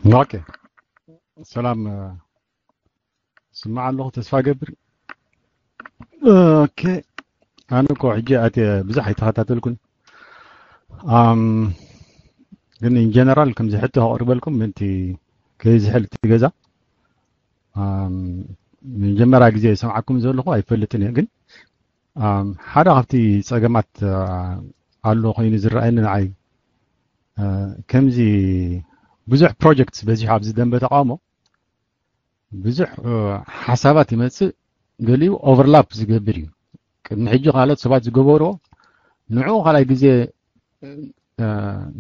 ኦኬ፣ ሰላም። ስማዕ ኣለኹ፣ ተስፋ ገብር። ኦኬ፣ ኣነ እኮ ሕጂ ኣትየ ብዙሕ ኣይተኸታተልኩን። ኣም፣ ግን ኢን ጀነራል ከምዚ ሕቶ ከቕርበልኩም ምእንቲ ከይዝሕል እቲ ገዛ። ኣም፣ መጀመርያ ግዜ ይሰምዓኩም ዘለኹ ኣይፈልጥን እየ፣ ግን ኣም፣ ሓደ ካብቲ ጸገማት፣ ኣ፣ ኣሎ ኮይኑ ዝረኣየኒ ንዓይ፣ እ፣ ከምዚ ብዙሕ ፕሮጀክትስ በዚሑ ኣብዚ ደንበ ተቃውሞ ብዙሕ፣ እ፣ ሓሳባት ይመጽእ፣ ገሊኡ ኦቨርላፕ ዝገብር እዩ። ቅድሚ ሕጂ ካልኦት ሰባት ዝገበርዎ ንዕኡ ካልኣይ ግዜ፣ እ፣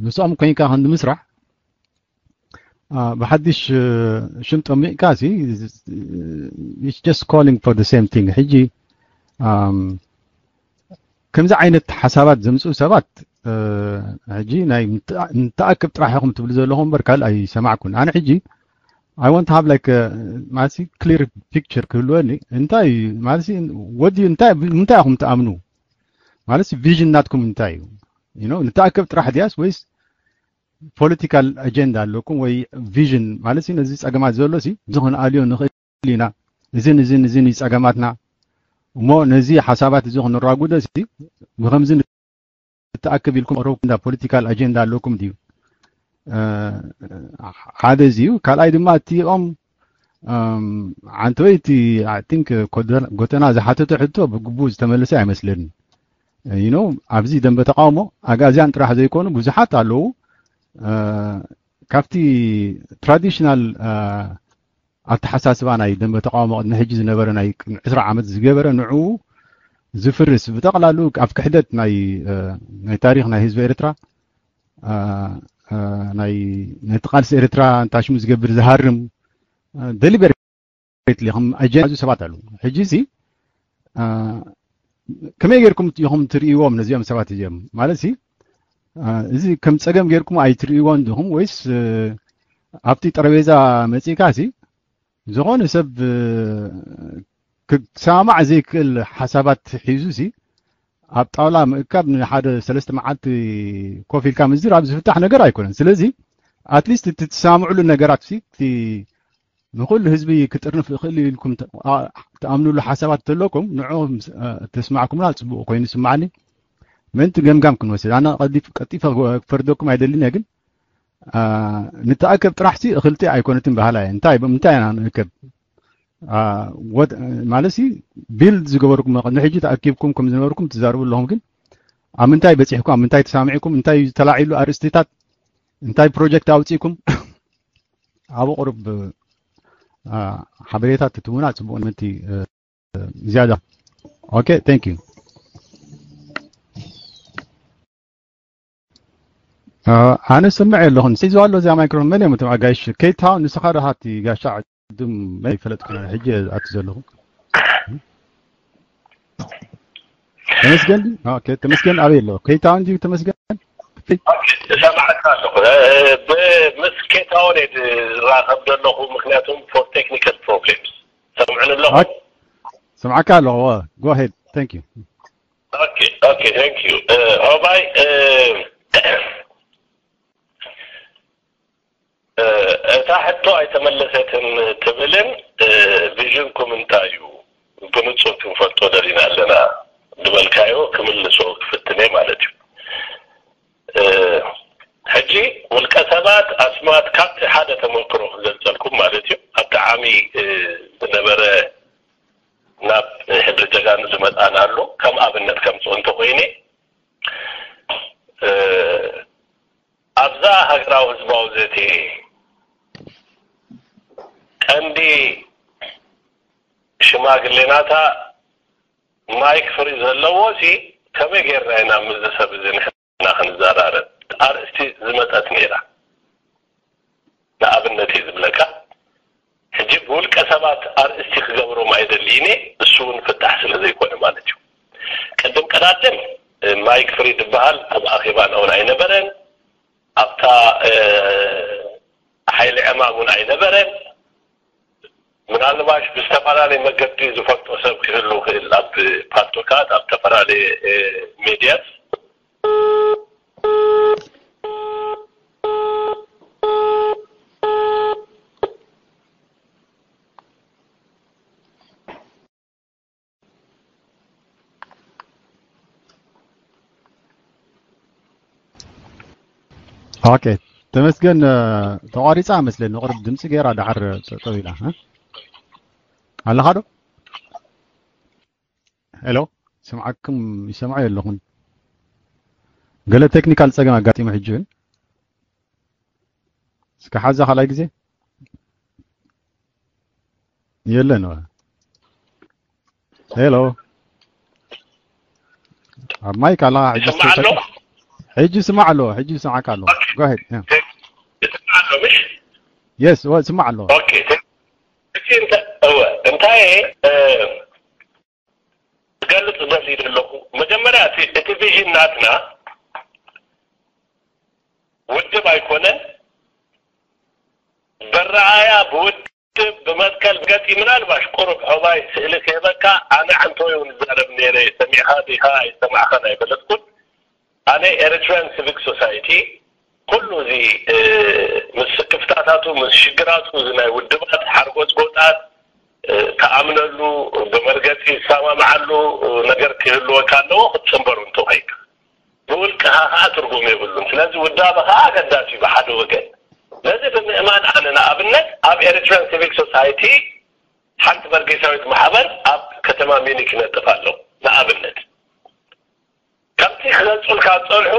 ምስኦም ኮይንካ ክንዲ ምስራሕ፣ አ፣ ብሓድሽ፣ እ፣ ሽም ጠሚቕካ ሲ፣ it's just calling for the same thing። ሕጂ፣ ኣም፣ ከምዚ ዓይነት ሓሳባት ዘምጽኡ ሰባት፣ እ፣ ሕጂ ናይ ምትኣ-፣ ንተኣክብ ጥራሕ ኢኹም ትብሉ ዘለኹም እምበር ካልእ ኣይሰማዕኩን። ኣነ ሕጂ I want to have like a፣ ማለት ሲ፣ ክሊር ፒክቸር ክህልወኒ፣ እንታይ ማለት ሲ፣ what do you፣ እንታይ፣ እንታይ ኢኹም ትኣምኑ? ማለት ሲ፣ ቪዥን ናትኩም እንታይ እዩ? You know፣ ንተኣከብ ጥራሕ ድያስ ወይስ ፖለቲካል ኣጀንዳ ኣለኩም ወይ ቪዥን? ማለት ሲ፣ ነዚ ጸገማት ዘሎ ሲ፣ እዚ ክንኣልዮ ንኽእል ኢና፣ እዝን እዝን እዝን እዩ ጸገማትና እሞ ነዚ ሓሳባት እዚ ክንራጉዶ ሲ፣ ብኸምዚ ንተኣከብ ኢልኩም ኦሮብ እንዳ ፖለቲካል ኣጀንዳ ኣለኩም ድዩ? እ፣ ሓደ እዚ እዩ። ካልኣይ ድማ እቲኦም፣ እም፣ ዓንተወይ እቲ፣ I think፣ ኮደ-፣ ጎተና ዝሓተቶ ሕቶ ብግቡእ ዝተመለሰ ኣይመስለንን። You know፣ ኣብዚ ደንበ ተቃውሞ ኣጋዝያን ጥራሕ ዘይኮኑ ብዙሓት ኣለዉ። እ፣ ካብቲ ትራዲሽናል፣ እ፣ ኣተሓሳስባ ናይ ደንበ ተቃውሞ ቅድሚ ሕጂ ዝነበረ ናይ ቅድሚ ዕስራ ዓመት ዝገበረ ንዕኡ ዝፍርስ ብጠቕላሉ ኣብ ክሕደት ናይ፣ እ፣ ናይ ታሪኽ ናይ ህዝቢ ኤርትራ፣ እ፣ እ፣ ናይ፣ ነቲ ቃልሲ ኤርትራ እንታይ ሽሙ ዝገብር ዝሃርም፣ እ፣ ደሊበሬትሊ ከም ኣጀንዳ ዝሓዙ ሰባት ኣለዉ። ሕጂ እዚ፣ እ፣ ከመይ ጌርኩም ኢኹም ትርእይዎም ነዚኦም ሰባት እዚኦም? ማለት ሲ፣ እ፣ እዚ ከም ጸገም ጌርኩም ኣይትርእይዎን ዲኹም ወይስ፣ እ፣ ኣብቲ ጠረጴዛ መጺእካ ሲ፣ ዝኾነ ሰብ፣ እ፣ ክሰማማዕ ዘይክእል ሓሳባት ሒዙ ሲ፣ ኣብ ጣውላ ምእካብ ንሓደ ሰለስተ መዓልቲ ኮፍ ኢልካ ምዝራብ ዝፍታሕ ነገር ኣይኮነን። ስለዚ ኣትሊስት እቲ ትሰማምዕሉ ነገራት ሲ፣ እቲ ንኹሉ ህዝቢ ክጥርንፍ ይኽእል እዩ ኢልኩም ተ-፣ ኣ-፣ ትኣምንሉ ሓሳባት እንተለኩም ንዕኡ ምስ-፣ እ፣ ተስማዕኩምና ጽቡቕ ኮይኑ ይስማዓኒ። ምእንቲ ገምጋም ክንወስድ ኣነ ቀዲፍ-፣ ቀጢፈ ክፈርደኩም ኣይደልን እየ፣ ግን፣ እ፣ ንተኣከብ ጥራሕ ሲ እኽልቲ ኣይኮነትን በሃላ እየ። እንታይ፣ ብምንታይ ኢና ንእከብ? አ፣ ወድ-፣ ማለት ሲ ቢልድ ዝገበርኩም ቅድሚ ሕጂ ተኣኪብኩም ከም ዝነበርኩም ትዛረቡ ኣለኹም፣ ግን ኣብ ምንታይ በጺሕኩም፣ ኣብ ምንታይ ተሳሚዕኩም፣ እንታይ እዩ ተላዒሉ ኣርእስቲታት፣ እንታይ ፕሮጀክት ኣውጺእኩም፣ ኣብ ቁሩብ፣ አ፣ ሓበሬታ ትትውና ጽቡቕ ምእንቲ፣ እ፣ ዝያዳ። ኦኬ፣ thank you። አ፣ ኣነ ስምዕ ኣለኹን። ሲዞ ኣሎ እዚኣ ማይክሮፎን መን እዮም እቶም ኣጋይሽ? ኬታውን ንስኻ ዶ ሃቲ ጋሻ ዕዱም መን ይፈለጥኩ ሕጂ ኣቲ ዘለኹ? ተመስገን? ኦኬ፣ ተመስገን ኣበይ ኣሎ? ኬታውን ድዩ ተመስገን? ኦኬ፣ እሰማዕካ ኣለኹ። እ፣ ብ-፣ ምስ ኬታውን እየ ዝራኸብ ዘለኹ፣ ምክንያቱም for technical problems። ሰምዕኒ ኣለኹ? ኦኬ፣ ሰምዓካ ኣለኹ። Go ahead. Thank you. ኦኬ፣ ኦኬ፣ thank you። እ፣ ሆባይ፣ እ፣ እ፣ እታ ሕቶ ኣይተመለሰትን ትብልን፣ እ፣ ቪዥንኩም እንታይ እዩ? ብንጹር ክንፈልጦ ደሊና ኣለና ዝበልካዮ ክምልሶ ክፍትን እየ ማለት እዩ። እ፣ ሕጂ ውልቀ ሰባት ኣስማት ካብቲ ሓደ ተመክሮ ክገልጸልኩም ማለት እዩ። ኣብቲ ዓሚ፣ እ፣ ዝነበረ ናብ ሕድሪ ጀጋኑ ዝመጻና ኣሎ። ከም ኣብነት ከምጽኦ እንተኾይነ፣ እ፣ ኣብዛ ሃገራዊ ህዝባዊ ዘተ ቀንዲ ሽማግሌናታ ማይክ ፍሪ ዘለዎ ሲ ከመይ ጌርና ኢና ምስዚ ሰብ እዚ ንሕና ክንዘራረብ? ኣርእስቲ ዝመጸት ነይራ። ንኣብነት እየ ዝብለካ። ሕጂ ብውልቀ ሰባት ኣርእስቲ ክገብሮም ኣይደልይን እየ፣ እሱ እውን ፍታሕ ስለ ዘይኮነ ማለት እዩ። ቅድም ቀዳድም ማይክ ፍሪ ዝበሃል ኣብ ኣኼባና እውን ኣይነበረን፣ ኣብታ፣ እ፣ ሓይሊ ዕማም እውን ኣይነበረን። ምናልባሽ ብዝተፈላለየ መገዲ ዝፈልጦ ሰብ ክህሉ ይኽእል፣ ኣብ ፓልቶካት፣ ኣብ ዝተፈላለየ፣ እ፣ ሜድያት። ኦኬ፣ ተመስገን። ተቋሪፃ መስለኒ፣ ቅርብ ድምፂ ገይራ ደሓር ጠጠው ኢላ ኣለኻ ዶ? ሄሎ፣ ይሰምዓኩም ይሰምዖ የለኹን። ገለ ቴክኒካል ፀገም ኣጋጢሙ ሕጂ እውን። እስከ ሓዛ ካልኣይ ግዜ። የለን። ሄሎ፣ ኣብ ማይክ ኣላ። ሕጂ ስማዕ ኣሎ። ሕጂ ስማዕ ኣሎ። ሕጂ ስማዕካ ኣሎ። ጎሄድ። ስማዕ ኣሎ። ምሽ የስ፣ ስማዕ ኣሎ። ኦኬ። እቲ እንታይ እንታይ ዝገልጽ ደሊ ዘለኹ፣ መጀመርያ እቲ ቪዥን ናትና ውድብ ኣይኮነን። በረኣያ ብውድብ ብመትከል ገፂ ምናልባሽ ቁሩብ ዕባይ ስእሊ ክህበካ። ኣነ ዓንቶይ እውን ዝዛረብ ነይረ፣ ሰሚዕኻ ዲኻ ኣይሰማዕኻን ኣይፈለጥኩን። ኣነ ኤሪትሪያን ሲቪክ ሶሳይቲ ኩሉ እዚ ምስ ስክፍታታቱ ምስ ሽግራቱ እዚ ናይ ውድባት ሓርጎፅጎፃት ክኣምነሉ ብመርገፂ ዝሰማምዓሉ ነገር ክህልወካ ኣለዎ ክትፅንበሩ እንተኾይንካ። ብውልቅኻ ከዓ ትርጉም የብሉን። ስለዚ ውዳበ ከዓ ኣገዳሲ እዩ ብሓደ ወገን። ነዚ ብምእማን ኣነ ንኣብነት ኣብ ኤሪትሪያን ሲቪክ ሶሳይቲ ሓንቲ በርጌሳዊት ማሕበር ኣብ ከተማ ሚኒክ ይነጥፍ ኣሎ። ንኣብነት ከምቲ ክገልፁልካ ዝፀንሑ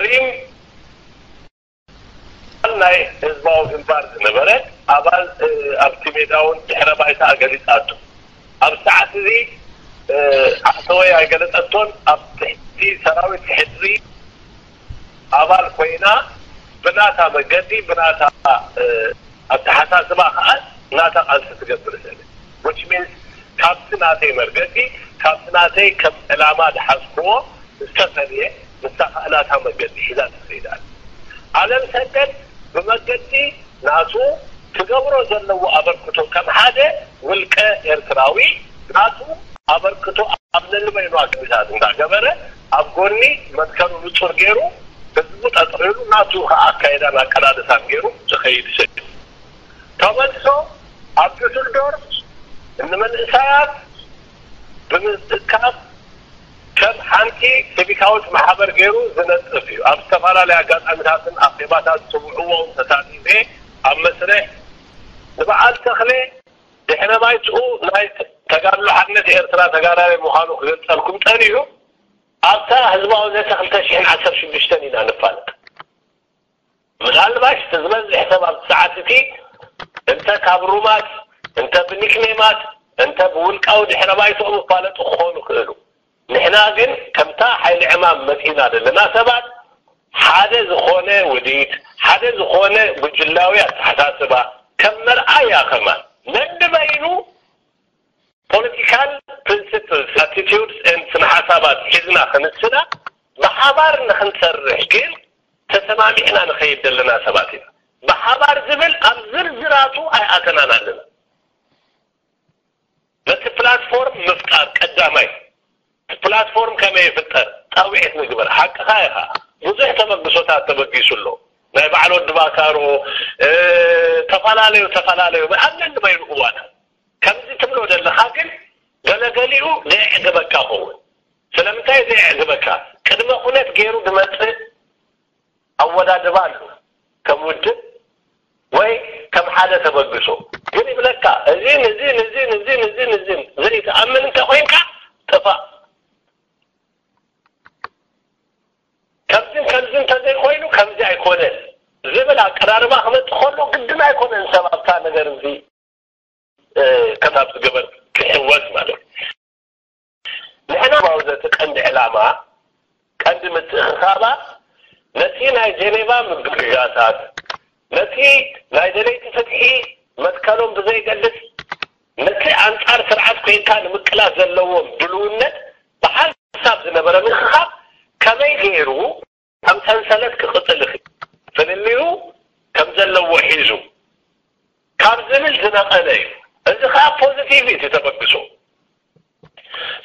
ሪም ናይ ህዝባዊ ግንባር ዝነበረ ኣባል ኣብቲ ሜዳ እውን ድሕረ ባይታ ገሊፃቶ። ኣብ ሰዓት እዚ ዓተወይ ኣይገለፀቶን። ኣብ ትሕቲ ሰራዊት ሕድሪ ኣባል ኮይና ብናታ መገዲ ብናታ ኣተሓሳስባ ከዓ ናታ ቃልሲ ትገብር ዘለ which means ካብቲ ናተይ መርገፂ ካብቲ ናተይ ከም ዕላማ ዝሓዝክዎ ዝተፈልየ ንሳ ከዓ ናታ መገዲ ሒዛ ትኸይድ ኣላ። ኣለም ሰገድ ብመገዲ ናቱ ክገብሮ ዘለዎ ኣበርክቶ ከም ሓደ ውልቀ ኤርትራዊ ናቱ ኣበርክቶ ኣብ ነንበይኑ ኣግቢታት እንዳገበረ ኣብ ጎኒ መትከሉ ንጹር ገይሩ ህዝቡ ጠጠው ኢሉ ናቱ ከዓ ኣካይዳን ኣቀላልሳን ገይሩ ዝኸይድ ሰብ እዩ። ተመልሶ ኣብ ዱስልዶርፍ ንመንእሰያት ብምእካብ ከም ሓንቲ ሲቪካዊት ማሕበር ገይሩ ዝነጥፍ እዩ። ኣብ ዝተፈላለዩ ኣጋጣሚታትን ኣኼባታት ዝሰምዕዎ እውን ተሳቲፈ ኣብ መስርሕ ንበዓል ተኽለ ድሕረ ባይትኡ ናይ ተጋድሎ ሓርነት ኤርትራ ተጋዳላይ ምዃኑ ክገልጸልኩም ጸኒሑ ኣብታ ህዝባዊ ዘተ ክልተ ሽሕን ዓሰርተ ሽዱሽተን ኢና ንፋለጥ። ምናልባሽ እቲ ዝበዝሕ ሰብ ኣብቲ ሰዓት እቲ እንተ ካብ ሩማት እንተ ብኒክኔማት እንተ ብውልቃዊ ድሕረ ባይትኦም ይፋለጡ ክኾኑ ይኽእሉ። ንሕና ግን ከምታ ሓይሊ ዕማም መጺእና ዘለና ሰባት ሓደ ዝኾነ ውዲት ሓደ ዝኾነ ጉጅላዊ ኣተሓሳስባ ከም መርኣያ ከማን ነንበይኑ political principles attitudes and ስነ ሓሳባት ሒዝና ክንስና ብሓባር ንክንሰርሕ ግን ተሰማሚዕና ንኸይድ ዘለና ሰባት ኢና። ብሓባር ዝብል ኣብ ዝርዝራቱ ኣይኣተናን ኣለና። ነቲ ፕላትፎርም ምፍጣር ቀዳማይ። እቲ ፕላትፎርም ከመይ ይፍጠር? ጣውዒት ንግበር። ሓቅኻ ኢኻ። ብዙሕ ተበግሶታት ተበጊሱ ኣሎ። ናይ በዓል ወዲ ባካሮ ተፈላለዩ ተፈላለዩ ኣብ ነንበይኑ እዋናት ከምዚ ትብሎ ዘለኻ ግን ገለገሊኡ ዘየዕግበካ ኸውን። ስለምንታይ ዘየዕግበካ? ቅድመ ኩነት ገይሩ ዝመፅእ ኣወዳድባ ኣሎ። ከም ውድብ ወይ ከም ሓደ ተበግሶ ግን ይብለካ እዚን እዚን እዚን እዚን እዚን እዚን ዘይትኣምን እንተኮይንካ ጥፋእ። ከምዚን ከምዚ እንተዘይኮይኑ ከምዚ ኣይኮነን ዝብል ኣቀራርባ ክመፅእ ከሎ ግድን ኣይኮነን ሰብ ኣብታ ነገር እዚ ከታብ ዝገበር ክሕወስ ማለት እዩ። ንሕና ማውዘቲ ቀንዲ ዕላማ ቀንዲ ምትእኽኻባ ነቲ ናይ ጀኔቫ ምብግጋታት ነቲ ናይ ደለይቲ ፍትሒ መትከሎም ብዘይገድስ ነቲ ኣንጻር ስርዓት ኮይንካ ንምቅላስ ዘለዎም ድልውነት ብሓንሳብ ዝነበረ ምትእኽኻብ ከመይ ገይሩ ከም ሰንሰለት ክቕጽል ይኽእል ፍልልዩ ከም ዘለዎ ሒዙ ካብ ዝብል ዝነቐለ እዩ። እዚ ከዓ ፖዚቲቭ እዩ ተበግሶ።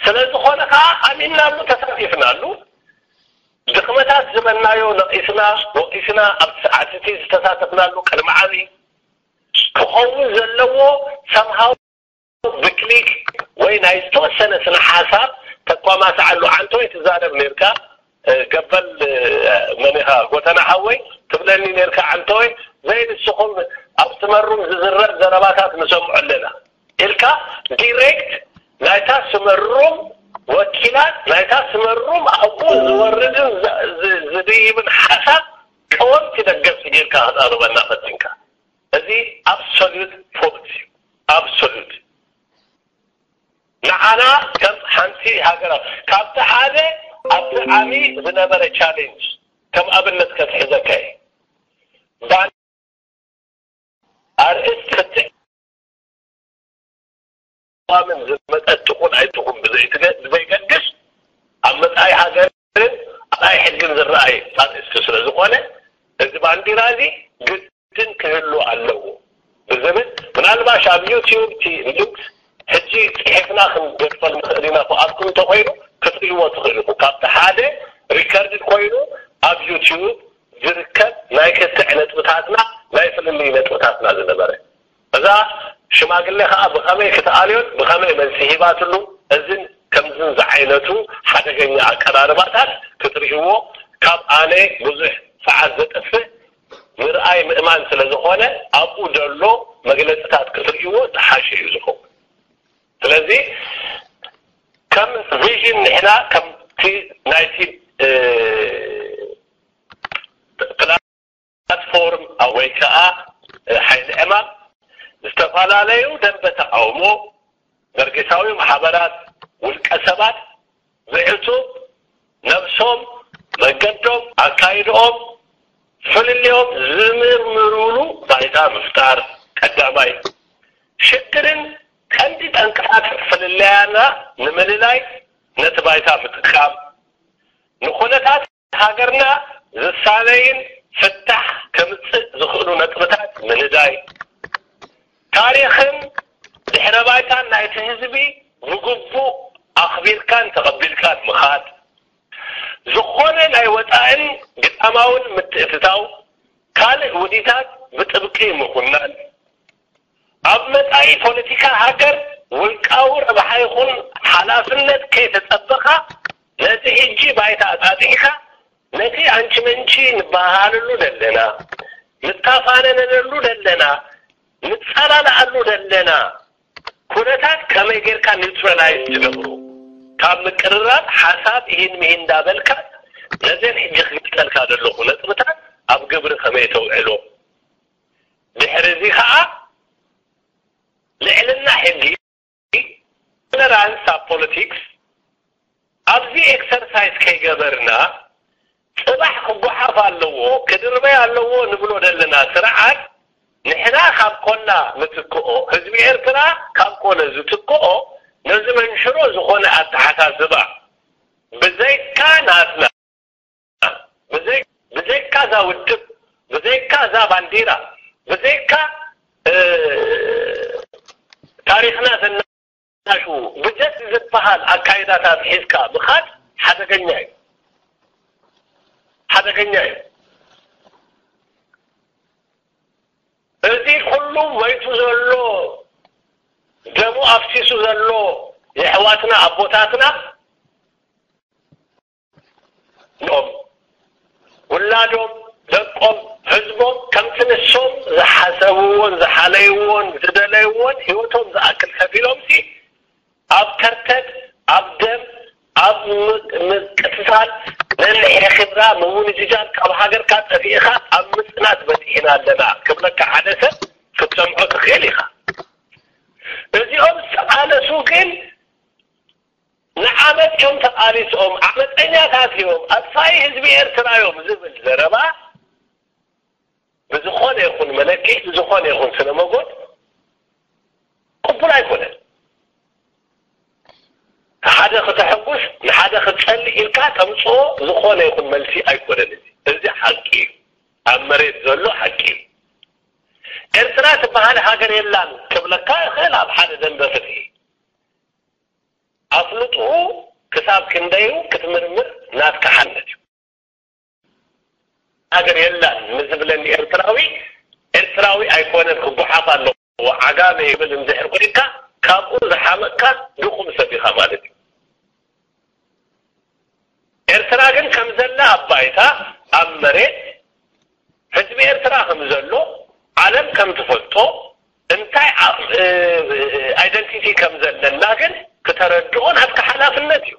ስለዝኾነ ከዓ ኣሚንናሉ ተሳቲፍናሉ። ድኽመታት ዝበልናዮ ነቒስና ወቒስና ኣብቲ ሰዓት እቲ ዝተሳተፍናሉ ቅድሚ ዓሚ ክኸውን ዘለዎ ሰምሃው ብክሊክ ወይ ናይ ዝተወሰነ ስነ ሓሳብ ተኳማስዓሉ ዓንቶ ወይ ትዛረብ ነርካ ገበል መን ኢኻ ጎተና ሓወይ ትብለኒ ነርካ ዓንተወይ። ዘይ ንስኹም ኣብ ስመሩም ዝዝረብ ዘረባታት ንሰምዖ ኣለና ኢልካ ዲሬክት ናይታ ስመሩም ወኪላት ናይታ ስመሩም ኣብኡ ዝወርድን ዝድይብን ሓሳብ ቀወምቲ ደገፍቲ ጌርካ ክትኣርበና ፈቲንካ። እዚ ኣብሶሉት ፎልስ እዩ። ኣብሶሉት ንዓና ከም ሓንቲ ሃገራ ካብቲ ሓደ ኣብቲ ዓሚ ዝነበረ ቻሌንጅ ከም ኣብነት ከትሕዘካ እየ። ባን ኣርእስቲ ክትዕ ዋምን ዝመጸት ትኹን ኣይትኹን ብዘይትገ- ብዘይገድስ ኣብ መጻኢ ሃገርን ኣብ ኣይ ሕግን ዝረኣይ ኣርእስቲ ስለ ዝኾነ እዚ ባንዲራ እዚ ግድን ክህሉ ኣለዎ ብዝብል ምናልባሽ ኣብ ዩቲዩብ ቲ ሊንክስ ሕጂ ጽሒፍና ክንገድፈል ንኽእል ኢና። ብኣትኩም እንተኾይኑ ክትርእይዎ ትኽእሉ ኢኹም። ካብቲ ሓደ ሪከርድድ ኮይኑ ኣብ ዩቲዩብ ዝርከብ ናይ ክትዕ ነጥብታትና ናይ ፍልልይ ነጥብታትና ዝነበረ እዛ ሽማግሌ ከዓ ብኸመይ ክትኣልዮን ብኸመይ መልሲ ሂባትሉ እዝን ከምዝን ዝዓይነቱ ሓደገኛ ኣቀራርባታት ክትርእይዎ ካብ ኣነ ብዙሕ ሰዓት ዘጥፍእ ምርኣይ ምእማን ስለ ዝኾነ ኣብኡ ዘሎ መግለፅታት ክትርእይዎ ዝሓሸ እዩ ዝኸውን። ስለዚ ከም ቪዥን ንሕና ከምቲ ናይቲ ፕላትፎርም ወይ ከዓ ሓይሊ ዕማም ዝተፈላለዩ ደንበ ተቃውሞ፣ በርጌሳዊ ማሕበራት፣ ውልቀ ሰባት ብዕቱብ ነብሶም፣ መገዶም፣ ኣካይድኦም፣ ፍልልዮም ዝምርምሩሉ ባይታ ምፍጣር ቀዳማይ። ሽግርን ቀንዲ ጠንቅታት ፍልልያና ንምልላይ ነቲ ባይታ ምጥቃም፣ ንኹነታት ሃገርና ዝሳነይን ፍታሕ ከምጽእ ዝኽእሉ ነጥብታት ምንዳይ፣ ታሪኽን ድሕረ ባይታን ናይቲ ህዝቢ ብግቡእ ኣኽቢርካን ተቐቢልካን ምኻድ፣ ዝኾነ ናይ ወጻእን ግዳማውን ምትእትታው ካልእ ውዲታት ብጥብቂ ምኹናን፣ ኣብ መጻኢ ፖለቲካ ሃገር ውልቃዊ ረብሓ ይኹን ሓላፍነት ከይተጸበኻ ነቲ ሕጂ ባይታ ኣጣጢሕካ ነቲ ኣንቺ መንቺ ንበሃሃለሉ ዘለና፣ ንታፋነነሉ ዘለና፣ ንጸላልኣሉ ዘለና ኩነታት ከመይ ጌርካ ኒውትራላይዝ ትገብሩ? ካብ ምቅርራብ ሓሳብ ይህን ምሂን እንዳበልካ ነዘን ሕጂ ክገልጸልካ ዘለኹ ነጥብታት ኣብ ግብሪ ከመይ ተውዕሎ? ድሕሪ እዚ ኸዓ ልዕልና ሕጊ፣ ቶለራንስ ኣብ ፖለቲክስ ኣብዚ ኤክሰርሳይዝ ከይገበርና ጽባሕ ክጓሓፍ ኣለዎ ክድርበይ ኣለዎ ንብሎ ዘለና ስርዓት ንሕና ካብ ኮና ንትክኦ ህዝቢ ኤርትራ ካብ ኮነ ዝትክኦ ነዚ መንሽሮ ዝኾነ ኣተሓሳስባ ብዘይካ ናትና ብዘይካ እዛ ውድብ ብዘይካ እዛ ባንዲራ ብዘይካ ታሪክና ዘናሹ ብደስ ዝበሃል ኣካይዳታት ሒዝካ ምኻድ ሓደገኛ እዩ ሓደገኛ እዩ። እዚ ኩሉ መይቱ ዘሎ ደሙ ኣፍሲሱ ዘሎ የሕዋትና ኣቦታትና ኦም ውላዶም ደቆም ህዝቦም ከምቲ ንሶም ዝሓሰብዎን ዝሓለይዎን ዝደለይዎን ህይወቶም ዝኣክል ከፊሎም ሲ ኣብ ከርተት ኣብ ደም ኣብ ምቅትታል ነንሕርሕራ ምውንጅጃል ካብ ሃገርካ ጠፊእኻ ኣብ ምፅናት በፂሕና ኣለና ክብለካ ሓደ ሰብ ክትሰምዖ ትኽእል ኢኻ። እዚኦም ዝተቃለሱ ግን ንዓመት እዮም ተቃሊሶም ዓመፀኛታት እዮም ኣጥፋኢ ህዝቢ ኤርትራ እዮም ዝብል ዘረባ ብዝኾነ ይኹን መለክዒ ብዝኾነ ይኹን ስነ መጎት ቅቡል ኣይኮነን። ሓደ ክተሐጉስ ንሓደ ክትጸልእ ኢልካ ተምጽኦ ዝኾነ ይኹን መልሲ ኣይኮነን። እዚ እዚ ሓቂ እዩ። ኣብ መሬት ዘሎ ሓቂ እዩ። ኤርትራ ትበሃል ሃገር የላን ክብለካ ይኽእል ኣብ ሓደ ደንበ ፍትሒ ኣፍልጥኡ ክሳብ ክንደዩ ክትምርምር ናትካ ሓነት እዩ። ሃገር የላን ንዝብለኒ ኤርትራዊ ኤርትራዊ ኣይኮነን ክጓሓፍ ኣለዎ ዓጋመ ይብል እንድሕር ኮይንካ ካብኡ ዝሓመቅካ ድኹም ሰብ ኢኻ ማለት እዩ። ኤርትራ ግን ከም ዘላ ኣብ ባይታ ኣብ መሬት ህዝቢ ኤርትራ ከም ዘሎ ዓለም ከም ትፈልጦ እንታይ identity ከም ዘለና ግን ክተረድኦ ናትካ ሓላፍነት እዩ።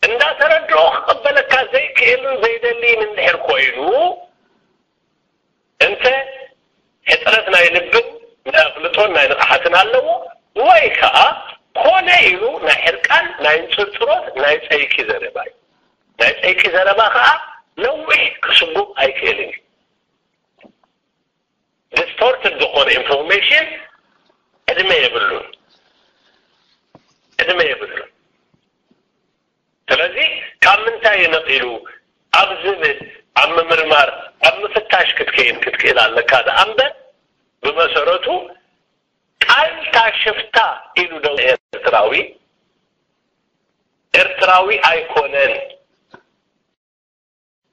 እንዳተረድኦ ክቕበለካ ዘይክእልን ዘይደልይን እንድሕር ኮይኑ እንተ ሕፅረት ናይ ልብን ናይ ኣፍልጦን ናይ ንቕሓትን ኣለዎ ወይ ከዓ ኮነ ኢሉ ናይ ሕርቃን ናይ እንፅርፅሮት ናይ ፀይቂ ዘረባ እዩ። ናይ ፀይቂ ዘረባ ከዓ ነዊሕ ክስጉም ኣይክእልን እዩ። distorted ዝኾነ information ዕድመ የብሉን፣ ዕድመ የብሉን። ስለዚ ካብ ምንታይ ነቒሉ ኣብ ዝብል ኣብ ምምርማር ኣብ ምፍታሽ ክትከይድ ክትክእል ኣለካ ደኣ እምበር ብመሰረቱ ቃልታ ሽፍታ ኢሉ ዶ ኤርትራዊ ኤርትራዊ ኣይኮነን።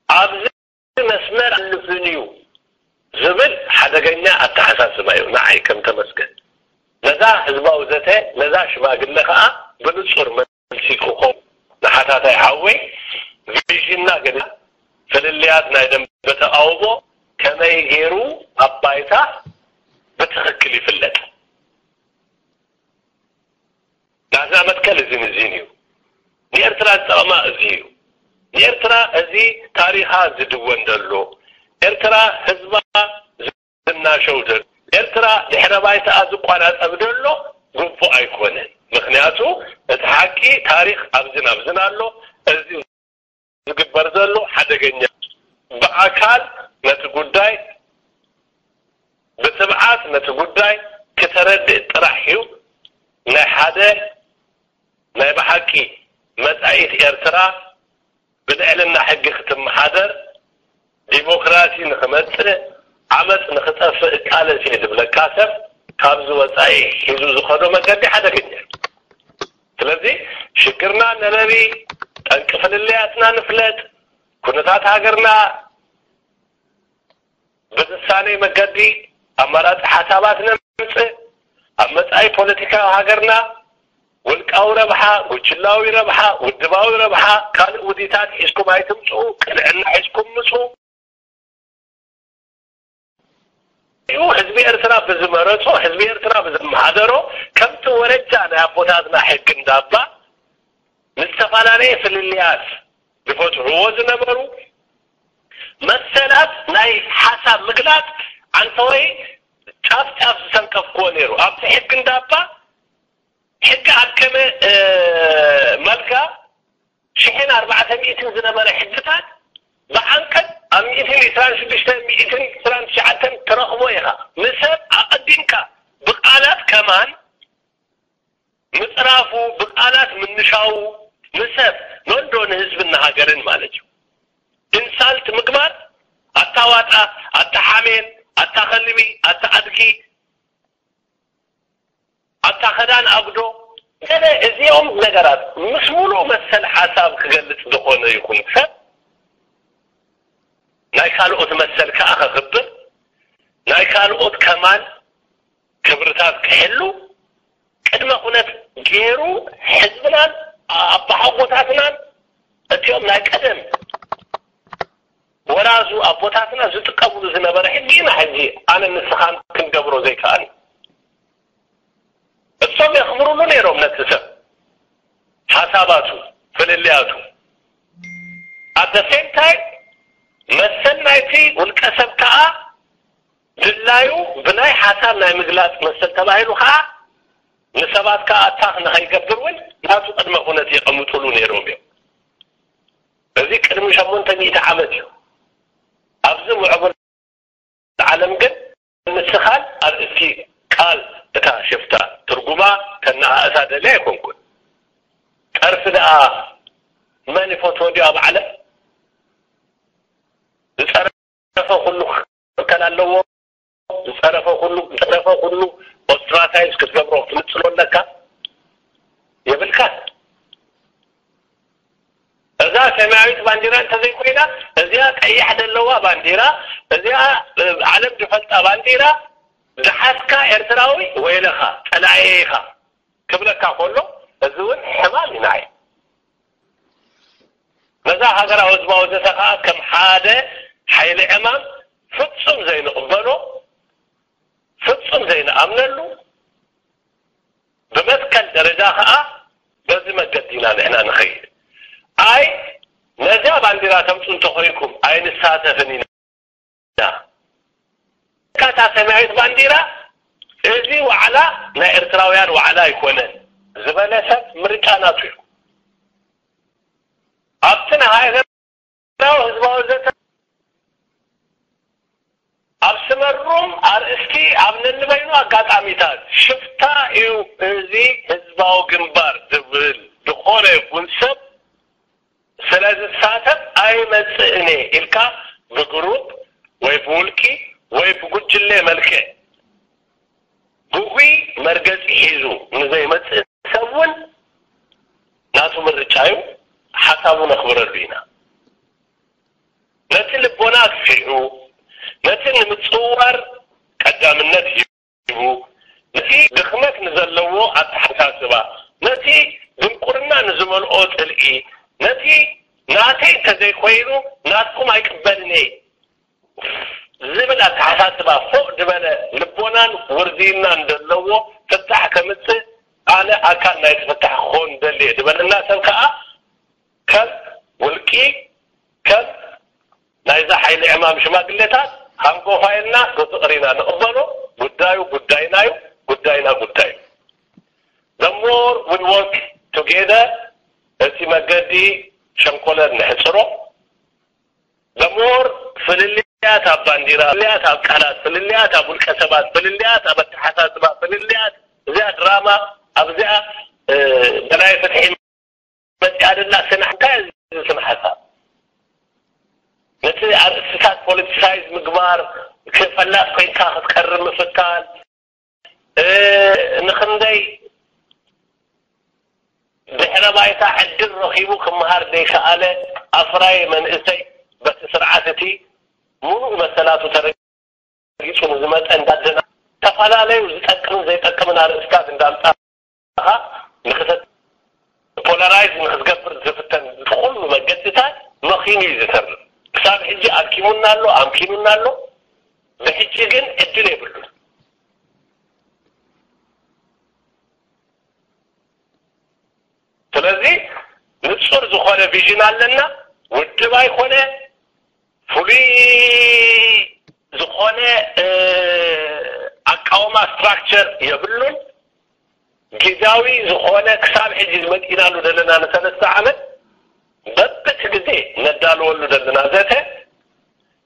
ኣብዚ መስመር ኣልፍን እዩ ዝብል ሓደገኛ ኣተሓሳስባ እዩ ንዓይ ከም ተመስገን። ነዛ ህዝባዊ ዘተ ነዛ ሽማግለ ከዓ ብንጹር መልሲ ክኾን ንሓታታይ ሓወይ ቪዥንና ገለ ፍልልያት ናይ ደንበ ተቓውሞ ከመይ ገይሩ ኣብ ባይታ ብትኽክል ይፍለጥ። ናትና መትከል እዚን እዚን እዩ። ንኤርትራ ዝጠቕማ እዚ እዩ። ንኤርትራ እዚ ታሪኻ ዝድወን ዘሎ ኤርትራ ህዝባ ዝናሸው ዘሎ ኤርትራ ድሕረ ባይታኣ ዝቋናጸብ ዘሎ ግቡእ ኣይኮነን። ምክንያቱ እቲ ሓቂ ታሪኽ ኣብዝን ኣብዝን ኣሎ። እዚ ዝግበር ዘሎ ሓደገኛ ብኣካል ነቲ ጉዳይ ብትብዓት ነቲ ጉዳይ ክተረድእ ጥራሕ እዩ። ናይ ሓደ ናይ ብሓቂ መጻኢት ኤርትራ ብልዕልና ሕጊ ክትመሓደር ዲሞክራሲ ንክመጽእ ዓመፅ ንክጠፍእ እቃለስ እየ ዝብለካ ሰብ ካብዚ ወፃኢ ሒዙ ዝኸዶ መገዲ ሓደገኛ እዩ። ስለዚ ሽግርና ነለቢ፣ ጠንቂ ፍልልያትና ንፍለጥ፣ ኩነታት ሃገርና ብዝሳነይ መገዲ ኣማራፂ ሓሳባት ነምፅእ፣ ኣብ መፃኢ ፖለቲካዊ ሃገርና ውልቃዊ ረብሓ፣ ጉጅላዊ ረብሓ፣ ውድባዊ ረብሓ፣ ካልእ ውዲታት ሒዝኩም ኣይትምፅኡ፣ ቅንዕና ሒዝኩም ምፁ። እዩ ህዝቢ ኤርትራ ብዝመረጾ ህዝቢ ኤርትራ ብዝመሓደሮ ከምቲ ወረጃ ናይ ኣቦታትና ሕጊ እንዳባ ምስ ዝተፈላለየ ፍልልያት ዝፈትሕዎ ዝነበሩ መሰላት ናይ ሓሳብ ምግላጽ ዓንተወይ ጫፍ ጫፍ ዝሰንቀፍክዎ ነይሩ። ኣብቲ ሕጊ እንዳባ ሕጊ ኣብ ከመ መልካ ሽሕን ኣርባዕተ ሚእትን ዝነበረ ሕግታት ብዓንቀጽ ኣብ ሚእትን ዕስራን ሽዱሽተን ሚእትን ዕስራን ትሽዓተን ትረኽቦ ኢኻ። ንሰብ ኣቐዲምካ ብቃላት ከማን ምጽራፉ፣ ብቃላት ምንሻው ንሰብ ኖንዶ ንህዝብን ንሃገርን ማለት እዩ። ኢንሳልት ምግባር ኣታ ዋጣ፣ ኣታ ሓሜን፣ ኣታ ከልቢ፣ ኣታ ኣድጊ፣ ኣታ ኸዳን ኣጉዶ ገለ እዚኦም ነገራት ምስ ሙሉእ መሰል ሓሳብ ክገልጽ ዝኾነ ይኹን ሰብ ናይ ካልኦት መሰል ከኣ ከኽብር ናይ ካልኦት ከማን ክብርታት ክሕሉ ቅድመ ኩነት ገይሩ ሕዝብናን ኣባሓጎታትናን እቲኦም ናይ ቀደም ወራዙ ኣቦታትና ዝጥቀምሉ ዝነበረ ሕጊ ኢና ሕጂ ኣነ ንስኻን ክንገብሮ ዘይከኣል። እሶም የኽብሩሉ ነይሮም ነቲ ሰብ ሓሳባቱ ፍልልያቱ። At the same time መሰል ናይቲ ውልቀ ሰብ ከዓ ድላዩ ብናይ ሓሳብ ናይ ምግላፅ መሰል ተባሂሉ ከዓ ንሰባት ከዓ ኣታኽ ንኸይገብር እውን ናቱ ቅድመ ኩነት የቐምጡሉ ነይሮም እዮም። እዚ ቅድሚ ሸሞንተ ሚእቲ ዓመት እዩ። ኣብዚ ምዕቡል ዓለም ግን ምስኻል ኣርእስቲ ቃል እታ ሽፍታ ትርጉማ ከነኣእሳ ደልየ ኣይኮንኩን። ጠርፊ ደኣ መን ይፈትዎ ድዩ ኣብ ዓለም? ዝፀረፈ ኩሉ ክኽተል ኣለዎ። ዝፀረፈ ኩሉ ዝፀረፈ ኩሉ ኦስትራሳይዝ ክትገብሮ ክትንፅሎ ኣለካ የብልካ። እዛ ሰማያዊት ባንዲራ እንተዘይኮይና እዚኣ ቀያሕ ዘለዋ ባንዲራ እዚኣ ዓለም ዝፈልጣ ባንዲራ ዝሓዝካ ኤርትራዊ ወይለኻ ፀላኤ ኢኻ ክብለካ ከሎ እዚ እውን ሕማም እዩ ንዓይ። ነዛ ሃገራዊ ህዝባዊ ዘተ ከዓ ከም ሓደ ሓይሊ ዕማም ፍጹም ዘይንቕበሎ፣ ፍጹም ዘይንኣምነሉ፣ ብመትከል ደረጃ ከኣ በዚ መገዲ ኢና ንሕና ንኸይድ። ኣይ ነዚኣ ባንዲራ ተምጹ እንተኾይንኩም ኣይንሳተፍን ኢና። እታ ሰማያዊት ባንዲራ እዚ ዋዕላ ናይ ኤርትራውያን ዋዕላ ኣይኮነን ዝበለ ሰብ ምርጫ ናቱ እዩ። ኣብቲ ናይ ሃገራዊ ህዝባዊ ዘተ ኣብ ስመሩም ኣርእስቲ ኣብ ነንበይኑ ኣጋጣሚታት ሽፍታ እዩ እዚ ህዝባዊ ግንባር ዝብል ዝኾነ ይኹን ሰብ ስለ ዝሳተፍ ኣይመጽእን እየ ኢልካ ብግሩፕ ወይ ብውልቂ ወይ ብጉጅለ መልክዕ ግጉይ መርገጺ ሒዙ ንዘይመጽእ ሰብ እውን ናቱ ምርጫ እዩ፣ ሓሳቡ ነኽብረሉ ኢና። ነቲ ልቦና ኣስፊሑ፣ ነቲ ንምጽዋር ቀዳምነት ሂቡ፣ ነቲ ድኽመት ንዘለዎ ኣተሓሳስባ፣ ነቲ ድንቁርና ንዝመልኦ ጽልኢ፣ ነቲ ናተይ እንተዘይኮይኑ ናትኩም ኣይቅበልን እየ ዝብል ኣተሓሳስባ ፎእ ዝበለ ልቦናን ውርዝይናን ዘለዎ ፍታሕ ከምጽእ ኣነ ኣካል ናይቲ ፍታሕ ክኸውን ደልየ ዝበለና ሰብ ከኣ ከም ውልቂ፣ ከም ናይዛ ሓይሊ ዕማም ሽማግሌታት ሃንጎፋ ኢልና ብፍቕሪ ኢና ንቕበሎ። ጉዳዩ ጉዳይና እዩ፣ ጉዳይና ጉዳዩ። The more we work together፣ እቲ መገዲ ሸንኮለል ንሕጽሮ። The more ፍልልያት ኣብ ባንዲራ፣ ፍልልያት ኣብ ቃላት፣ ፍልልያት ኣብ ውልቀ ሰባት፣ ፍልልያት ኣብ ኣተሓሳስባ፣ ፍልልያት እዚኣ ድራማ ኣብዚኣ በላይ ፍትሒ መፅኣ ደላ ስነ እንታይ እዚ ስነ ሓሳብ ነቲ ኣርእስትታት ፖለቲሳይዝ ምግባር ክፈላጥ ኮይንካ ክትቀርብ ምፍታን ንክንደይ ድሕረ ባይታ ዕድል ረኺቡ ክመሃር ዘይከኣለ ኣፍራይ መንእሰይ በቲ ስርዓት እቲ ሙሉእ መሰላቱ ተረጊፁ ንዝመፀ እንዳደና ዝተፈላለዩ ዝጠቅምን ዘይጠቅምን ኣርእስታት እንዳምፃኻ ንክተ ፖላራይዝ ንክትገብር ዝፍተን ብኩሉ መገድታት መኺኑ እዩ ዝተርፍ። ክሳብ ሕጂ ኣልኪሙና ኣሎ፣ ኣምኪኑና ኣሎ። ብሕጂ ግን ዕድል የብሉን። ስለዚ ንፁር ዝኾነ ቪዥን ኣለና። ውድብ ኣይኮነ ፍሉይ ዝኾነ ኣቃውማ ስትራክቸር የብሉን። ግዛዊ ዝኾነ ክሳብ ሕጂ ዝመፂናሉ ዘለና ንሰለስተ ዓመት በብቲ ግዜ ነዳልወሉ ዘለና ዘተ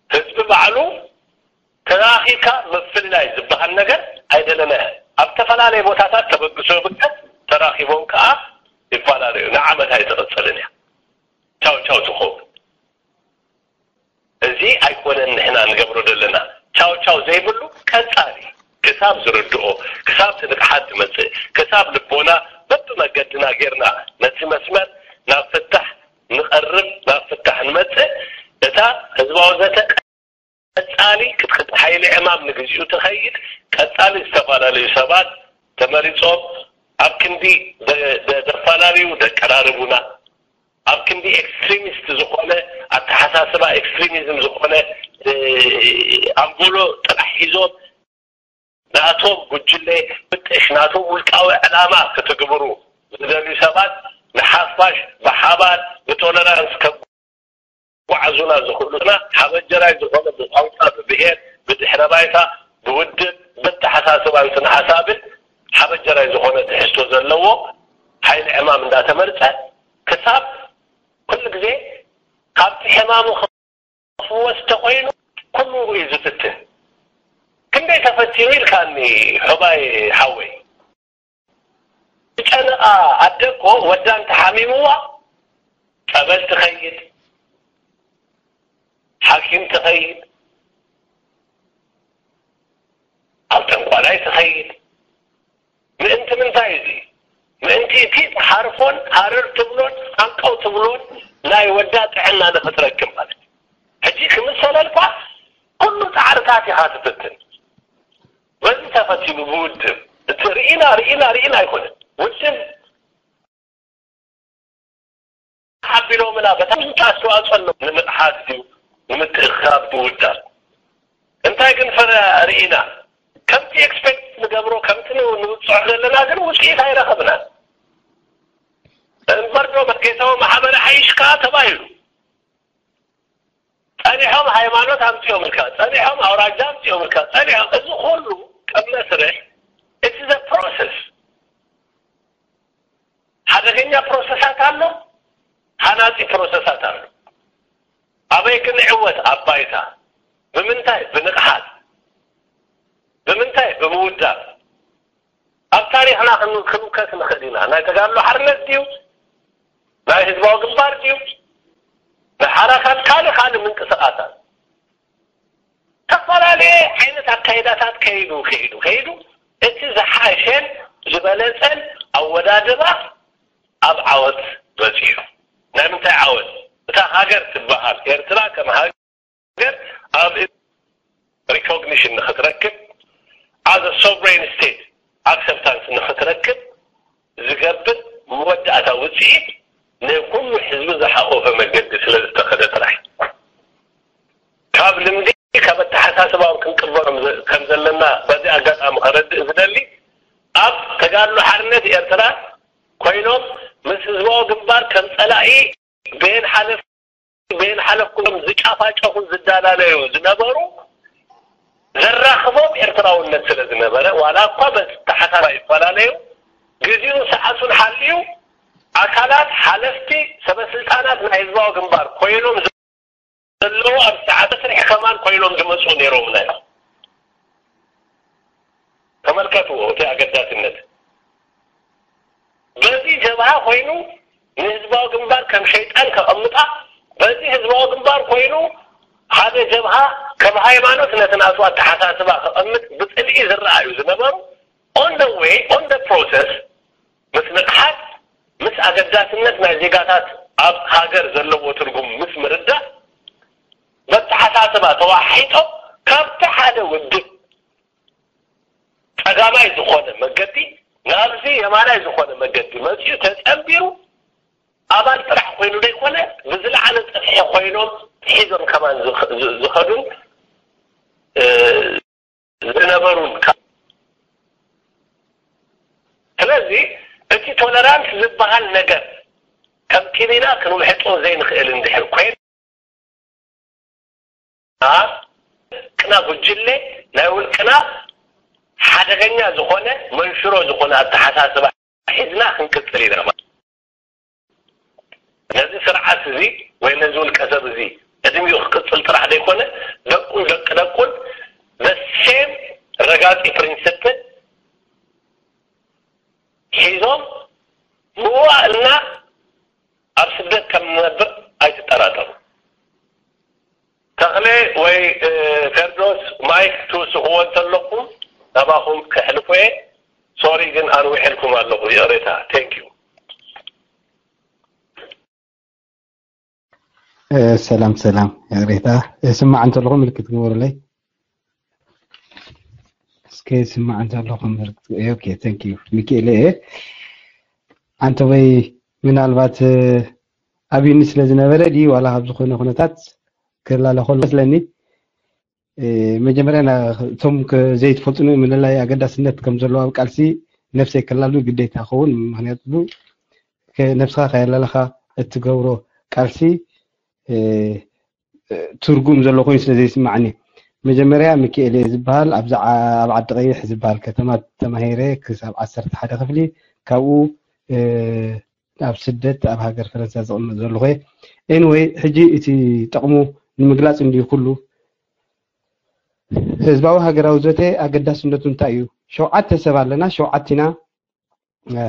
ህዝቢ ባዕሉ ተራኺብካ ምፍልላይ ዝበሃል ነገር ኣይደለናያ። ኣብ ዝተፈላለየ ቦታታት ተበግሶ ይብገስ፣ ተራኺቦም ከዓ ይፈላለዩ። ንዓመት ኣይትቕፅልን እያ። ቻው ቻው ትኸውን። እዚ ኣይኮነን ንሕና ንገብሮ ዘለና። ቻው ቻው ዘይብሉ ቀፃሊ ክሳብ ዝርድኦ፣ ክሳብ እቲ ንቕሓት ዝመፅእ፣ ክሳብ ልቦና በብመገድና ጌርና ነቲ መስመር ናብ ፍታሕ ንቐርብ፣ ናብ ፍታሕ ንመፅእ። እታ ህዝባዊ ዘተ ቀፃሊ ክትክት ሓይሊ ዕማም ንግዚኡ ትኸይድ። ቀፃሊ ዝተፈላለዩ ሰባት ተመሪፆም ኣብ ክንዲ ደ- ደ- ደፈላለዩ ደቀራርቡና፣ ኣብ ክንዲ ኤክስትሪሚስት ዝኾነ ኣተሓሳስባ ኤክስትሪሚዝም ዝኾነ እ፣ ኣንጎሎ ጥራሕ ሒዞም ናቶም ጉጅለ ብጥሽ ናቶም ውልቃዊ ዕላማ ክትግብሩ ዝደልዩ ሰባት ንሓፋሽ ብሓባር ብቶለራንስ ከጓዓዙና ዝኽእሉና ሓበጀራይ ዝኾነ ብቋንቋ ብብሄር ብድሕረ ባይታ ብውድብ ብተሓሳስባን ስነ ሓሳብን ሓበጀራይ ዝኾነ ትሕዝቶ ዘለዎ ሓይሊ ዕማም እንዳተመርፀ ክሳብ ኩሉ ግዜ ካብቲ ሕማሙ ክፍወስ ተኾይኑ ኩሉ እዩ ዝፍትን። ክንደይ ተፈቲኑ ኢልካኒ ሑባይ ሓወይ። ዝጨነቓ ኣደ እኮ ወዳ እንተሓሚምዋ ጸበል ትኸይድ፣ ሓኪም ትኸይድ፣ ኣብ ጠንቋላይ ትኸይድ። ምእንቲ ምንታይ እዚ? ምእንቲ እቲ ትሓርፎን ሃረር ትብሎን ሃንቀው ትብሎን ናይ ወዳ ጥዕና ንኽትረክብ ማለት እዩ። ሕጂ ክምሰለልኳ ኩሉ ጻዕርታት ኢኻ ትፍትን። በዚ ተፈቲኑ ብውድብ እቲ ርኢና ርኢና ርኢና ኣይኮነን። ውድብ ሓቢሎምና በጣም ኣስተዋፅኦ ኣሎ። ንምጥሓስ ድዩ ንምትእኻብ ድዩ ውዳብ? እንታይ ግን ፍረ ርኢና? ከምቲ ኤክስፔክት ንገብሮ፣ ከምቲ ን-፣ ንብጽሖ ዘለና ግን ውጽኢት ኣይረኸብናን። እምበር ዶ መርጌታዊ ማሕበር ሓይሽ ከኣ ተባሂሉ። ጸኒሖም ሃይማኖት ኣምጺኦምልካ፣ ጸኒሖም ኣውራጃ ኣምጺኦምልካ፣ ጸኒሖም፣ እዚ ኩሉ ቅድመ ስርሕ፣ it's a process። ሓደገኛ ፕሮሰሳት ኣሎ፣ ሃናጺ ፕሮሰሳት ኣሎ። ኣበይ ክንዕወት? ኣብ ባይታ። ብምንታይ? ብንቕሓት። ብምንታይ? ብምውዳብ። ኣብ ታሪኽና ክን-፣ ክንውከስ ንኽእል ኢና። ናይ ተጋድሎ ሓርነት ድዩ? ናይ ህዝባዊ ግንባር ድዩ? ናይ ሓራካት ካልእ ካልእ ምንቅስቓሳት። ዝተፈላለየ ዓይነት ኣካይዳታት ከይዱ፣ ከይዱ፣ ከይዱ፣ እቲ ዝሓሸን ዝበለጸን ኣወዳድባ ኣብ ዓወት በጺሑ። ናይ ምንታይ ዓወት? እታ ሃገር ትበሃል ኤርትራ ከም ሃገር ኣብ ሪኮግኒሽን ንኽትረክብ፣ as a sovereign state acceptance ንኽትረክብ ዝገብር መወዳእታ ውጽኢት ናይ ኩሉ ህዝቢ ዝሓቆፈ መገዲ ስለ ዝተኸደ ጥራሕ። ካብ ልምዲ፣ ካብ ኣተሓሳስባ እውን ክንቅበሎም ዘ-፣ ከም ዘለና በዚ ኣጋጣሚ ከረድእ ዝደሊ፣ ኣብ ተጋድሎ ሓርነት ኤርትራ ኮይኖም ምስ ህዝባዊ ግንባር ከም ጸላኢ በየን ሓለፍ-፣ በየን ሓለፍኩም ዝጫፋጨፉ ዝዳላለዩ ዝነበሩ ዘራኽቦም ኤርትራውነት ስለ ዝነበረ፣ ዋላ እኳ በተሓሳባ ይፈላለዩ፣ ግዜኡን ሰዓቱን ሓልዩ ኣካላት፣ ሓለፍቲ፣ ሰበስልጣናት ናይ ህዝባዊ ግንባር ኮይኖም ዘለዉ ኣብ ሰዓተ ስርሒ ከማን ኮይኖም ዝመጹ ነይሮምና እዮም። ተመልከትዎ እቲ ኣገዳስነት። በዚ ጀብሃ ኮይኑ ንህዝባዊ ግንባር ከም ሸይጣን ከቐምጣ፣ በዚ ህዝባዊ ግንባር ኮይኑ ሓደ ጀብሃ ከም ሃይማኖት ነቲ ናቱ ኣተሓሳስባ ከቐምጥ ብጽልኢ ዝረኣዩ ዝነበሩ፣ on the way, on the process፣ ምስ ንቕሓት፣ ምስ ኣገዳስነት ናይ ዜጋታት ኣብ ሃገር ዘለዎ ትርጉም ምስ ምርዳእ፣ በተሓሳስባ ተዋሒጦም ካብቲ ሓደ ውድብ ጸጋማይ ዝኾነ መገዲ ናብዚ የማናይ ዝኾነ መገዲ መጺኡ ተጸንቢሩ፣ ኣባል ጥራሕ ኮይኑ ዘይኮነ፣ ብዝለዓለ ጽፍሒ ኮይኖም ሒዞም ከማን ዝኸ-፣ ዝ-፣ ዝኸዱን፣ እ፣ ዝነበሩን ከ-፣ ስለዚ እቲ ቶለራንስ ዝበሃል ነገር ከም ኪኒና ክንውሕጦ ዘይንኽእል እንድሕር ኮይና፣ ቅና ጉጅለ ናይ ውልቅና ሓደገኛ ዝኾነ መንሽሮ ዝኾነ ኣተሓሳስባ ሒዝና ክንቅጽል ኢና ማለት። ነዚ ስርዓት እዚ ወይ ነዚ ውልቀ ሰብ እዚ ዕድሚኡ ክቅጽል ጥራሕ ዘይኮነ፣ ደቁን ደቂ ደቁን the same ረጋጺ ፕሪንስፕል ሒዞም ብኡ ኣልና ኣብ ስደት ከም ንነብር ኣይትጠራጠሩ። ተኽለ ወይ፣ እ፣ ቴድሮስ፣ ማይክ ትውስኽዎ እንተለኹም ናባኹም ከሕልፎ እየ። ሶሪ ግን ኣንዊሐልኩም ኣለኹ፣ ይቕሬታ። ቴንክ ዩ። እ፣ ሰላም ሰላም፣ ይቕሬታ። እ፣ ስማዕ እንተለኹም ምልክት ግበሩለይ። እስከ ስማዕ እንተለኹም ምልክት፣ ኦኬ፣ ቴንክ ዩ። ሚኪኤል እየ። ኣንተ ወይ ምናልባት፣ እ፣ ኣብዩኒ ስለ ዝነበረ ድዩ ዋላ ካብ ዝኾነ ኩነታት ክላለ ከሎ መስለኒ። እ፣ መጀመርያ ና-፣ እቶም ከ-፣ ዘይትፈልጡኒ ምልላይ ኣገዳስነት ከም ዘለዎ ኣብ ቃልሲ ነፍሰይ ከላሉ ግዴታ ኸውን። ምኽንያቱ ከ-፣ ነፍስኻ ከየላለኻ እትገብሮ ቃልሲ፣ እ፣ እ፣ ትርጉም ዘሎ ኮይኑ ስለ ዘይስማዓኒ። መጀመርያ ሚኪኤል እየ ዝበሃል፣ ኣብዚ ዓ-፣ ኣብ ዓዲ ቀይሕ ዝበሃል ከተማ ተማሂረ ክሳብ ዓሰርተ ሓደ ክፍሊ፣ ካብኡ፣ እ፣ ኣብ ስደት ኣብ ሃገር ፈረንሳ ዝቕመጥ ዘለኹ እየ። ኤኒወይ፣ ሕጂ እቲ ጠቕሙ ንምግላጽ እንድዩ ኩሉ። ህዝባዊ ሃገራዊ ዘተ ኣገዳስነቱ እንታይ እዩ? ሸውዓተ ሰብ ኣለና፣ ሸውዓቲና፣ እ፣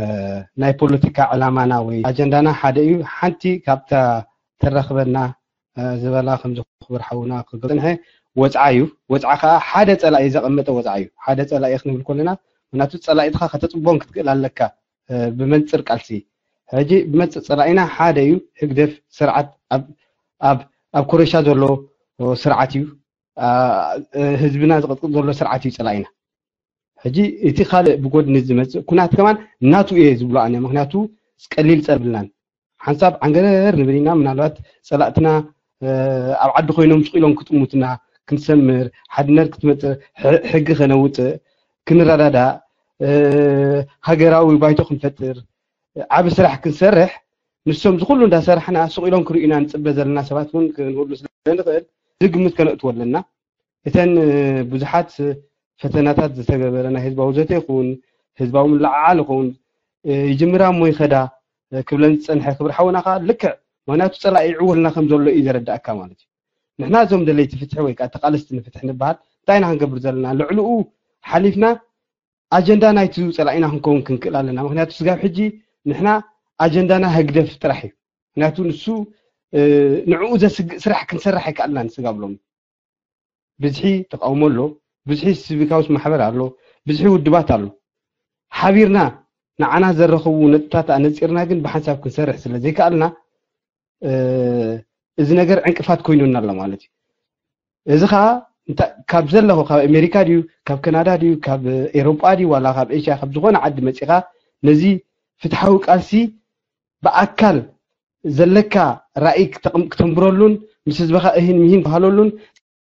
ናይ ፖለቲካ ዕላማና ወይ ኣጀንዳና ሓደ እዩ። ሓንቲ ካብታ ተራኽበና፣ እ፣ ዝበላ ከምዚ ክቡር ሓውና ክገልጽ ዝጸንሐ ወጽዓ እዩ። ወጽዓ ከኣ ሓደ ጸላኢ ዘቐመጠ ወጽዓ እዩ። ሓደ ጸላኢ ክንብል ከለና፣ ምኽንያቱ ጸላኢትኻ ከተጽቦን ክትክእል ኣለካ፣ እ፣ ብመንጽር ቃልሲ። ሕጂ ብመንጽር ጸላኢና ሓደ እዩ፣ ህግደፍ ስርዓት ኣብ፣ ኣብ፣ ኣብ ኮረሻ ዘሎ ስርዓት እዩ። ኣ፣ እ፣ ህዝብና ዝቕጥቅጥ ዘሎ ስርዓት እዩ ጸላኢና። ሕጂ እቲ ካልእ ብጎድኒ ዝመጽእ ኩናት ከማን ናቱ እየ ዝብሎ ኣነ። ምኽንያቱ ቀሊል ጸር ብልናን። ሓንሳብ ዓንገረር ንብል ኢና፣ ምናልባት ጸላእትና፣ እ፣ ኣብ ዓዲ ኮይኖም ስቕ ኢሎም ክጥሙትና፣ ክንሰምር፣ ሓድነት ክትመፅእ፣ ሕ- ሕጊ ከነውፅእ፣ ክንረዳዳእ፣ እ፣ ሃገራዊ ባይቶ ክንፈጥር፣ ዓቢ ስራሕ ክንሰርሕ፣ ንሶም ዝኹሉ እንዳሰራሕና ስቕ ኢሎም ክርእዩና ንፅበ ዘለና ሰባት እውን ክንህሉ ስለ ንኽእል ዝግምት ከነእትዎ ኣለና። እተን እ፣ ብዙሓት ፈተናታት ዝተገበረ ናይ ህዝባዊ ዘተ ይኹን ህዝባዊ ምልዕዓል ይኹን እ፣ ይጅምራ እሞ ይኸዳ እ፣ ክብለን ዝፀንሐ ክብሪ ሓውና ከዓ ልክዕ፣ ምክንያቱ ፀላኢ ይዕወልና ከም ዘሎ እዩ ዘረዳእካ ማለት እዩ። ንሕና እዞም ደለይቲ ፍትሒ ወይ ከዓ ተቃለስቲ ንፍትሒ ንበሃል እንታይ ኢና ክንገብር ዘለና? ልዕልኡ ሓሊፍና ኣጀንዳ ናይቲ ፀላኢና ክንከውን ክንክእል ኣለና። ምክንያቱ ስጋብ ሕጂ ንሕና ኣጀንዳና ህግደፍ ጥራሕ እዩ። ምክንያቱ ንሱ እ፣ ንዕኡ ዘስግእ ስራሕ ክንሰርሕ ኣይከኣልናን። ስጋብ ሎሚ ብዝሒ ተቃውሞ ኣሎ፣ ብዝሒ ሲቪካዊ ማሕበር ኣሎ፣ ብዝሒ ውድባት ኣሎ። ሓቢርና ንዓና ዘረኸቡ ነጥብታት ኣነፂርና ግን ብሓንሳብ ክንሰርሕ ስለ ዘይከኣልና እ፣ እዚ ነገር ዕንቅፋት ኮይኑና ኣሎ ማለት እዩ። እዚ ከዓ እንታ- ካብ ዘለኹ ካብ ኣሜሪካ ድዩ ካብ ካናዳ ድዩ ካብ ኤሮጳ ድዩ ዋላ ካብ ኤሽያ ካብ ዝኾነ ዓዲ መፂኻ ነዚ ፍትሓዊ ቃልሲ ብኣካል ዘለካ ራእይ ክተቕም- ክተንብረሉን ምስ ህዝብኻ እሂን ምሂን ክበሃለሉን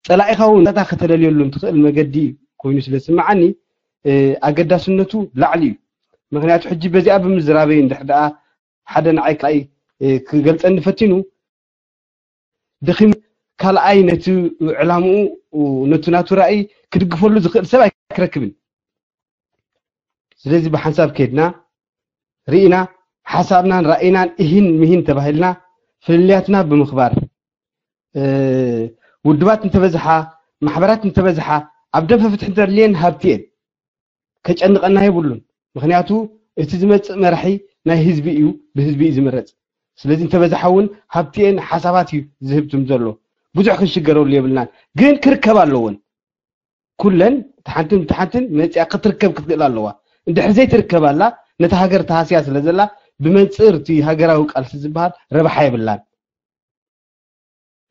ፀላኢኻ እውን ታ ከተለልየሉን ትኽእል መገዲ ኮይኑ ስለ ዝስምዓኒ እ፣ ኣገዳስነቱ ላዕሊ እዩ። ምክንያቱ ሕጂ በዚኣ ብምዝራበይ እንድሕር ደኣ ሓደ ንዓይ ካልኣይ እ፣ ክገልፀኒ ፈቲኑ ደኺም ካልኣይ ነቲ ዕላምኡ ነቲ ናቱ ራእይ ክድግፈሉ ዝኽእል ሰብ ኣይክረክብን። ስለዚ ብሓንሳብ ከድና ርኢና ሓሳብናን ራእይናን እሂን ምሂን ተባሂልና ፍልልያትና ብምኽባር እ፣ ውድባት እንተበዝሓ ማሕበራት እንተበዝሓ ኣብ ደንፈ ፍትሒ እንተድልየን ሃብቲ እየን ከጨንቐና የብሉን። ምክንያቱ እቲ ዝመፅእ መራሒ ናይ ህዝቢ እዩ፣ ብህዝቢ እዩ ዝምረፅ። ስለዚ እንተበዝሓ እውን ሃብቲ እየን ሓሳባት እዩ ዝህብትም ዘሎ። ብዙሕ ክንሽገረሉ የብልናን፣ ግን ክርከብ ኣለዎን። ኩለን ተሓንትን ተሓንትን መፅያ ክትርከብ ክትክእል ኣለዋ። እንድሕር ዘይትርከባላ ነቲ ሃገር ተሃስያ ስለ ዘላ ብመንፅር እቲ ሃገራዊ ቃልሲ ዝበሃል ረብሓ የብላን።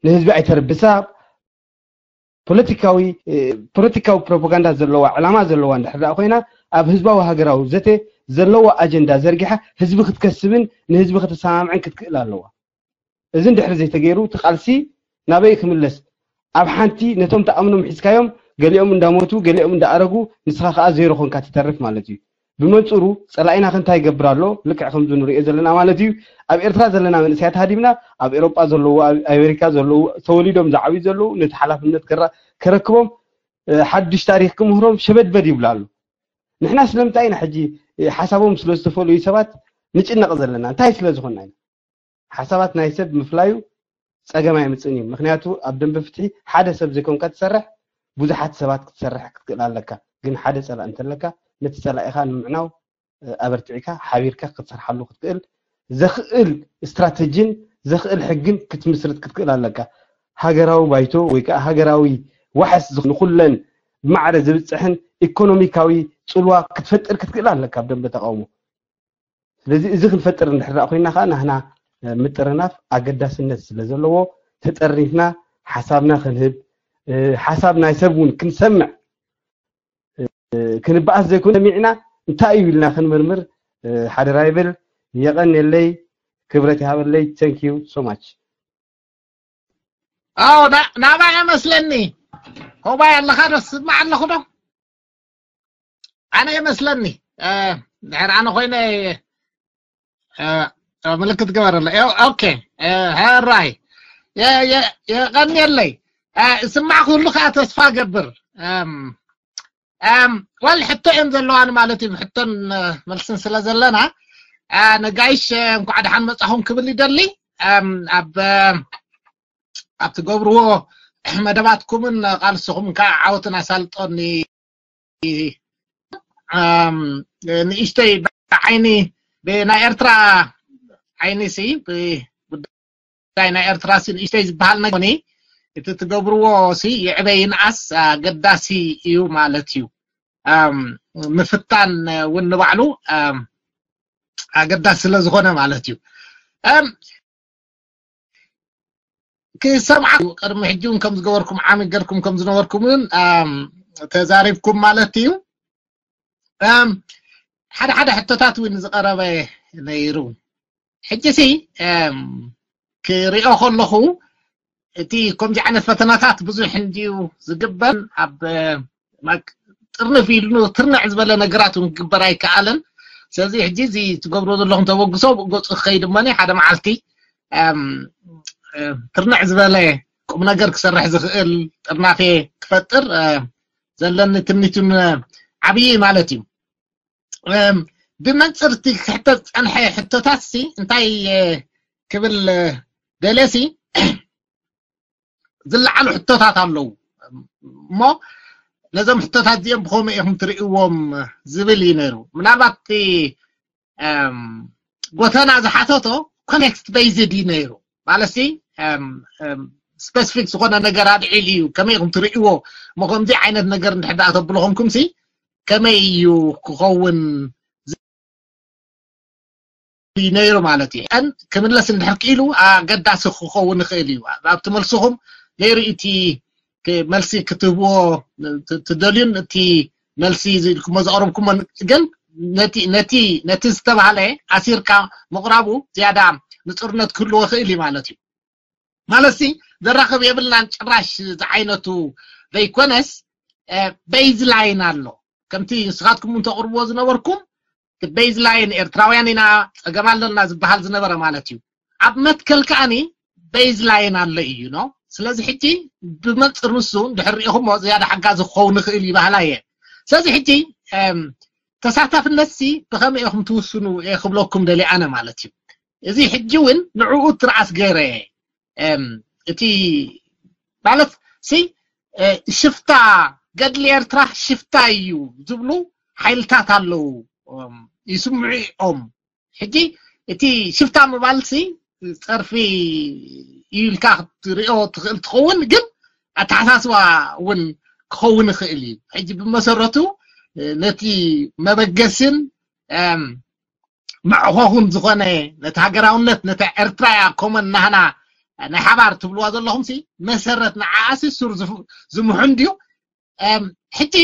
ንህዝቢ ኣይተርብሳ ፖለቲካዊ ፖለቲካዊ ፕሮፓጋንዳ ዘለዋ ዕላማ ዘለዋ እንድሕር ደኣ ኮይና ኣብ ህዝባዊ ሃገራዊ ዘተ ዘለዋ ኣጀንዳ ዘርጊሓ ህዝቢ ክትከስብን ንህዝቢ ከተሰማምዕን ክትክእል ኣለዋ። እዚ እንድሕር ዘይተገይሩ እቲ ቃልሲ ናበይ ክምለስ? ኣብ ሓንቲ ነቶም ተኣምኖም ሒዝካዮም ገሊኦም እንዳሞቱ ገሊኦም እንዳኣረጉ ንስኻ ከዓ ዜሮ ኮንካ ትተርፍ ማለት እዩ። ብመንፅሩ ፀላኢና ከ እንታይ ይገብር ኣሎ? ልክዕ ከምዚ ንሪኦ ዘለና ማለት እዩ። ኣብ ኤርትራ ዘለና መንእሰያት ሃዲምና ኣብ ኤሮጳ ዘለዉ ኣብ ኣሜሪካ ዘለዉ ተወሊዶም ዝዓብዩ ዘለዉ ነቲ ሓላፍነት ከራ- ከረክቦም እ፣ ሓዱሽ ታሪክ ክምህሮም ሸበድበድ ይብሉ ኣሎ። ንሕና ስለምንታይ ኢና ሕጂ እ፣ ሓሳቦም ስለ ዝተፈለዩ ሰባት ንጭነቕ ዘለና እንታይ ስለ ዝኾንና ኢና? ሓሳባት ናይ ሰብ ምፍላዩ ፀገም ኣይምፅእን እዩ። ምክንያቱ ኣብ ደንበ ፍትሒ ሓደ ሰብ ዘይኮንካ ትሰርሕ ብዙሓት ሰባት ክትሰርሕ ክትክእል ኣለካ። ግን ሓደ ፀላእ እንተለካ ነቲ ፀላኢኻ ንምዕናው ኣበርቲዕካ ሓቢርካ ክትሰርሓሉ ክትክእል ዘኽእል ስትራተጂን ዘኽእል ሕግን ክትምስርት ክትክእል ኣለካ። ሃገራዊ ባይቶ ወይ ከዓ ሃገራዊ ዋሕስ ንኩለን ብማዕረ ዝብፅሕን ኢኮኖሚካዊ ፅልዋ ክትፈጥር ክትክእል ኣለካ ኣብ ደንበ ተቃውሞ። ስለዚ እዚ ክንፈጥር እንድሕር ኮይና ከዓ ናህና ምጥርናፍ ኣገዳስነት ስለ ዘለዎ ተጠርኒፍና ሓሳብና ክንህብ ሓሳብ ናይ ሰብ እውን ክንሰምዕ ክንበኣስ ዘይኮነ ሰሚዕና እንታይ እዩ ኢልና ክንምርምር ሓደራ ይብል። የቐንየለይ፣ ክብረት ይሃበለይ። Thank you so much። ኣዎ ናባይ መስለኒ። ሆባይ ኣለኻ ዶ? ስማዕ ኣለኹ ዶ? ኣነ ይመስለኒ ድሕር ኣነ ኮይነ ምልክት ገበረለ። ኦኬ፣ ሕራይ የቐንየለይ። ስማዕ ክህሉ ከዓ ተስፋ ገብር። ዋል ሕቶ እየን ዘለዋኒ ማለት እዩ። ብሕቶን መልስን ስለ ዘለና ነጋይሽ እንኳዕ ደሓን መፃኹም ክብል ይደሊ። ኣብ ኣብ ትገብርዎ መደባትኩምን ቃልስኹም ከዓ ዓወትን ኣሳልጦኒ። ንእሽተይ ብዓይኒ ብናይ ኤርትራ ዓይኒ ሲ ጉዳይ ናይ ኤርትራ ሲ ንእሽተይ ዝበሃል ነገር እቲ ትገብርዎ ሲ ይዕበ ይንኣስ ኣገዳሲ እዩ ማለት እዩ። ምፍታን እውን ንባዕሉ ኣገዳሲ ስለ ዝኾነ ማለት እዩ። ክሰምዓ ቅድሚ ሕጂ እውን ከም ዝገበርኩም ዓሚ ገርኩም ከም ዝነበርኩም እውን ተዛሪብኩም ማለት እዩ። ሓደ ሓደ ሕቶታት እውን ዝቀረበ ነይሩ። ሕጂ ሲ ክሪኦ ከለኹ እቲ ከምዚ ዓይነት ፈተናታት ብዙሕ እንድዩ ዝግበር ኣብ ጥርንፍ ኢሉ ትርንዕ ዝበለ ነገራት እውን ክግበር ኣይከኣለን። ስለዚ ሕጂ እዚ ትገብሮ ዘለኹም ተበግሶ ገፁ ክኸይድ እመኒ ሓደ መዓልቲ ትርንዕ ዝበለ ቁም ነገር ክሰርሕ ዝኽእል ጥርናፌ ክፈጥር ዘለኒ ትምኒቱን ዓብዪ ማለት እዩ። ብመንፅር እቲ ክሕተት ዝፀንሐ ሕቶታት ሲ እንታይ ክብል ደለሲ ዝለዓሉ ሕቶታት ኣለዉ እሞ ነዞም ሕቶታት እዚኦም ብኸመይ ኢኹም ትርእይዎም ዝብል እዩ ነይሩ። ምናልባት እቲ ጎተና ዝሓተቶ ኮንቴክስት ቤይዝድ እዩ ነይሩ። ማለት ሲ ስፔሲፊክ ዝኾነ ነገር ኣልዒሉ እዩ ከመይ ኢኹም ትርእይዎ እሞ ከምዚ ዓይነት ነገር እንድሕር ደኣ ተብሎ ኮንኩም ሲ ከመይ እዩ ክኸውን ነይሩ ማለት እዩ። እን ክምለስ እንድሕር ክኢሉ ኣገዳሲ ክኸውን ይኽእል እዩ። ኣብቲ መልስኹም ነይሩ እቲ መልሲ ክትህብዎ ትደልዩን እቲ መልሲ ኢልኩሞ ዘቕረብኩሞ ግን ነቲ ነቲ ነቲ ዝተባህለ ኣሲርካ ምቕራቡ ዝያዳ ንፁርነት ክህልዎ ይኽእል እዩ ማለት እዩ። ማለት ሲ ዘራኽብ የብልናን ጭራሽ ዝዓይነቱ ዘይኮነስ ቤዝ ላይን ኣሎ። ከምቲ ንስኻትኩም እንተቕርብዎ ዝነበርኩም ቤዝ ላይን ኤርትራውያን ኢና ጸገም ኣለና ዝበሃል ዝነበረ ማለት እዩ። ኣብ መትከል ከኣኒ ቤዝ ላይን ኣሎ እዩ ነው። ስለዚ ሕጂ ብመንፅር ንሱ እንድሕር ሪኢኹሞ ዝያዳ ሓጋዚ ክኸውን ይኽእል ይባህላ እየ። ስለዚ ሕጂ ተሳታፍነት ሲ ብኸመይ ኢኹም ትውስኑ እየ ክብለኩም ደሊ ኣነ ማለት እዩ። እዚ ሕጂ እውን ንዕኡ ትርኣስ ገይረ እቲ ማለት ሲ ሽፍታ ገድሊ ኤርትራ ሽፍታ እዩ ዝብሉ ሓይልታት ኣለዉ ይስምዑ እዮም። ሕጂ እቲ ሽፍታ ምባል ሲ ጸርፊ እዩ ኢልካ ክትሪኦ ትኽእል ትኸውን ግን ኣተሓሳስባ እውን ክኸውን ይኽእል እዩ። ሕጂ ብመሰረቱ ነቲ መበገስን መዕኾኹን ዝኾነ ነቲ ሃገራውነት ነቲ ኤርትራ እያ ኮመን ናህና ናይ ሓባር ትብልዋ ዘለኹም ሲ መሰረት ንዓኣሲ ሱር ዝምሑ እንድዩ። ሕጂ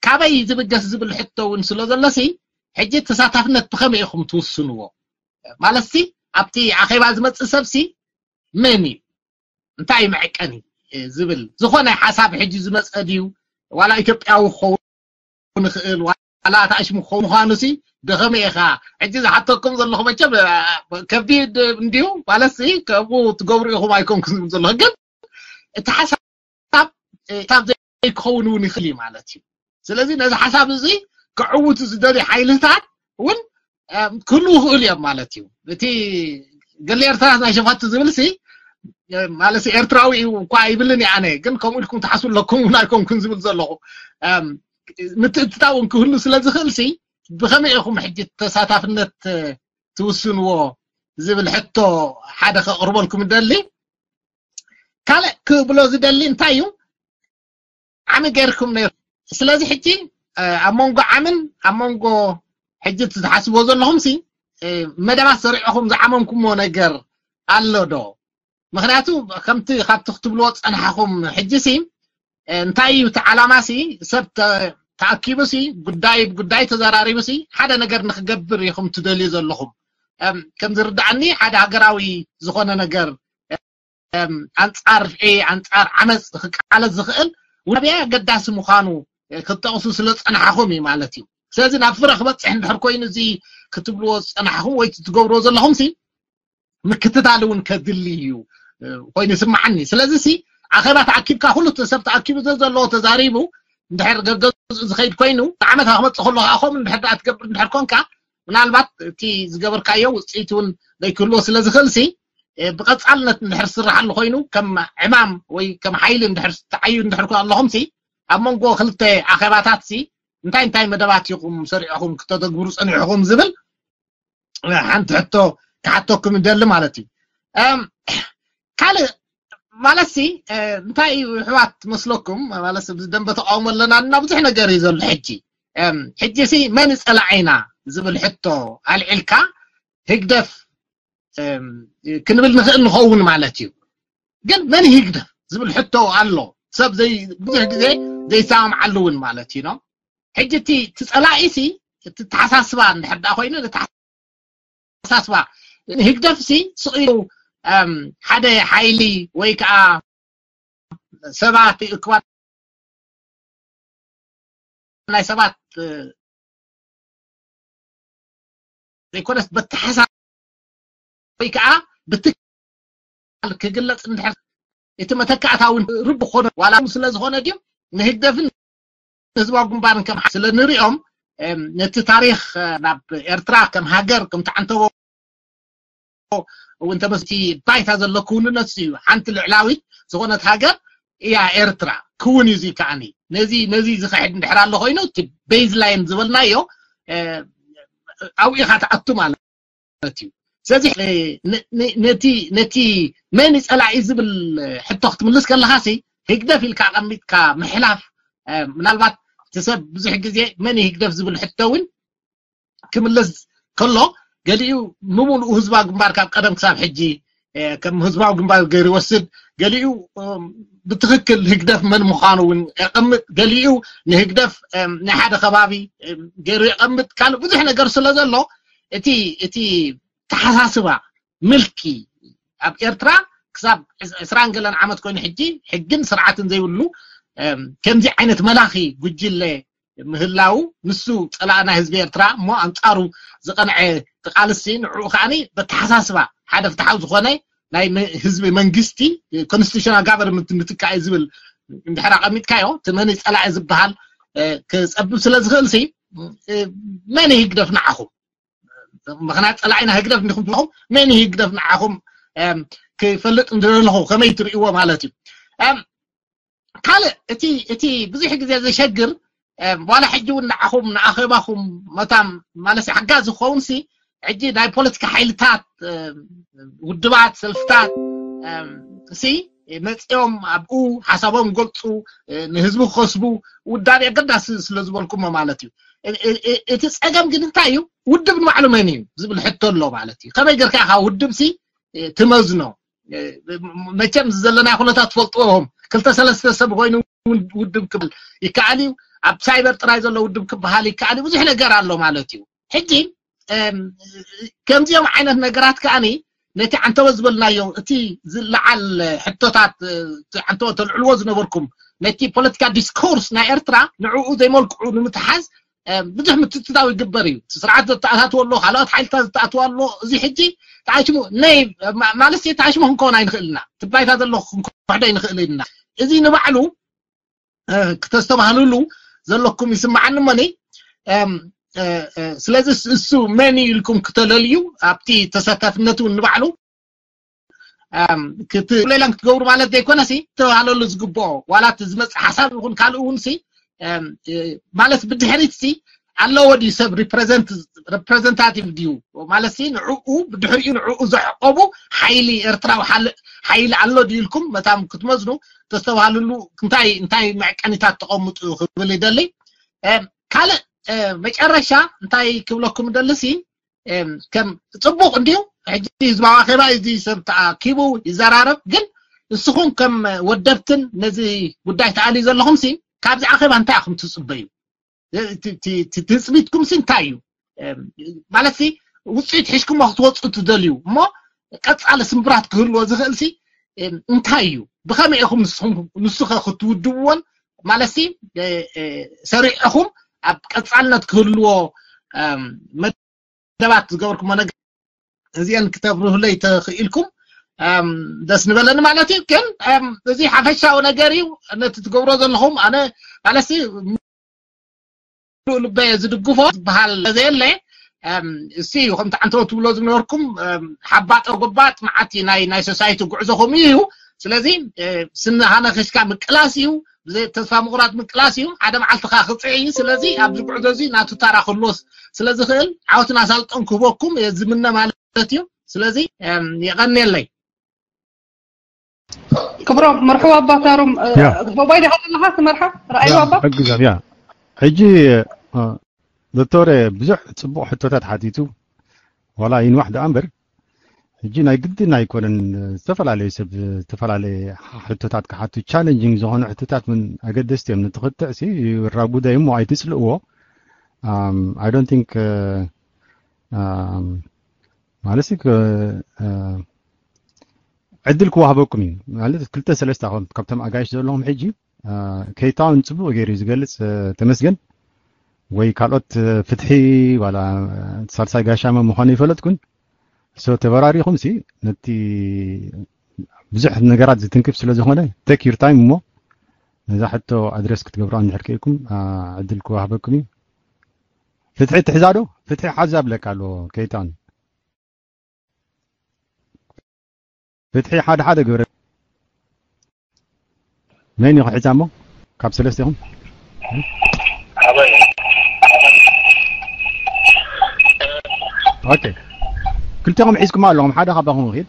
ካበይ ዝብገስ ዝብል ሕቶ እውን ስለ ዘሎ ሲ ሕጂ ተሳታፍነት ብኸመይ ኢኹም ትውስንዎ? ማለት ሲ ኣብቲ ኣኼባ ዝመፅእ ሰብ ሲ መን እዩ? እንታይ እዩ መዐቀኒ ዝብል ዝኾነ ሓሳብ ሕጂ ዝመፀ ድዩ? ዋላ ኢትዮጵያዊ ክኸውን ይኽእል ዋላ ኣታእሽሙ ክኸውን ምዃኑ ሲ ብኸመይ ኢኻ ሕጂ ዝሓተኩም ዘለኹ መቸም ከቢድ እንድዩ ማለት ሲ ከምኡ ትገብሩ ኢኹም ኣይኮንኩም ዝብል ዘለኹ ግን እቲ ሓሳብ ካብ ዘይክኸውን እውን ይኽእል እዩ ማለት እዩ። ስለዚ ነዚ ሓሳብ እዚ ክዕውቱ ዝደልዩ ሓይልታት እውን ክህልዉ ይኽእሉ እዮም ማለት እዩ። እቲ ገለ ኤርትራ ናይ ሸፋቱ ዝብል ሲ ማለት ኤርትራዊ እዩ እኳ ይብልን ኣነ ግን ከምኡ ኢልኩም ትሓስቡ ኣለኩም እውን ኣይኮንኩን ዝብል ዘለኹ ምትእትታው እውን ክህሉ ስለ ዝኽእል ሲ ብኸመይ ኢኹም ሕጂ ተሳታፍነት ትውስንዎ ዝብል ሕቶ ሓደ ከቕርበልኩም ደሊ። ካልእ ክብሎ ዝደሊ እንታይ እዩ ዓሚ ገይርኩም ነይሩ። ስለዚ ሕጂ ኣብ መንጎ ዓምን ኣብ መንጎ ሕጂ ትሓስብዎ ዘለኹም ሲ መደባት ሰሪዕኹም ዝዓመምኩሞ ነገር ኣሎ ዶ? ምክንያቱ ከምቲ ካብቲ ክትብልዎ ዝፀናሕኹም ሕጂ ሲ እንታይ እዩ እቲ ዓላማ ሲ ሰብ ተኣኪቡ ሲ ጉዳይ ብጉዳይ ተዘራሪቡ ሲ ሓደ ነገር ንክገብር ኢኹም ትደልዩ ዘለኹም ከም ዝርዳእኒ ሓደ ሃገራዊ ዝኾነ ነገር ኣንፃር ርፍዒ ኣንፃር ዓመፅ ክቃለስ ዝኽእል ውዳቤ ኣገዳሲ ምዃኑ ክትጠቕሱ ስለ ዝፀናሕኹም እዩ ማለት እዩ። ስለዚ ናብ ፍረ ክበፅሕ እንድሕር ኮይኑ እዚ ክትብልዎ ዝፀናሕኹም ወይ ትገብርዎ ዘለኹም ሲ ምክትታል እውን ከድሊ እዩ ኮይኑ ይስማዓኒ። ስለዚ ሲ ኣኼባ ተኣኪብካ ኩሉ ሰብ ተኣኪቡ ዘለዎ ተዛሪቡ እንድሕር ገገዝኡ ዝኸይድ ኮይኑ ንዓመት ክመፅእ ከሎ ከዓ ከምኡ እንድሕር ደኣ ትገብር እንድሕር ኮንካ ምናልባት እቲ ዝገበርካዮ ውፅኢት እውን ዘይክህልዎ ስለ ዝኽእል ሲ ብቐፃልነት እንድሕር ዝስራሓሉ ኮይኑ ከም ዕማም ወይ ከም ሓይሊ እንድሕር ትዓዩ እንድሕር ኣለኹም ሲ ኣብ መንጎ ክልተ ኣኼባታት ሲ እንታይ እንታይ መደባት ኢኹም ሰሪዕኹም ክተተግብሩ ፀኒሕኹም ዝብል ሓንቲ ሕቶ ክሓተኩም ይደሊ ማለት እዩ። ካልእ ማለት ሲ እንታይ እዩ ኣሕዋት መስለኩም ማለት ደንበ ተቃውሞ ኣለና እና ብዙሕ ነገር እዩ ዘሎ ሕጂ ሕጂ ሲ መን ጸላዒና ዝብል ሕቶ ኣልዒልካ ህግደፍ ክንብል ንኽእል ንኸውን ማለት እዩ። ግን መን ህግደፍ ዝብል ሕቶ ኣሎ ሰብ ብዙሕ ግዜ ዘይሰማምዓሉ እውን ማለት እዩ። ሕጂ እቲ ጸላኢ ሲ እቲ ተሓሳስባ እንድሕር ደኣ ኮይኑ ተሓሳስባ ህግደፍ ሲ ስቕ ኢሉ ሓደ ሓይሊ ወይ ከዓ ሰባት እኳ ናይ ሰባት ዘይኮነስ በተሓሳብ ወይ ከዓ ብትካል ክግለፅ እንድሕር እቲ መተካእታ እውን ርቡ ክኾነ ዋላ ስለ ዝኾነ ድዩ ንህግደፍን ህዝባዊ ግንባርን ከም ስለ ንሪኦም ነቲ ታሪክ ናብ ኤርትራ ከም ሃገር ከም ተዓንተቦ እውን ተመስቲ ባይታ ዘሎ ክውንነት እዩ። ሓንቲ ልዕላዊት ዝኾነት ሃገር እያ ኤርትራ ክውን እዩ። እዚ ከዓኒ ነዚ ነዚ ዝኸሕድ እንድሕር ኣሎ ኮይኑ እቲ ቤዝ ላይን ዝበልናዮ ኣብኡ ኢኻ ትኣቱ ማለት እዩ። ስለዚ ነቲ ነቲ መን ጸላኢ ዝብል ሕቶ ክትምልስ ከለኻሲ ህግደፍ ኢልካ ኣቐሚጥካ ምሕላፍ ምናልባት እቲ ሰብ ብዙሕ ግዜ መን ህግደፍ ዝብል ሕቶ እውን ክምለስ ከሎ ገሊኡ ምሙሉኡ ህዝባዊ ግንባር ካብ ቀደም ክሳብ ሕጂ ከም ህዝባዊ ግንባር ገይሩ ይወስድ፣ ገሊኡ ብትክክል ህግደፍ መን ምዃኑ እውን የቐምጥ፣ ገሊኡ ንህግደፍ ናይ ሓደ ከባቢ ገይሩ የቐምጥ። ካልእ ብዙሕ ነገር ስለ ዘሎ እቲ እቲ ተሓሳስባ ምልኪ ኣብ ኤርትራ ክሳብ ዕስራን ገለን ዓመት ኮይኑ ሕጂ ሕግን ስርዓትን ዘይብሉ ከምዚ ዓይነት መላኺ ጉጅለ ምህላው ንሱ ጸላእና ህዝቢ ኤርትራ እሞ ኣንጻሩ ዝቐንዐ ቃልሲ ንዕኡ ከዓኒ በተሓሳስባ ሓደ ፍትሓዊ ዝኾነ ናይ ህዝቢ መንግስቲ ኮንስቲቱሽናል ጋቨርንመንት ምትካእ ዝብል እንድሕር ኣቐሚጥካዮ እቲ መን ጸላኢ ዝበሃል ክጸብብ ስለ ዝኽእል ሲ መን ህግደፍ ንዓኹም ምኽንያት ጸላኢና ህግደፍ እንዲኹም ትለኹም መን ህግደፍ ንዓኹም ክፈልጥ እንደለኹ ከመይ ትርእይዎ ማለት እዩ። ካልእ እቲ እቲ ብዙሕ ግዜ ዘሸግር ዋላ ሕጂ እውን ንዓኹም ንኣኼባኹም መታም ማለት ሓጋዚ ክኸውን ሲ ሕጂ ናይ ፖለቲካ ሓይልታት ውድባት ሰልፍታት ሲ መፅኦም ኣብኡ ሓሳቦም ገልፁ ንህዝቢ ክኸስቡ ውዳቤ ኣገዳሲ ስለ ዝበልኩሞ ማለት እዩ። እቲ ፀገም ግን እንታይ እዩ? ውድብ ንባዕሉ መን እዩ ዝብል ሕቶ ኣሎ ማለት እዩ። ከመይ ጌርካ ኢኻ ውድብ ሲ ትመዝኖ? መቸም ዘለናዮ ኩነታት ትፈልጥዎም ክልተ ሰለስተ ሰብ ኮይኑ ውድብ ክብል ይከኣል እዩ። ኣብ ሳይበር ጥራይ ዘሎ ውድብ ክበሃል ይከኣል እዩ። ብዙሕ ነገር ኣሎ ማለት እዩ። ሕጂ ከምዚኦም ዓይነት ነገራት ከዓኒ ነቲ ዓንተወ ዝበልናዮ እቲ ዝለዓል ሕቶታት ዓንተወ ተልዕልዎ ዝነበርኩም ነቲ ፖለቲካ ዲስኮርስ ናይ ኤርትራ ንዕኡ ዘይመልክዑ ንምትሓዝ ብዙሕ ምትትታው ይግበር እዩ። ስርዓት ዘተኣታትዎ ኣሎ፣ ካልኦት ሓይልታት ዘተኣትዎ ኣሎ። እዚ ሕጂ ተኣሽሙ ናይ ማለት ተኣሽሙ ክንከውን ኣይንኽእል ኢና። ትባይታ ዘሎ ክንኮሕዶ ኣይንኽእል ኢና። እዚ ንባዕሉ ክተስተባህልሉ ዘለኩም ይስምዓኒ እሞኒ ስለዚ እሱ መን እዩ ኢልኩም ክተለልዩ ኣብቲ ተሳታፍነት እውን ንባዕሉ ክትብለላን ክትገብሩ ማለት ዘይኮነሲ ተባህለሉ ዝግብኦ ዋላ እቲ ዝመፅእ ሓሳብ ይኹን ካልእ እውን ሲ ማለት ብድሕሪት ሲ ኣለዎ ድዩ ሰብ ሪፕሬዘንታቲቭ ድዩ ማለት ሲ ንዕኡ ብድሕሪኡ ንዕኡ ዘዕቆቡ ሓይሊ ኤርትራዊ ሓይሊ ኣሎ ድዩ ኢልኩም መታም ክትመዝኑ ተስተባህልሉ እንታይ እንታይ መዕቀኒታት ተቐምጡ ክብል ይደሊ። ካልእ መጨረሻ እንታይ ክብለኩም ደሊ ሲ ከም ፅቡቅ እንዲዩ ሕጂ ህዝባዊ ኣኼባ እዚ ሰብ ተኣኪቡ ይዘራረብ ግን ንስኹም ከም ወደብትን ነዚ ጉዳይ ተኣልዩ ዘለኹም ሲ ካብዚ ኣኼባ እንታይ ኢኹም ትፅበዩ? ትፅቢትኩም ሲ እንታይ እዩ? ማለት ሲ ውፅኢት ሒዝኩሞ ክትወፁ ትደልዩ እሞ ቀፃሊ ስምብራት ክህልዎ ዝኽእል ሲ እንታይ እዩ? ብኸመይ ኢኹም ንስኹም ንሱ ኸ ክትውድብዎን ማለት ሲ ሰሪዕኹም ኣብ ቀፃልነት ክህልዎ መደባት ዝገበርኩሞ ነገር እዚአን ክተብርሁለይ ተኽኢልኩም ደስ ንበለኒ ማለት እዩ። ግን እዚ ሓፈሻዊ ነገር እዩ። ነቲ ትገብሮ ዘለኹም ኣነ ማለት ሲ ልበ ዝድግፎ ዝበሃል ዘየለ እሱ እዩ። ከምቲ ዓንተወ ትብሎ ዝነበርኩም ሓባጠ ጎባጥ መዓት ናይ ናይ ሶሳይቲ ጉዕዞ ከምኡ እዩ። ስለዚ ስኒ ሃነኺስካ ምቅላስ እዩ፣ ብዘይ ተስፋ ምቁራፅ ምቅላስ እዩ። ሓደ መዓልቲ ካ ክፅዒ እዩ። ስለዚ ኣብዚ ጉዕዞ እዚ ናቱ ታራ ክህልዎስ ስለ ዝኽእል ዓወትን ኣሳልጦን ክህበኩም እየ ዝምነ ማለት እዩ። ስለዚ የቐንየለይ። ክብሮም መርሕባ ኣባታሮም ሞባይል ኢኻ ዘለኻ ትመርሓ ረኣዩ ኣባ ሕግዛም ያ ሕጂ ዶክተር ብዙሕ ፅቡቕ ሕቶታት ሓቲቱ ዋላ ይንዋሕ ደኣ እምበር ሕጂ ናይ ግድን ኣይኮነን። ዝተፈላለዩ ሰብ ዝተፈላለየ ሕቶታት ክሓቱ ቻለንጂንግ ዝኾኑ ሕቶታት እውን ኣገደስቲ እዮም። ንትኽትዕ ሲ ራጉዳይ እሞ ኣይትፅልእዎ። I don't think ማለት ሲ ዕድል ክዋህበኩም እዩ። ማለት ክልተ ሰለስተ ካብቶም ኣጋይሽ ዘለኹም ሕጂ፣ ኬይታውን ጽቡቕ ገይሩ ዝገልጽ፣ ተመስገን፣ ወይ ካልኦት፣ ፍትሒ ዋላ ሳልሳይ ጋሻመ ምዃኑ ይፈለጥኩን። ተበራሪኹም ሲ ነቲ ብዙሕ ነገራት ዝትንክፍ ስለ ዝኾነ፣ take your time እሞ ነዛ ሕቶ ኣድረስ ክትገብሩ እንድሕር ክኢልኩም፣ ዕድል ክዋህበኩም እዩ። ፍትሒ ትሕዛ ዶ? ፍትሒ ሓዛ ብለካ ኣሎ ኬይታን። ፍትሒ ሓደ ሓደ ግብረ መን እዩ ክሕዛ እሞ ካብ ሰለስቲኹም? ኦኬ፣ ክልቲኹም ሒዝኩም ኣለኹም፣ ሓደ ካባኹም ይኽእል።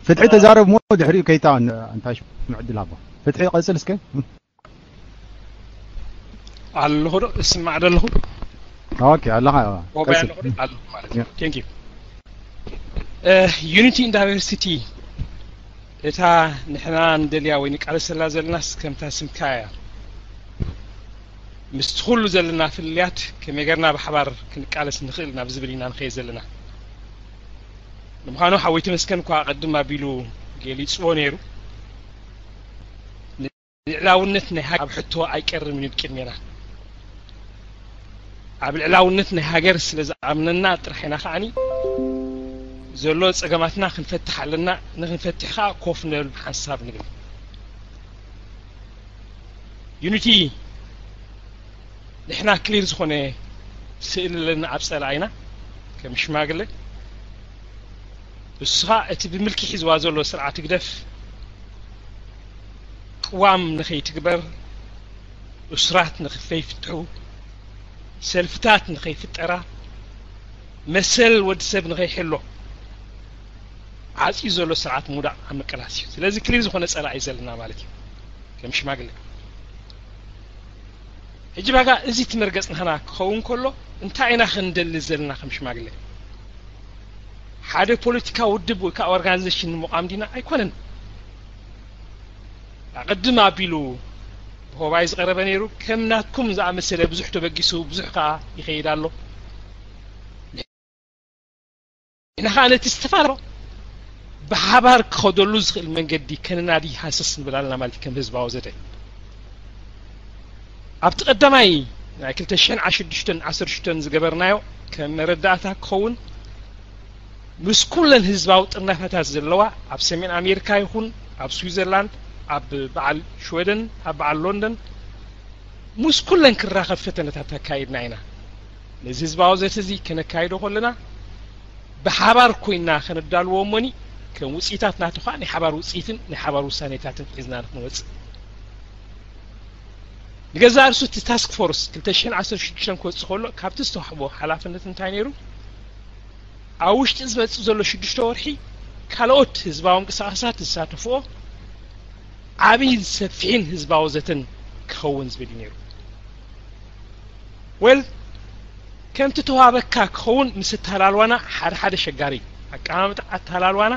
ፍትሒ ተዛረብ እሞ ድሕሪኡ ኬይታ እንታይ ሽሙ ዕድል ሃቦ። ፍትሒ ቀጽል እስከ። ኣለኹ ዶ? እስማዕ ዶ ኣለኹ? ኦኬ፣ ኣለኻ። ሞባይል ኣለኹ ዶ? ኣለኹ ማለት እዩ። Thank you። ዩኒቲ ኢን ዳይቨርሲቲ፣ እታ ንሕና ንደልያ ወይ ንቃለሰላ ዘለናስ ከምታ ስምካ እያ። ምስቲ ኩሉ ዘለና ፍልልያት ከመይ ጌርና ብሓባር ክንቃለስ ንኽእል ናብ ዝብል ኢና ንኸይድ ዘለና። ንምዃኑ ሓወይ ተመስገን እኳ ቅድም ኣቢሉ ገሊጽዎ ነይሩ። ልዕላውነት ናይ ሃገር ኣብ ሕቶ ኣይቀርብን እዩ ቅድሜና። ኣብ ልዕላውነት ናይ ሃገር ስለ ዝኣምነና ጥራሕ ኢና ከዓኒ ዘሎ ጸገማትና ክንፈትሕ ኣለና። ንክንፈትሕ ከኣ ኮፍ ንብል ሓንሳብ ንብል። ዩኒቲ ንሕና ክሊር ዝኾነ ስእሊ ኣለና ኣብ ጸላኢና ከም ሽማግለ። እሱ ኸኣ እቲ ብምልኪ ሒዝዋ ዘሎ ስርዓት ህግደፍ ቅዋም ንኸይትግበር፣ እሱራት ንኽፈይፍትሑ፣ ሰልፍታት ንኸይፍጠራ፣ መሰል ወዲ ሰብ ንኸይሕሎ ዓጽዩ ዘሎ ስርዓት ምውዳቕ ኣብ ምቅላስ እዩ። ስለዚ ክሊር ዝኾነ ጸላኢ ዘለና ማለት እዩ ከም ሽማግለ። ሕጂ ባጋ እዚ እቲ መርገጽ ናህና ክኸውን ከሎ እንታይ ኢና ክንደሊ ዘለና ከም ሽማግለ? ሓደ ፖለቲካ ውድብ ወይ ከዓ ኦርጋናይዜሽን ንምቋም ዲና? ኣይኮነን። ኣቐድም ኣቢሉ ብሆባይ ዝቐረበ ነይሩ። ከም ናትኩም ዝኣመሰለ ብዙሕ ተበጊሱ፣ ብዙሕ ከዓ ይኸይድ ኣሎ። ንሕና ከዓ ነቲ ዝተፋረሮ ብሓባር ክኸደሉ ዝኽእል መንገዲ ከነናዲ ሃሰስ ንብል ኣለና ማለት ከም ህዝባዊ ዘተ። ኣብቲ ቀዳማይ ናይ ክልተ ሽሕን ዓሰርተ ሽዱሽተን ዓሰርተ ሽዱሽተን ዝገበርናዮ ከም መረዳእታ ክኸውን ምስ ኩለን ህዝባዊ ጥርናፈታት ዘለዋ ኣብ ሰሜን ኣሜሪካ ይኹን ኣብ ስዊዘርላንድ፣ ኣብ በዓል ሽወደን፣ ኣብ በዓል ሎንደን ምስ ኩለን ክራኸብ ፈተነታት ኣካይድና ኢና። ነዚ ህዝባዊ ዘተ እዚ ከነካይዶ ከለና ብሓባር ኮይና ከነዳልዎ እሞኒ ከም ውፅኢታት ናቱ ከዓ ናይ ሓባር ውፅኢትን ናይ ሓባር ውሳኔታትን ሒዝና ንክንወፅእ። ንገዛእ ርእሱ እቲ ታስክ ፎርስ ክልተ ሽሕን ዓሰርተ ሽዱሽተን ክወፅእ ከሎ ካብቲ ዝተዋሕቦ ሓላፍነት እንታይ ነይሩ? ኣብ ውሽጢ ዝመፅእ ዘሎ ሽዱሽተ ወርሒ ካልኦት ህዝባዊ ምንቅስቃሳት ዝሳተፍኦ ዓብይን ሰፊሕን ህዝባዊ ዘተን ክኸውን ዝብል እዩ ነይሩ። ወል ከምቲ ተዋበካ ክኸውን ምስ ኣተሃላልዋና ሓደ ሓደ ሸጋሪ ኣቀማምጣ ኣተሃላልዋና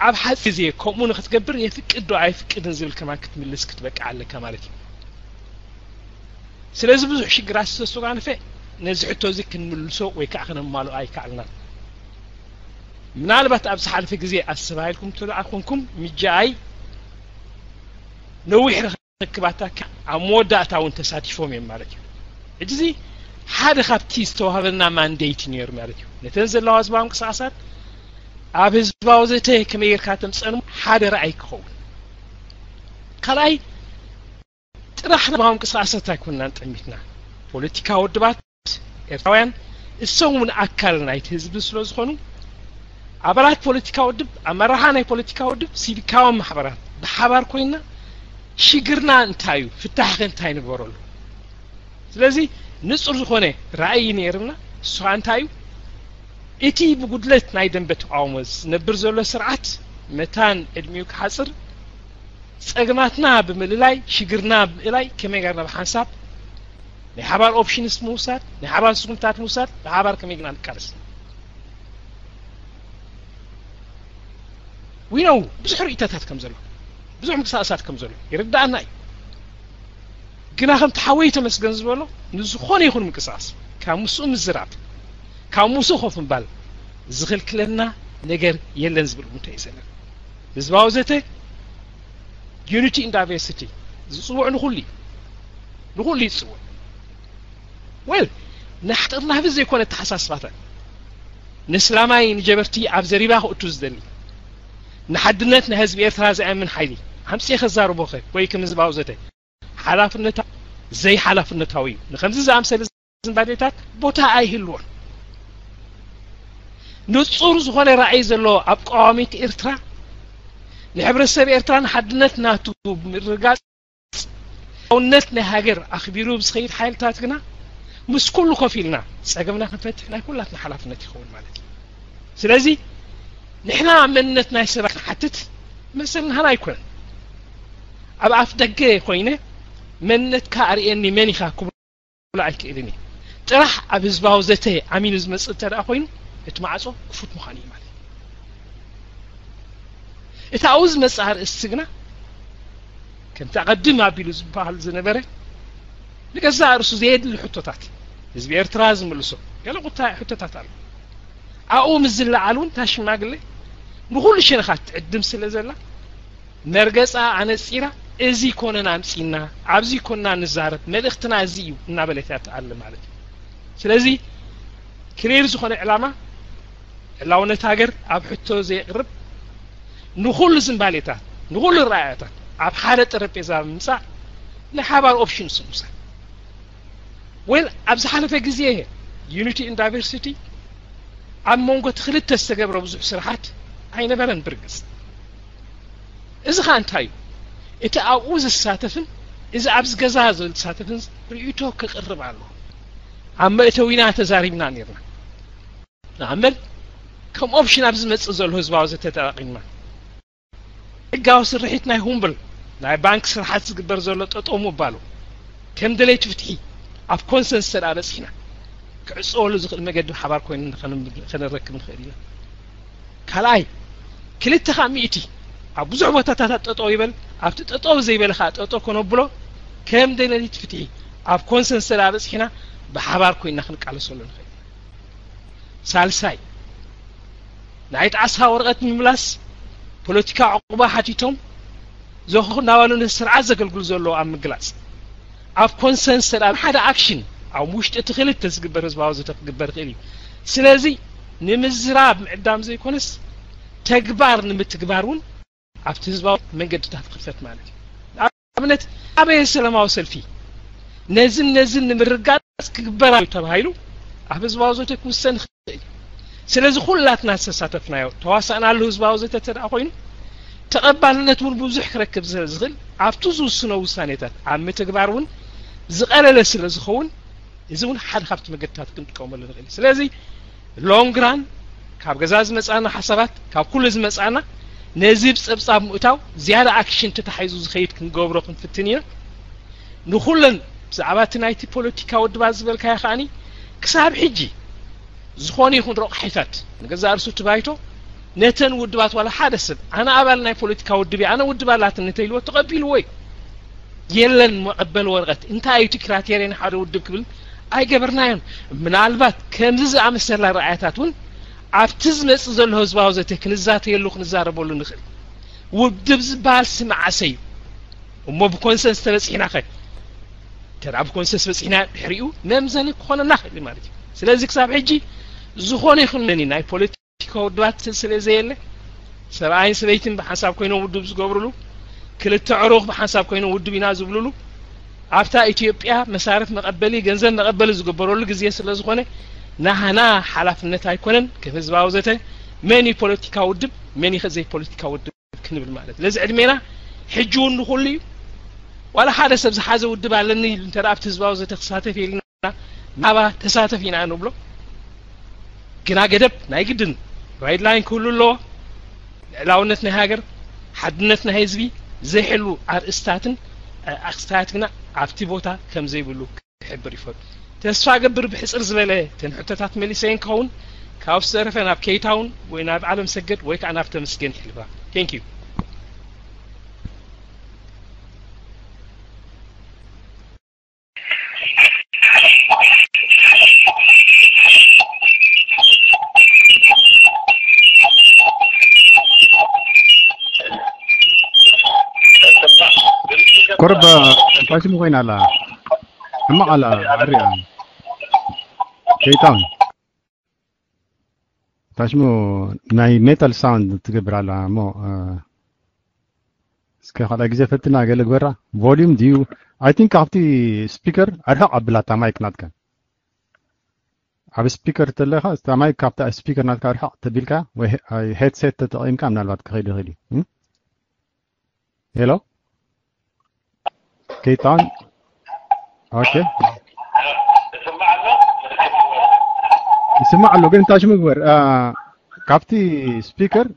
ኣብ ሓፂር ግዜ ከምኡ ንክትገብር የፍቅድ ዶ ኣይፍቅድን ዝብል ከማን ክትምልስ ክትበቅዕ ኣለካ ማለት እዩ። ስለዚ ብዙሕ ሽግራት ዝተስተጓነፈ ነዚ ሕቶ እዚ ክንምልሶ ወይ ከዓ ክነማልኦ ኣይከኣልናን። ምናልባት ኣብ ዝሓለፈ ግዜ ኣስተባሂልኩም ትልኣ ኮንኩም ምጃኣይ ነዊሕ ርክባታ ኣብ መወዳእታ እውን ተሳቲፎም እዮም ማለት እዩ። ሕጂ እዚ ሓደ ካብቲ ዝተዋህበና ማንዴት ነይሩ ማለት እዩ። ነተን ዘለዋ ህዝባዊ ምንቅስቃሳት ኣብ ህዝባዊ ዘተ ከመይ ጌርካ ተምፀን ሓደ ረኣይ ክኸውን። ካልኣይ ጥራሕ ህዝባዊ ምንቅስቃሳት ኣይኮንናን ጠሚትና። ፖለቲካ ውድባት ኤርትራውያን እሶም እውን ኣካል ናይቲ ህዝቢ ስለ ዝኾኑ ኣባላት ፖለቲካ ውድብ፣ ኣመራሓ ናይ ፖለቲካ ውድብ፣ ሲቪካዊ ማሕበራት ብሓባር ኮይና ሽግርና እንታይ እዩ፣ ፍታሕኸ እንታይ ንግበረሉ? ስለዚ ንጹር ዝኾነ ራእይ ነይርና። እሱ ኸኣ እንታይ እዩ? እቲ ብጉድለት ናይ ደንበ ተቃውሞ ዝነብር ዘሎ ስርዓት መታን ዕድሚኡ ክሓጽር ጸግማትና ብምልላይ ሽግርና ብምእላይ ከመይ ጌርና ብሓንሳብ ናይ ሓባር ኦፕሽንስ ምውሳድ፣ ናይ ሓባር ስጉምታት ምውሳድ፣ ብሓባር ከመይ ጌርና ንቃለስ። We know ብዙሕ ርእይቶታት ከም ዘሎ፣ ብዙሕ ምንቅስቃሳት ከም ዘሎ ይርዳኣና እዩ። ግና ከምቲ ሓወይ ተመስገን ዝበሎ ንዝኾነ ይኹን ምንቅስቃስ ካብ ምስኡ ምዝራብ፣ ካብ ምስኡ ኮፍ ምባል ዝኽልክለና ነገር የለን ዝብል እምንቶ እዩ ዘለና። ህዝባዊ ዘተ unity in diversity ዝፅውዕ ንኹሉ እዩ፣ ንኹሉ እዩ ዝፅውዕ። ወል ንሓጥርናፊ ዘይኮነ ተሓሳስባታት ንስላማይ ንጀበርቲ ኣብ ዘሪባ ክእቱ ዝደሊ ንሓድነት ናይ ህዝቢ ኤርትራ ዝኣምን ሓይሊ ኣምፅኤ ከዛርቦኸ ወይ ከም ህዝባዊ ዘተ ሓላፍነታ ዘይሓላፍነታዊ እዩ። ንከምዚ ዝኣምሰለ ዝንባሌታት ቦታ ኣይህልዎን። ንጹር ዝኾነ ራእይ ዘለዎ ኣብ ቀዋሚት ኤርትራ ንሕብረተሰብ ኤርትራ ንሓድነት ናቱ ምርጋጽ ውነት ናይ ሃገር ኣኽቢሩ ብዝኸይድ ሓይልታት ግና ምስ ኩሉ ኮፍ ኢልና ጸገምና ክንፈትሕ ናይ ኩላትና ሓላፍነት ይኸውን ማለት እዩ። ስለዚ ንሕና መንነት ናይ ሰባት ንሓትት መሰል ናህና ኣይኮነን። ኣብ ኣፍ ደገ ኮይነ መንነትካ ኣርእየኒ መን ኢኻ ክብሎ ኣይክእልን እየ። ጥራሕ ኣብ ህዝባዊ ዘተ ኣሚኑ ዝመጽእ እንተ ደኣ ኮይኑ እቲ ማዕጾ ክፉት ምዃኑ እዩ ማለት እዩ። እቲ ኣብኡ ዝመጽእ ኣርእስቲ ግና ከምቲ ኣቐድም ኣቢሉ ዝበሃል ዝነበረ ንገዛእ ርእሱ ዘየድሊ ሕቶታት ህዝቢ ኤርትራ ዝምልሶ ገለ ቁታ ሕቶታት ኣሎ። ኣብኡ ምስ ዝለዓል እውን እታ ሽማግለ ንኹሉ ሸነኻት ትዕድም ስለ ዘላ መርገጻ ኣነጺራ እዚ ኮነና ኣምጺና ኣብዚ ኮንና ንዛረብ መልእኽትና እዚ እዩ እናበለት እያ ትኣለ ማለት እዩ። ስለዚ ክሊር ዝኾነ ዕላማ ዕላውነት ሃገር ኣብ ሕቶ ዘየቕርብ ንኹሉ ዝንባሌታት ንኹሉ ረኣያታት ኣብ ሓደ ጠረጴዛ ብምምጻእ ናይ ሓባር ኦፕሽን ስምሳ ወል ኣብ ዝሓለፈ ግዜ unity in diversity ኣብ መንጎ እቲ ክልተ ዝተገብረ ብዙሕ ስራሓት ኣይነበረን ብርግጽ። እዚ ኸኣ እንታይ እዩ? እቲ ኣብኡ ዝሳተፍን እዚ ኣብዚ ገዛ ዝሳተፍን ርእይቶ ክቕርብ ኣለዎ። ኣብ መእተዊና ተዛሪብና ነርና። ንኣመል ከም ኦፕሽን ኣብ ዝመጽእ ዘሎ ህዝባዊ ዘተ ተጠቒምና ሕጋዊ ስርሒት ናይ ሁምብል ናይ ባንክ ስርሓት ዝግበር ዘሎ ጠጠው ምባሉ ከም ደለይቲ ፍትሒ ኣብ ኮንሰንስ ሰዳ በጺሕና ክዕጸወሉ ዝኽእል መገዲ ሓባር ኮይኑ ከነረክብ ንኽእል ኢና። ካልኣይ ክልተ ካብ ሚእቲ ኣብ ብዙሕ ቦታታት ጠጠው ይበል ኣብቲ ጠጠው ዘይበለ ከዓ ጠጠው ከነብሎ ከም ደለይቲ ፍትሒ ኣብ ኮንሰንስ ሰዳ በጺሕና ብሓባር ኮይና ክንቃለሰሉ ንኽእል። ሳልሳይ ናይ ጣዕሳ ወረቐት ምምላስ ፖለቲካ ዕቑባ ሓቲቶም ዘኹ እናባሉ ነቲ ስርዓት ዘገልግሉ ዘለዉ ኣብ ምግላጽ ኣብ ኮንሰንስ ሰዳ ሓደ ኣክሽን ኣብ ውሽጢ እቲ ክልተ ዝግበር ህዝባዊ ዘተ ክግበር ይኽእል እዩ። ስለዚ ንምዝራብ ምዕዳም ዘይኮነስ ተግባር ንምትግባር እውን ኣብቲ ህዝባዊ መንገድታት ክፍተት ማለት እዩ። ንኣብነት ኣበየ ሰላማዊ ሰልፊ ነዝን ነዝን ንምርጋጽ ክግበር እዩ ተባሂሉ ኣብ ህዝባዊ ዘተ ክውሰን ይኽእል። ስለዚ ኩላትና ዝተሳተፍናዮ ተዋሳእናሉ ህዝባዊ ዘተ እንተ ደኣ ኮይኑ ተቐባልነት እውን ብዙሕ ክረክብ ስለ ዝኽእል ኣብቲ ዝውስኖ ውሳኔታት ኣብ ምትግባር እውን ዝቐለለ ስለ ዝኸውን እዚ እውን ሓደ ካብቲ መገድታት ክንጥቀመሉ ንኽእል። ስለዚ ሎንግ ራን ካብ ገዛ ዝመጻና ሓሳባት ካብ ኩሉ ዝመጻና ነዚ ብጸብጻብ ምእታው ዝያዳ ኣክሽን ተታሒዙ ዝኸይድ ክንገብሮ ክንፍትን ኢና። ንኹለን ብዛዕባ እቲ ናይቲ ፖለቲካ ውድባት ዝበልካዮ ከኣኒ ክሳብ ሕጂ ዝኾነ ይኹን ረቑሒታት ንገዛእ ርእሱ እቲ ባይቶ ነተን ውድባት ዋላ ሓደ ሰብ ኣነ ኣባል ናይ ፖለቲካ ውድብ እየ ኣነ ውድብ ኣላትኒ እንተኢልዎ ተቐቢልዎ እዩ። የለን መቐበሊ ወረቐት እንታይ እዩ እቲ ክራቴርያ ናይ ሓደ ውድብ ክብል ኣይገበርናዮን። ምናልባት ከምዚ ዝኣመሰላ ረኣያታት እውን ኣብቲ ዝመጽእ ዘሎ ህዝባዊ ዘተ ክንዛተየሉ ክንዛረበሉ ንኽእል። ውድብ ዝበሃል ስም ዓሰ እዩ እሞ ብኮንሰንስ ተበጺሕና ኸ ተራ ብኮንሰንስ በጺሕና ድሕሪኡ መምዘኒ ክኾነና ክእል ማለት እዩ። ስለዚ ክሳብ ሕጂ ዝኾነ ይኹን መኒ ናይ ፖለቲካ ውድባት ስለ ዘየለ ሰብኣይን ሰበይትን ብሓንሳብ ኮይኖም ውድብ ዝገብርሉ ክልተ ዕሩኽ ብሓንሳብ ኮይኖም ውድብ ኢና ዝብልሉ ኣብታ ኢትዮጵያ መሳርፍ መቐበሊ ገንዘብ መቐበሊ ዝግበረሉ ግዜ ስለ ዝኾነ ናህና ሓላፍነት ኣይኮነን ከም ህዝባዊ ዘተ መን እዩ ፖለቲካ ውድብ መን እዩ ዘይፖለቲካ ውድብ ክንብል ማለት ስለዚ ዕድሜና ሕጂ እውን ንኹሉ እዩ። ዋላ ሓደ ሰብ ዝሓዘ ውድብ ኣለኒ ኢሉ እንተ ኣብቲ ህዝባዊ ዘተ ክሳተፍ ኢልና ናባ ተሳተፍ ኢና ንብሎ። ግና ገደብ ናይ ግድን ጋይድላይን ክህሉ ኣለዎ። ልዕላውነት ናይ ሃገር፣ ሓድነት ናይ ህዝቢ ዘይሕሉ ኣርእስታትን ኣክስታያት ግና ኣብቲ ቦታ ከም ዘይብሉ ክሕብር ይፈቱ። ተስፋ ገብር ብሕፅር ዝበለ ተን ሕቶታት መሊሰየን ክኸውን ካብ ዝተረፈ ናብ ኬይታውን ወይ ናብ ዓለም ሰገድ ወይ ከዓ ናብ ተመስገን ይሕልፋ። Thank you። ቁርብ እንታይ ስሙ ኮይና ኣላ? ሕማቕ ኣላ። ኣሪኣ። ኬይታውን እንታይ ስሙ ናይ ሜታል ሳውንድ ትገብር ኣላ እሞ፣ እ፣ እስከ ካልኣይ ግዜ ፈትና ገለ ግበራ። ቮሊዩም ድዩ? ኣይ ቲንክ ካብቲ ስፒከር ኣርሕቕ ኣብላታ ማይክ ናትካ። ኣብ ስፒከር ተለኻ፣ እታ ማይክ ካብታ ስፒከር ናትካ ኣርሕቕ ተቢልካ ወይ ሄ-፣ ኣይ፣ ሄድሴት ተጠቒምካ ምናልባት ክኸይድ ይኽእል እዩ። እም? ሄሎ? ኬይታውን? ኦኬ። ይስማዕ ኣሎ፣ ግን እንታይ ሽሙ ግበር? አ፣ ካብቲ ስፒከር፣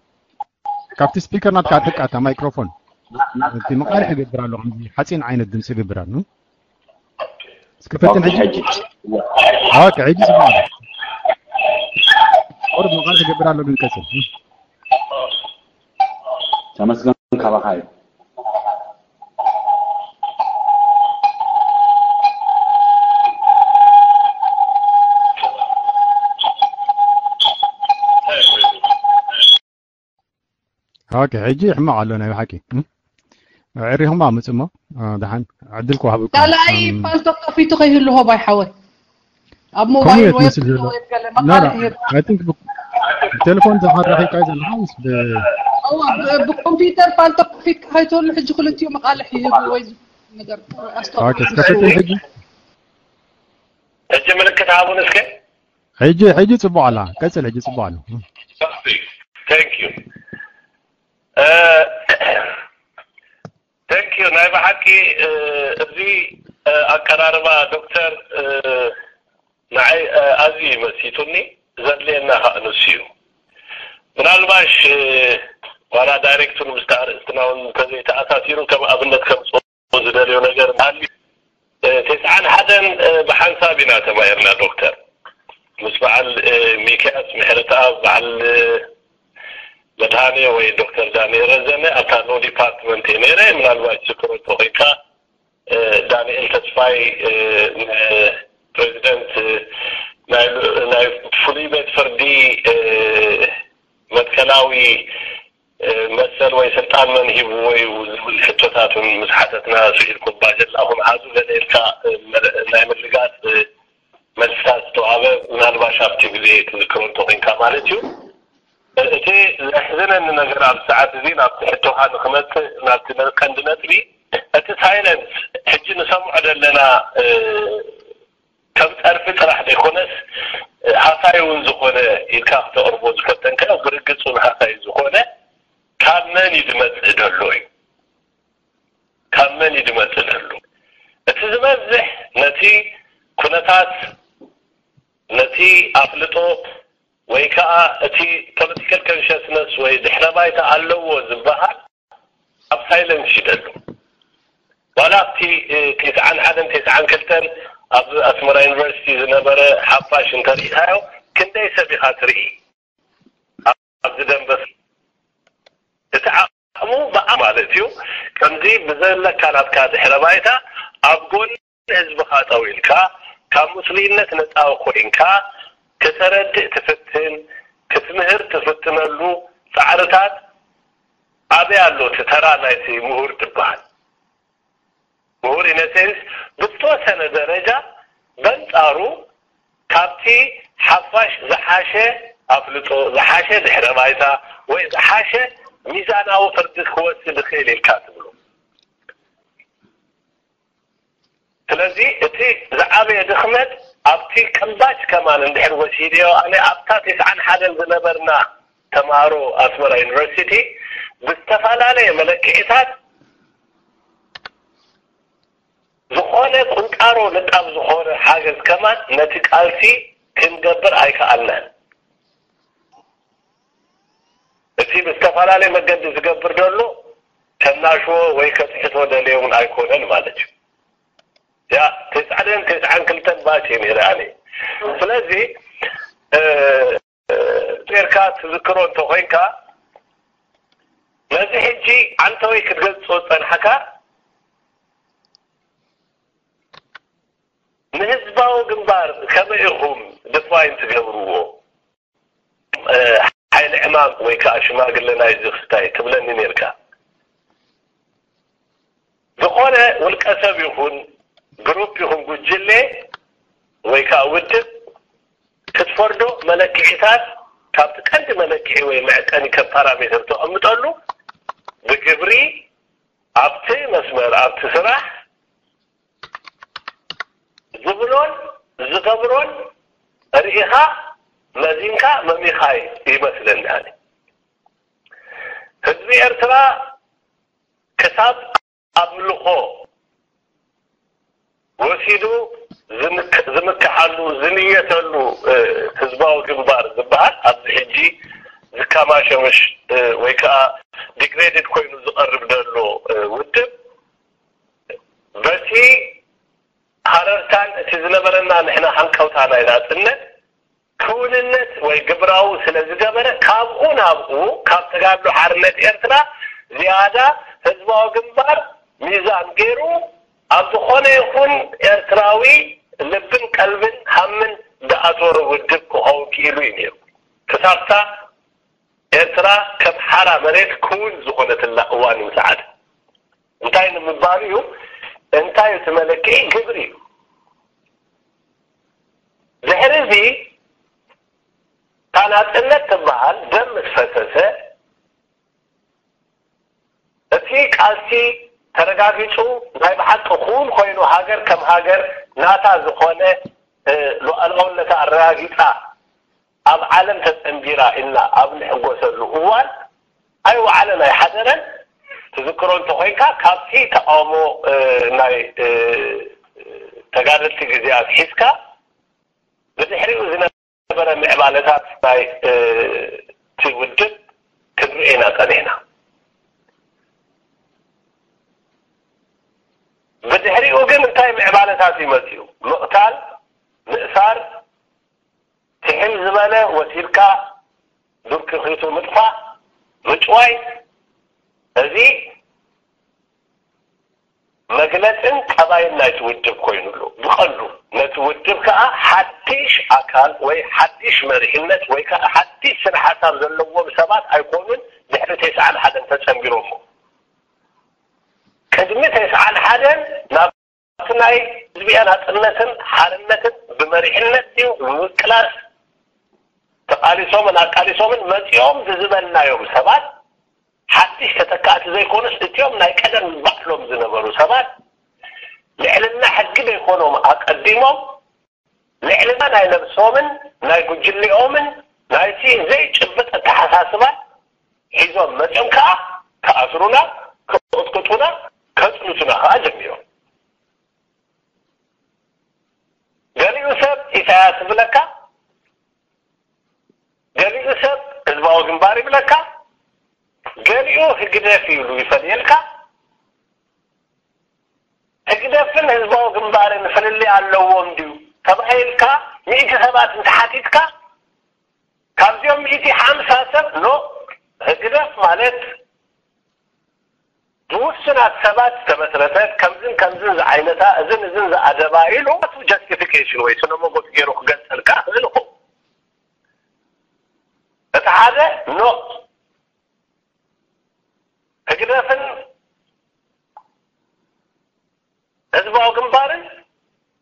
ካብቲ ስፒከር ናትካ ኣርሕቕ እታ ማይክሮፎን። እቲ መቓርሒ ይገብር ኣሎ፣ ከምዚ ሓፂን ዓይነት ድምፂ ይገብር ኣሎ። እስከ ፈትን ሕጂ። ኦኬ፣ ሕጂ ስማዕ። ቁርብ መቓርሒ ይገብር ኣሎ፣ ግን ቀጽል። ተመስገን ካባኻ እዩ። ኦኬ፣ ሕጂ ሕማቕ ኣሎ ናይ ብሓቂ። እም? ኣዕሪኹም ኣምጽሞ፣ አ፣ ደሓን ዕድል ክወሃበኩም። ካልኣይ እም። ፓልቶ ከፊቱ ከይህሉ ሆባይ ሓወይ። ኣብ ከምኡ ሞባይል እየ ወይ ትመስል ዘሎ። ወይ ገለ ኖ፣ ኖ፣ መቃልሕ ይህብ። I think ብ-፣ ብቴሌፎን ዝሓራኺብካ ዘለኻ ምስ ብ-፣ እዋ፣ ብ-፣ ብኮምፒውተር ፓልቶ ከፊትካ ከይትህሉ ሕጂ ክልቲኡ መቃልሕ ይህብ ወይ ዝ-፣ ነገር ኣስተውዕል። ኦኬ፣ እስከ ፈትን ሕጂ። ሕጂ ምልክት ሃቡን እስከ። ሕጂ፣ ሕጂ ጽቡቕ ኣላ። ቀጽል፣ ሕጂ ጽቡቕ ኣሎ። Thank you። እ፣ Thank you። ናይ ብሓቂ፣ እ፣ እዚ፣ እ፣ ኣቀራርባ ዶክተር፣ እ፣ ንዓይ፣ እ፣ ኣዝዩ እዩ መሲጡኒ። ዘድልየና ኸኣ ንሱ እዩ። ምናልባሽ፣ እ፣ ዋላ ዳይሬክቱን ምስቲ ኣርእስትና እውን እንተዘይተኣሳሲሩ ከም ኣብነት ከምጽኦ ዝደልዮ ነገር እንተሃልዩ፣ እ፣ ተስዓን ሓደን፣ እ፣ ብሓንሳብ ኢና ተማሂርና ዶክተር። ምስ በዓል፣ እ፣ ሚክያስ ምሕረተኣብ፣ በዓል፣ እ፣ መድሃኔ ወይ ዶክተር ዳንኤል ረዘነ ኣብታ ሎ ዲፓርትመንት እየ ነይረ። ምናልባት ዝክሮ እንተኾይንካ፣ እ፣ ዳንኤል ተስፋይ፣ እ፣ ንፕሬዚደንት፣ እ፣ ናይ፣ ናይ ፍሉይ ቤት ፍርዲ፣ እ፣ መትከላዊ፣ እ፣ መሰል ወይ ስልጣን መን ሂብዎ እዩ ዝብል ሕቶታት እውን ምስ ሓተትና፣ ስኢልኩም ባጀላ ምሓዙ ገለ ኢልካ፣ እ፣ መለ-፣ ናይ ምልጋስ፣ እ፣ መልስታት ዝተዋህበ፣ ምናልባሽ ኣብቲ ግዜ ትዝክሮ እንተኾይንካ ማለት እዩ። እ፣ እቲ ዘሕዝነኒ ነገር ኣብዚ ሰዓት እዚ ናብቲ ሕቶኻ ንክመጽእ፣ ናብቲ ነ-፣ ቀንዲ ነጥቢ፣ እቲ ሳይለንስ ሕጂ ንሰምዖ ዘለና፣ እ፣ ከም ጸርፊ ጥራሕ ዘይኮነስ፣ እ፣ ሃሳይ እውን ዝኾነ ኢልካ ክተቕርቦ ዝፈተንካዮ፣ ብርግጽ እውን ሃሳይ ዝኾነ ካብ መን እዩ ዝመጽእ ዘሎ እዩ። ካብ መን እዩ ዝመጽእ ዘሎ? እቲ ዝበዝሕ ነቲ ኩነታት፣ ነቲ ኣፍልጦ ወይ ከኣ እቲ ፖለቲካል ኮንሽስነስ ወይ ድሕረ ባይታ ኣለዎ ዝበሃል ኣብ ሳይለንስ እዩ ዘሎ። ዋላ ኣብቲ፣ እ፣ ተስዓን ሓደን ተስዓን ክልተን ኣብ ኣስመራ ዩኒቨርሲቲ ዝነበረ ሓፋሽ እንተሪኢኻዮ፣ ክንደይ ሰብ ኢኻ ትርኢ? ኣብዚ ደንበ እቲ ዓቕሙ ብኣ ማለት እዩ። ከምዚ ብዘለካ ናትካ ድሕረ ባይታ ኣብ ጎኒ ህዝብኻ ጠው ኢልካ፣ ካብ ምስሉይነት ነጻ ኮይንካ፣ ከተረድእ ትፍትን፣ ክትምህር ትፍትነሉ ጻዕርታት ኣበይ ኣሎ እቲ ተራ ናይቲ ምሁር ዝበሃል? ምሁር ኢነሴንስ ብዝተወሰነ ደረጃ በንጻሩ ካብቲ ሓፋሽ ዝሓሸ ኣፍልጦ፣ ዝሓሸ ድሕረ ባይታ ወይ ዝሓሸ ሚዛናዊ ፍርዲ ክወስድ ይኽእል ኢልካ ትብሎ። ስለዚ እቲ ዝዓበየ ድኽመት ኣብቲ ቅባጭ ከማን እንድሕር ወሲድዮ፣ ኣነ ኣብታ ተስዓን ሓደን ዝነበርና ተምሃሮ ኣስመራ ዩኒቨርሲቲ ብዝተፈላለየ መለክዒታት ዝኾነ ቁንጣሮ ንጣብ ዝኾነ ሓገዝ ከማን ነቲ ቃልሲ ክንገብር ኣይከኣልናን። እቲ ብዝተፈላለየ መገዲ ዝገብር ዘሎ ከናሽዎ ወይ ከትሕቶ ደልዮ እውን ኣይኮነን ማለት እዩ። ያ ተስዓን ተስዓን ክልተን ባች እየ ነይረ ኣነ። ስለዚ፣ እ፣ እ፣ ጌርካ ትዝክሮ እንተኾይንካ፣ ነዚ ሕጂ ዓንተወይ ክትገልጾ ዝጸናሕካ ንህዝባዊ ግንባር ከመይ ኢኹም ድፋይን ትገብርዎ? እ፣ ሓይሊ ዕማም ወይ ከኣ ሽማግለ ናይዚ ክስታይ ትብለኒ ነርካ። ዝኾነ ውልቀ ሰብ ይኹን ግሩፕ ይኹን ጉጅለ ወይ ከዓ ውድብ ክትፈርዶ መለክዒታት፣ ካብቲ ቀንዲ መለክዒ ወይ መዕቀኒ ከም ፓራሜተር ተቐምጠሉ፣ ብግብሪ ኣብቲ መስመር ኣብቲ ስራሕ ዝብሎን ዝገብሮን ርኢኻ መዚንካ መሚኻ ይመስለኒ። ኣነ ህዝቢ ኤርትራ ክሳብ ኣምልኾ ወሲዱ ዝምክ- ዝምክሓሉ ዝንየተሉ፣ እ፣ ህዝባዊ ግንባር ዝበሃል ኣብዚ ሕጂ ዝከማሸመሽ፣ እ፣ ወይ ከዓ ዲግሬድድ ኮይኑ ዝቐርብ ዘሎ፣ እ፣ ውድብ፣ በቲ ሃረርታን እቲ ዝነበረና ንሕና ሃንቀውታ ናይ ናጽነት ክውንነት ወይ ግብራዊ ስለ ዝገበረ፣ ካብኡ ናብኡ፣ ካብ ተጋድሎ ሓርነት ኤርትራ ዝያዳ ህዝባዊ ግንባር ሚዛን ገይሩ ኣብ ዝኾነ ይኹን ኤርትራዊ ልብን ቀልብን ሃምን ዝኣተወ ውድብ ክኸውን ክኢሉ እዩ ነይሩ። ክሳብታ ኤርትራ ከም ሓራ መሬት ክውን ዝኾነትላ እዋን እዩ ዝዓደ። እንታይ ንምባሉ እዩ? እንታይ እቲ መለክዒ? ግብሪ እዩ። ድሕሪ እዚ እታ ናጽነት ትበሃል ደም ምስ ፈሰሰ፣ እቲ ቃልሲ ተረጋጊጹ ናይ ብሓቂ ክውን ኮይኑ፣ ሃገር ከም ሃገር ናታ ዝኾነ፣ እ፣ ሉዓላውነታ ኣረጋጊጻ ኣብ ዓለም ተጸንቢራ ኢልና ኣብ ንሕጎሰሉ እዋን፣ ኣይወዓለን ኣይሓደረን። ትዝክሮ እንተኾይንካ፣ ካብቲ ተቃውሞ፣ እ፣ ናይ፣ እ፣ ተጋደልቲ ግዜ ኣትሒዝካ ብድሕሪኡ ዝነበረ ምዕባለታት ናይ፣ እ፣ እቲ ውድብ ክንርኢ ኢና ጸኒሕና። ብድሕሪኡ ግን እንታይ ምዕባለታት እዩ መጺኡ? ምቕታል፣ ምእሳር፣ ትሕም ዝበለ ወሲድካ ዱር ክኺቱ ምጥፋእ፣ ምጭዋይ፣ እዚ መግለጽን ጠባይን ናይቲ ውድብ ኮይኑ ኣሎ። ብቐንዱ ነቲ ውድብ ከኣ ሓድሽ ኣካል ወይ ሓድሽ መሪሕነት ወይ ከኣ ሓድሽ ስነ ሓሳብ ዘለዎም ሰባት ኣይኮኑን ድሕሪ ተስዓን ሓደን ተጸንቢሮሞ። ቅድሚ ተስዓን ሓደን ናብ ናይ ህዝቢ ናጽነትን ሓርነትን ብመሪሕነት ድዩ ብምቅላስ ተቓሊሶምን ኣቃሊሶምን መጺኦም ዝዝበልናዮም ሰባት ሓድሽ ተተካእቲ ዘይኮኑስ፣ እቲኦም ናይ ቀደም ባዕሎም ዝነበሩ ሰባት ልዕልና ሕጊ ዘይኮኖም ኣቀዲሞም፣ ልዕልና ናይ ነብሶምን ናይ ጉጅሌኦምን ናይቲ ዘይጭብጥ ኣተሓሳስባ ሒዞም መጺኦም ከኣ ክኣስሩና፣ ክቕጥቅጡና፣ ከጽንቱና ከኣ ጀሚሮም። ገሊኡ ሰብ ኢሳያስ ይብለካ፣ ገሊኡ ሰብ ህዝባዊ ግንባር ይብለካ፣ ገሊኡ ህግደፍ ኢሉ ይፈልየልካ። ህግደፍን ህዝባዊ ግንባርን ፍልልይ ኣለዎም ድዩ ተባሂልካ፣ ሚእቲ ሰባት እንተሓቲትካ፣ ካብዚኦም ሚእቲ ሓምሳ ሰብ፣ ኖ፣ ህግደፍ ማለት ብውሱናት ሰባት ዝተመስረተት፣ ከምዝን ከምዝን ዝዓይነታ፣ እዝን እዝን ዝኣደባ ኢሉ ራሱ ጀስቲፊኬሽን ወይ ስነ መጎት ገይሩ ክገልጸልካ ይኽእል ይኸውን። እቲ ሓደ፣ ኖ፣ ህግደፍን ህዝባዊ ግንባርን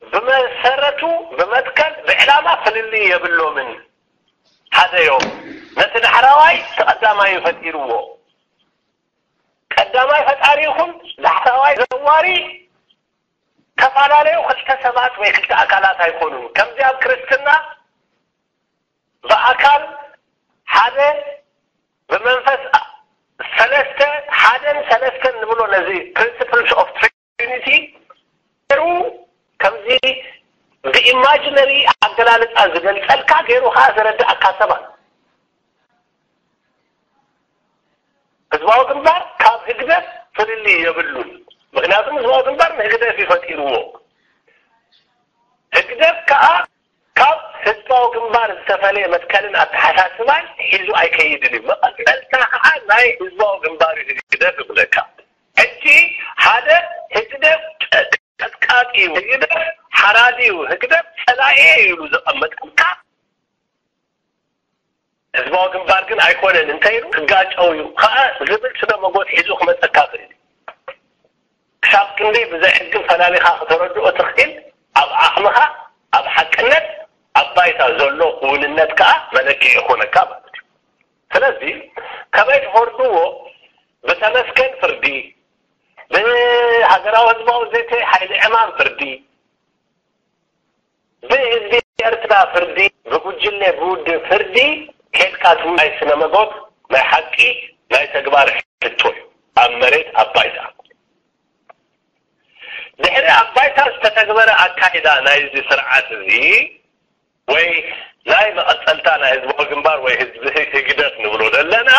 ብመሰረቱ፣ ብመትከል፣ ብዕላማ ፍልልይ የብሎምን። ሓደ እዮም። ነቲ ዳሕራዋይ እቲ ቀዳማይ እዩ ፈጢርዎ። ቀዳማይ ፈጣሪ ይኹን ዳሕራዋይ ዘዋሪ ተፈላለዩ ክልተ ሰባት ወይ ክልተ ኣካላት ኣይኮኑን። ከምዚ ኣብ ክርስትና ብኣካል ሓደ፣ ብመንፈስ ሰለስተ፣ ሓደን ሰለስተን ንብሎ ነዚ ፕሪንሲፕልስ ኦፍ ትሪኒቲ ሩ፣ ከምዚ ብኢማጂነሪ ኣገላልጻ ዝገልጸልካ ገይሩ ከኣ ዘረድኣካ ሰባት። ህዝባዊ ግንባር ካብ ህግደፍ ፍልልይ የብሉን። ምኽንያቱም ህዝባዊ ግንባር ንህግደፍ እዩ ፈጢርዎ። ህግደፍ ከኣ ካብ ህዝባዊ ግንባር ዝተፈለየ መትከልን ኣተሓሳስባን ሒዙ ኣይከይድን እዩ። መቐጸልታ ከኣ ናይ ህዝባዊ ግንባር እዩ ህግደፍ ይብለካ። ሕጂ ሓደ ህግደፍ ቀጥቃጢ እዩ፣ ህግደፍ ሓራዲ እዩ፣ ህግደፍ ጸላኤ እዩ ኢሉ ዘቐመጠልካ ህዝባዊ ግንባር ግን ኣይኮነን እንተይሉ ክጋጨው እዩ ከኣ ዝብል ስነ መጎት ሒዙ ክመጸካ ይኽእል እዩ። ክሳብ ክንደይ ብዘይ ሕጊ ፈላሊኻ ክተረድኦ ትኽእል፣ ኣብ ዓቕምኻ፣ ኣብ ሓቅነት፣ ኣብ ባይታ ዘሎ ክውንነት ከኣ መለክዒ ይኾነካ ማለት እዩ። ስለዚ ከመይ ትፈርድዎ? ብተመስገን ፍርዲ፣ ብሃገራዊ ህዝባዊ ዘተ ሓይሊ ዕማም ፍርዲ፣ ብህዝቢ ኤርትራ ፍርዲ፣ ብጉጅለ ብውድብ ፍርዲ ኬድካ ትውይ ናይ ስነ መጎት ናይ ሓቂ ናይ ተግባር ሕቶ እዩ። ኣብ መሬት ኣብ ባይታ ድሕሪ ኣብ ባይታ ዝተተግበረ ኣካይዳ ናይዚ ስርዓት እዚ ወይ ናይ መቐጸልታ ናይ ህዝባዊ ግንባር ወይ ህዝቢ ህግደፍ ንብሎ ዘለና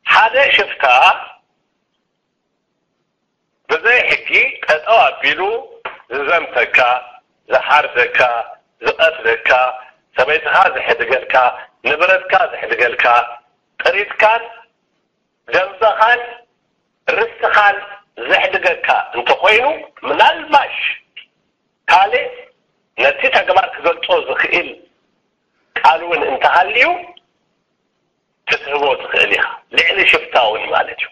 ሓደ ሽፍታ ብዘይ ሕጊ ጠጠው ኣቢሉ ዝዘምተካ፣ ዝሓርደካ፣ ዝቐትለካ፣ ሰበይትኻ ዝሕድገልካ፣ ንብረትካ ዝሕድገልካ፣ ጥሪትካን ደንበኻን ርስትኻን ዘሕድገካ እንተኾይኑ፣ ምናልባሽ ካልእ ነቲ ተግባር ክገልጾ ዝኽእል ቃል እውን እንተሃልዩ ክትህቦ ትኽእል ኢኻ። ልዕሊ ሽፍታ እውን ማለት እዩ።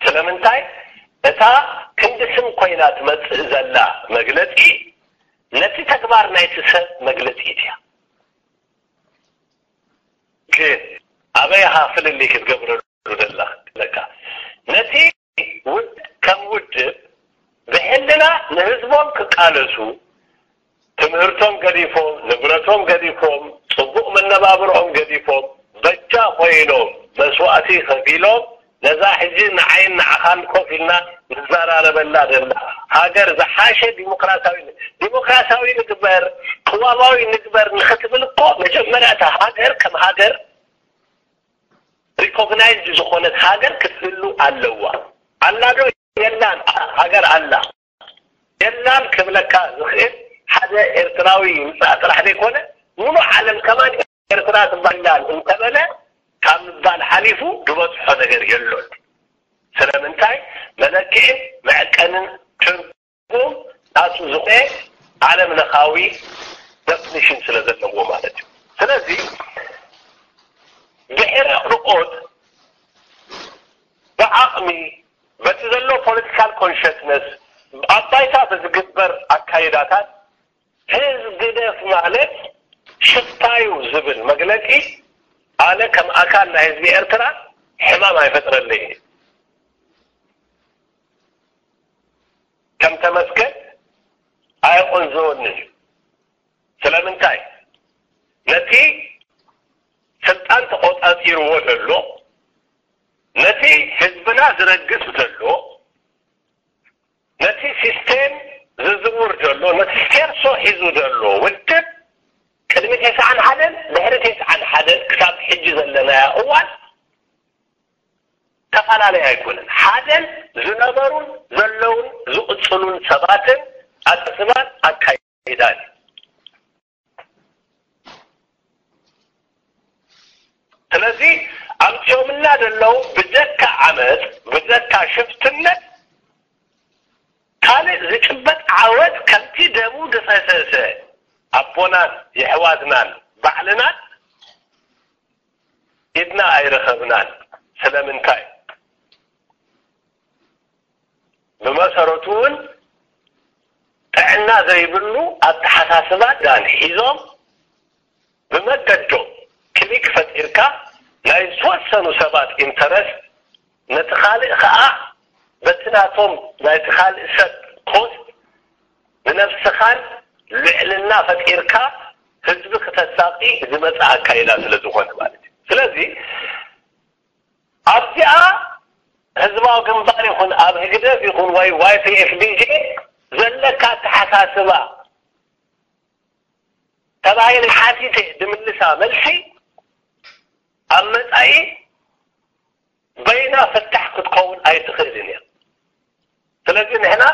ስለምንታይ? እታ ክንዲ ስም ኮይና ትመጽእ ዘላ መግለጺ ነቲ ተግባር ናይቲ ሰብ መግለጺ እያ። ግን ኣበይ ኢኻ ፍልልይ ክትገብረሉ ዘለካ? ነቲ ውድ-፣ ከም ውድብ ብሕልና ንህዝቦም ክቃለሱ ትምህርቶም ገዲፎም፣ ንብረቶም ገዲፎም፣ ጽቡቕ መነባብሮኦም ገዲፎም፣ በጃ ኮይኖም፣ መስዋእቲ ከፊሎም፣ ነዛ ሕጂ ንዓይን ንዓኻን ኮፍ ኢልና ንዘራረበላ ዘላ ሃገር ዝሓሸ ዲሞክራሲያዊ፣ ዲሞክራሲያዊ ንግበር፣ ቅዋማዊ ንግበር ንኽትብል እኮ መጀመርያ እታ ሃገር ከም ሃገር ሪኮግናይዝድ ዝኾነት ሃገር ክትህሉ ኣለዋ። ኣላ ዶ? የላን። ሃገር ኣላ። የላን ክብለካ ዝኽእል ሓደ ኤርትራዊ ይምጻእ ጥራሕ ዘይኮነ፣ ሙሉእ ዓለም ከማን ኤርትራ ትባላል እንተበለ፣ ካብ ምባል ሓሊፉ ዝበጽሖ ነገር የሎን። ስለምንታይ? መለክዕን መዐቀንን ትርጉም ናቱ ዝኾነ ዓለም ለኻዊ ደፍኒሽን ስለ ዘለዎ ማለት እዩ። ስለዚ ድሕሪ ኣቕርቆት ብዓቕሚ፣ በቲ ዘሎ ፖለቲካል ኮንሸስነስ፣ ኣብ ባይታ ብዝግበር ኣካይዳታት፣ ህዝቢ ግደፍ ማለት ሽፍታዩ ዝብል መግለጺ ኣነ ከም ኣካል ናይ ህዝቢ ኤርትራ ሕማም ኣይፈጥረለይን እዩ። ከም ተመስገን ኣየቆንዘወንን እዩ። ስለምንታይ? ነቲ ስልጣን ተቆጻጺርዎ ዘሎ፣ ነቲ ህዝብና ዝረግጽ ዘሎ፣ ነቲ ሲስቴም ዝዝውር ዘሎ፣ ነቲ ሴርሶ ሒዙ ዘሎ ውድብ ቅድሚ ተስዓን ሓደን ድሕሪ ተስዓን ሓደን ክሳብ ሕጂ ዘለናያ እዋን ተፈላለየ ኣይኮነን። ሓደን ዝነበሩን ዘለውን ዝቕጽሉን ሰባትን ኣተስባን ኣካይዳን እዩ። ስለዚ ኣምፅኦምልና ዘለዉ ብጀካ ዓመፅ፣ ብጀካ ሽፍትነት ካልእ ዝጭበጥ ዓወት ከምቲ ደሙ ዝፈሰሰ ኣቦናን የሕዋትናን ባዕልናን ኢድና ኣይረኸብናን። ስለምንታይ? ብመሰረቱ እውን ጥዕና ዘይብሉ ኣተሓሳስባ ዳን ሒዞም ብመገዶም ክሊክ ፈጢርካ ናይ ዝተወሰኑ ሰባት ኢንተረስት ነቲ ካልእ ከዓ በቲ ናቶም ናይቲ ካልእ ሰብ ኮስት ንነብስኻን ልዕልና ፈጢርካ ህዝቢ ክተሳቂ ዝመፀ ኣካይዳ ስለ ዝኾነ ማለት እዩ። ስለዚ ኣብዚኣ ህዝባዊ ግንባር ይኹን ኣብ ህግደፍ ይኹን ወይ ዋይፒኤፍዲጂ ዘለካ ኣተሓሳስባ ተባሂለ ሓቲተ ድምልሳ መልሲ ኣብ መጻኢ በይና ፍታሕ ክትከውን ኣይትኽእልን እያ። ስለዚ ንሕና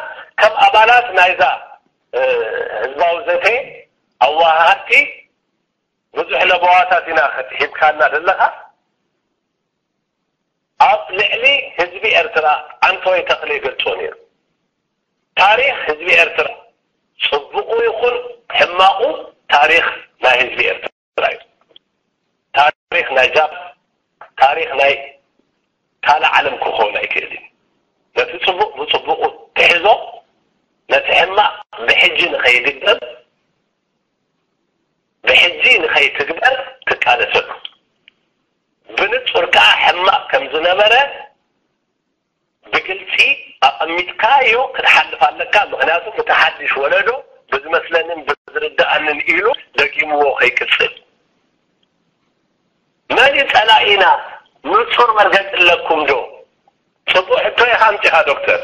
ከም ኣባላት ናይዛ ህዝባዊ ዘተ ኣዋሃሃድቲ ብዙሕ ለበዋታት ኢና ሂብካና ዘለኻ። ኣብ ልዕሊ ህዝቢ ኤርትራ ኣንቶይ ተኽለ ይገልጾ ነይሩ። ታሪኽ ህዝቢ ኤርትራ ጽቡቑ ይኹን ሕማቑ ታሪኽ ናይ ህዝቢ ኤርትራ እዩ። ታሪኽ ናይ ጃፕ፣ ታሪኽ ናይ ካልእ ዓለም ከም ዝነበረ ብግልፂ ኣቐሚጥካዮ ክትሓልፍ ኣለካ። ምኽንያቱም እቲ ሓድሽ ወለዶ ብዝመስለንን ብዝርድኣንን ኢሉ ደጊምዎ ከይቅፅል። መን እዩ ጸላኢና? ንጹር መርገጺ ኣለኩም ዶ? ጽቡቕ ሕቶ ኢኻ ኣምጺኻ ዶክተር።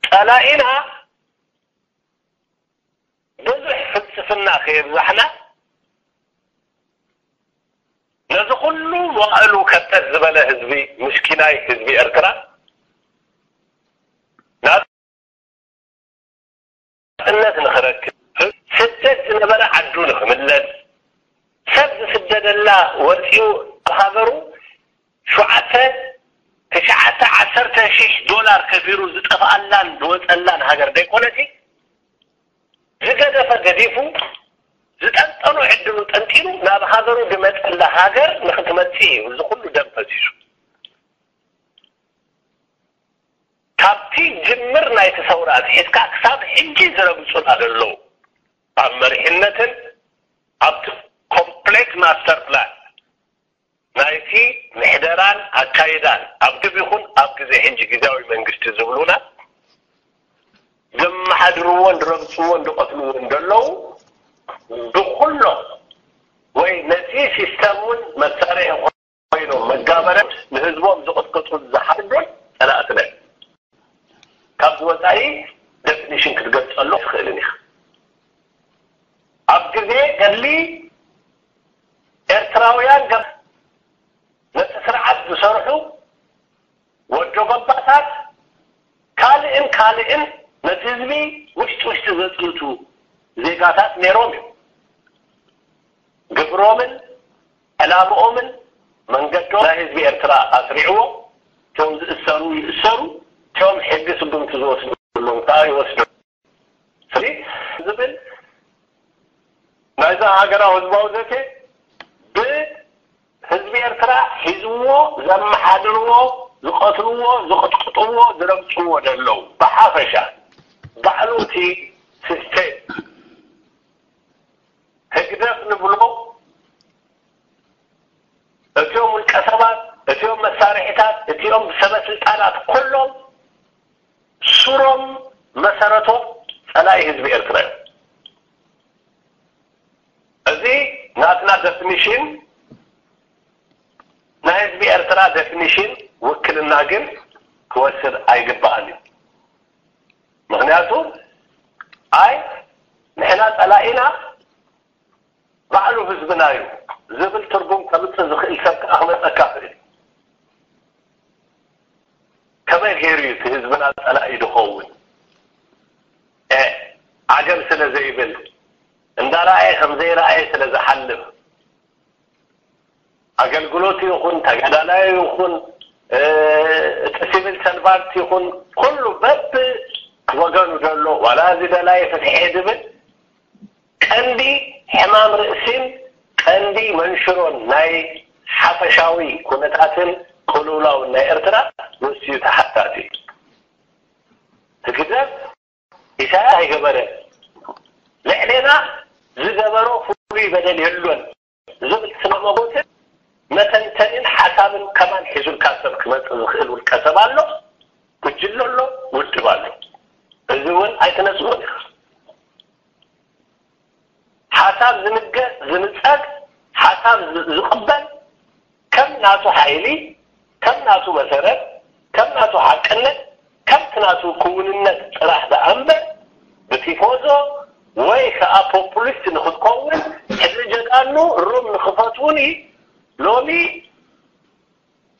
ጸላኢና ብዙሕ ፍልስፍና ከየብዛሕና ነዚ ኩሉ መዋእሉ ከርተት ዝበለ ህዝቢ፣ ምስኪናይ ህዝቢ ኤርትራ ናጽነት ንኽረክብ፣ ስደት ዝነበረ ዓዱ ንኽምለስ፣ ሰብ ዝስደደላ ወፂኡ ሃገሩ ሸውዓተ፣ ትሽዓተ፣ ዓሰርተ ሺሕ ዶላር ከፊሉ ዝጠፍኣላን ዝወፀላን ሃገር ደይኮነቲ፣ ዝገደፈ ገዲፉ፣ ዝጠንጠኖ ዕድሉ ጠንጢኑ ናብ ሃገሩ ዝመፀላ ሃገር ንኽትመፅእ እዩ እዚ ኩሉ ደም ፈሲሱ። ካብቲ ጅምር ናይቲ ሰውራ ኣትሒዝካ ክሳብ ሕጂ ዝረግጹና ዘለዉ፣ ኣብ መሪሕነትን ኣብቲ ኮምፕሌት ማስተር ፕላን ናይቲ ምሕደራን ኣካይዳን ኣብ ግብ ይኹን ኣብ ግዜ ሕጂ ግዜያዊ መንግስቲ ዝብሉና ዘመሓድርዎን ዝረግጽዎን ዝቐትልዎን ዘለዉ፣ ብኩሎም ወይ ነቲ ሲስተም እውን መሳርሒ ኮይኖም መጋበርያ ንህዝቦም ዝቕጥቅጡን ዝሓርዱን ጸላእትና እዮም። ካብዚ ወጻኢ ደፊኒሽን ክትገልጸሉ ኣይትኽእልን ኢኻ። ኣብ ግዜ ገድሊ ኤርትራውያን ገ-፣ ነቲ ስርዓት ዝሰርሑ ወዶ ገባታት ካልእን ካልእን ነቲ ህዝቢ ውሽጢ ውሽጢ ዘጽንቱ ዜጋታት ነይሮም እዮም። ግብሮምን ዕላምኦምን መንገዶም ናይ ህዝቢ ኤርትራ ኣስሪዕዎ፣ እቶም ዝእሰሩ ይእሰሩ፣ እቶም ሕጊ ስጉምቲ ዝወስደሎም ከዓ ይወስዱ። ስለዚ ዝብል ናይዛ ሃገራዊ ህዝባዊ ዘተ ብህዝቢ ኤርትራ ሒዝዎ ዘመሓድርዎ፣ ዝቐትልዎ፣ ዝቕጥቅጥዎ፣ ዝረግጽዎ ዘለዉ ብሓፈሻ ባዕሉ እቲ ሲስቴም ህግደፍ ንብሎ እቲኦም ውልቀ ሰባት፣ እቲኦም መሳርሒታት፣ እቲኦም ሰበ ስልጣናት ኩሎም ሱሮም መሰረቶም ጸላኢ ህዝቢ ኤርትራ እዮም። እዚ ናትና ደፊኒሽን ናይ ህዝቢ ኤርትራ ደፊኒሽን ውክልና ግን ክወስድ ኣይግባእን እዩ። ምኽንያቱ ኣይ ንሕና ጸላኢና ባዕሉ ህዝብና እዩ ዝብል ትርጉም ከምጽእ ዝኽእል ሰብ ከዓ ክመጸካ ይኽእል። ከመይ ገይሩ እዩ እቲ ህዝብና ጸላኢ ዝኸውን? እ፣ ዓገብ ስለ ዘይብል፣ እንዳረኣየ ከም ዘይረኣየ ስለ ዝሓልፍ፣ ኣገልግሎቱ ይኹን፣ ተጋዳላዩ ይኹን፣ እ፣ እቲ ሲቪል ሰርቫንት ይኹን፣ ኩሉ በብ ወገኑ ዘሎ፣ ዋላ እዚ ደላይ ፍትሒ ዝብል ቀንዲ ሕማም ርእሲን ቀንዲ መንሽሮን ናይ ሓፈሻዊ ኩነታትን ቅልውላውን ናይ ኤርትራ ንሱ እዩ ተሓታቲ። ህግደፍ ኢሳያስ ኣይገበረን፣ ልዕሌና ዝገበሮ ፍሉይ በደል የሎን ዝብል ስነ መጎትን መተንተንን ሓሳብን ከማን ሒዙልካ ሰብ ክመጽእ ዝኽእል ውልቀ ሰብ ኣሎ፣ ጉጅለ ኣሎ፣ ውድብ ኣሎ። እዚ እውን ኣይትነጽጎን ኢኻ። ሓሳብ ዝንገር፣ ዝንጸግ፣ ሓሳብ ዝ-፣ ዝቕበል ከም ናቱ ሓይሊ፣ ከም ናቱ መሰረት፣ ከም ናቱ ሓቅነት፣ ከምቲ ናቱ ክውንነት ጥራሕ ደኣ እምበር ብቲፎዞ ወይ ከኣ ፖፑሊስት ንኽትከውን ሕድሪ ጀጋኑ ሩም ንኽፈትዉኒ ሎሚ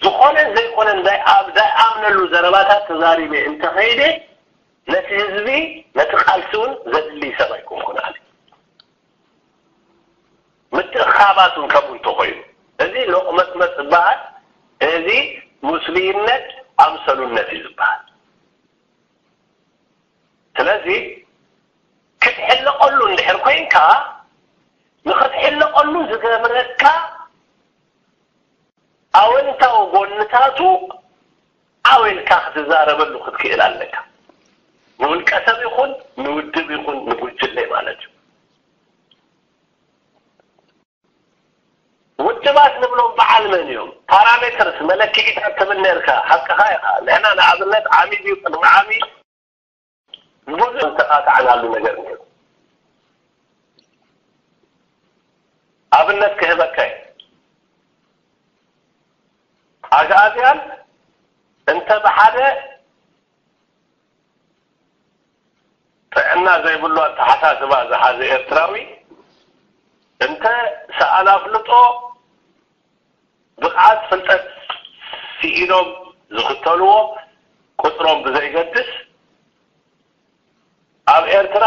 ዝኾነን ዘይኮነን ዳይ-፣ ኣብ ዳይኣምነሉ ዘረባታት ተዛሪበ እንተኸይደ ነቲ ህዝቢ ነቲ ቃልሲ እውን ዘድሊ ሰብ ኣይኮንኩን ኣነ። ምትእኻባት እውን ከምኡ እንተኾይኑ እዚ ሎቕመጽመጽ ዝበሃል፣ እዚ ሙስሊምነት ኣምሰሉነት እዩ ዝበሃል። ስለዚ ክትሕለቐሉ እንድሕር ኮይንካ ንኽትሕለቐሉ ዝገብረካ ኣወንታዊ ጎንታቱ ዓው ኢልካ ክትዛረበሉ ክትክእል ኣለካ። ንውልቀ ሰብ ይኹን ንውድብ ይኹን ንጉጅለ ማለት እዩ። ውድ ውድባት ንብሎም በዓል መን እዮም? ፓራሜትርስ፣ መለክዒታት ትብል ነርካ። ሓቅኻ ኢኻ። ንሕና ንኣብነት ዓሚ ድዩ ቅድሚ ዓሚ ብዙሕ ዝተኻታዕናሉ ነገር ነይሩ። ኣብነት ክህበካ እየ። ኣግኣዝያን እንተ ብሓደ ጥዕና ዘይብሉ ኣተሓሳስባ ዝሓዘ ኤርትራዊ እንተ ሰኣን ኣፍልጦ ብቕዓት ፍልጠት ስኢኖም ዝኽተልዎ ቁጽሮም ብዘይገድስ ኣብ ኤርትራ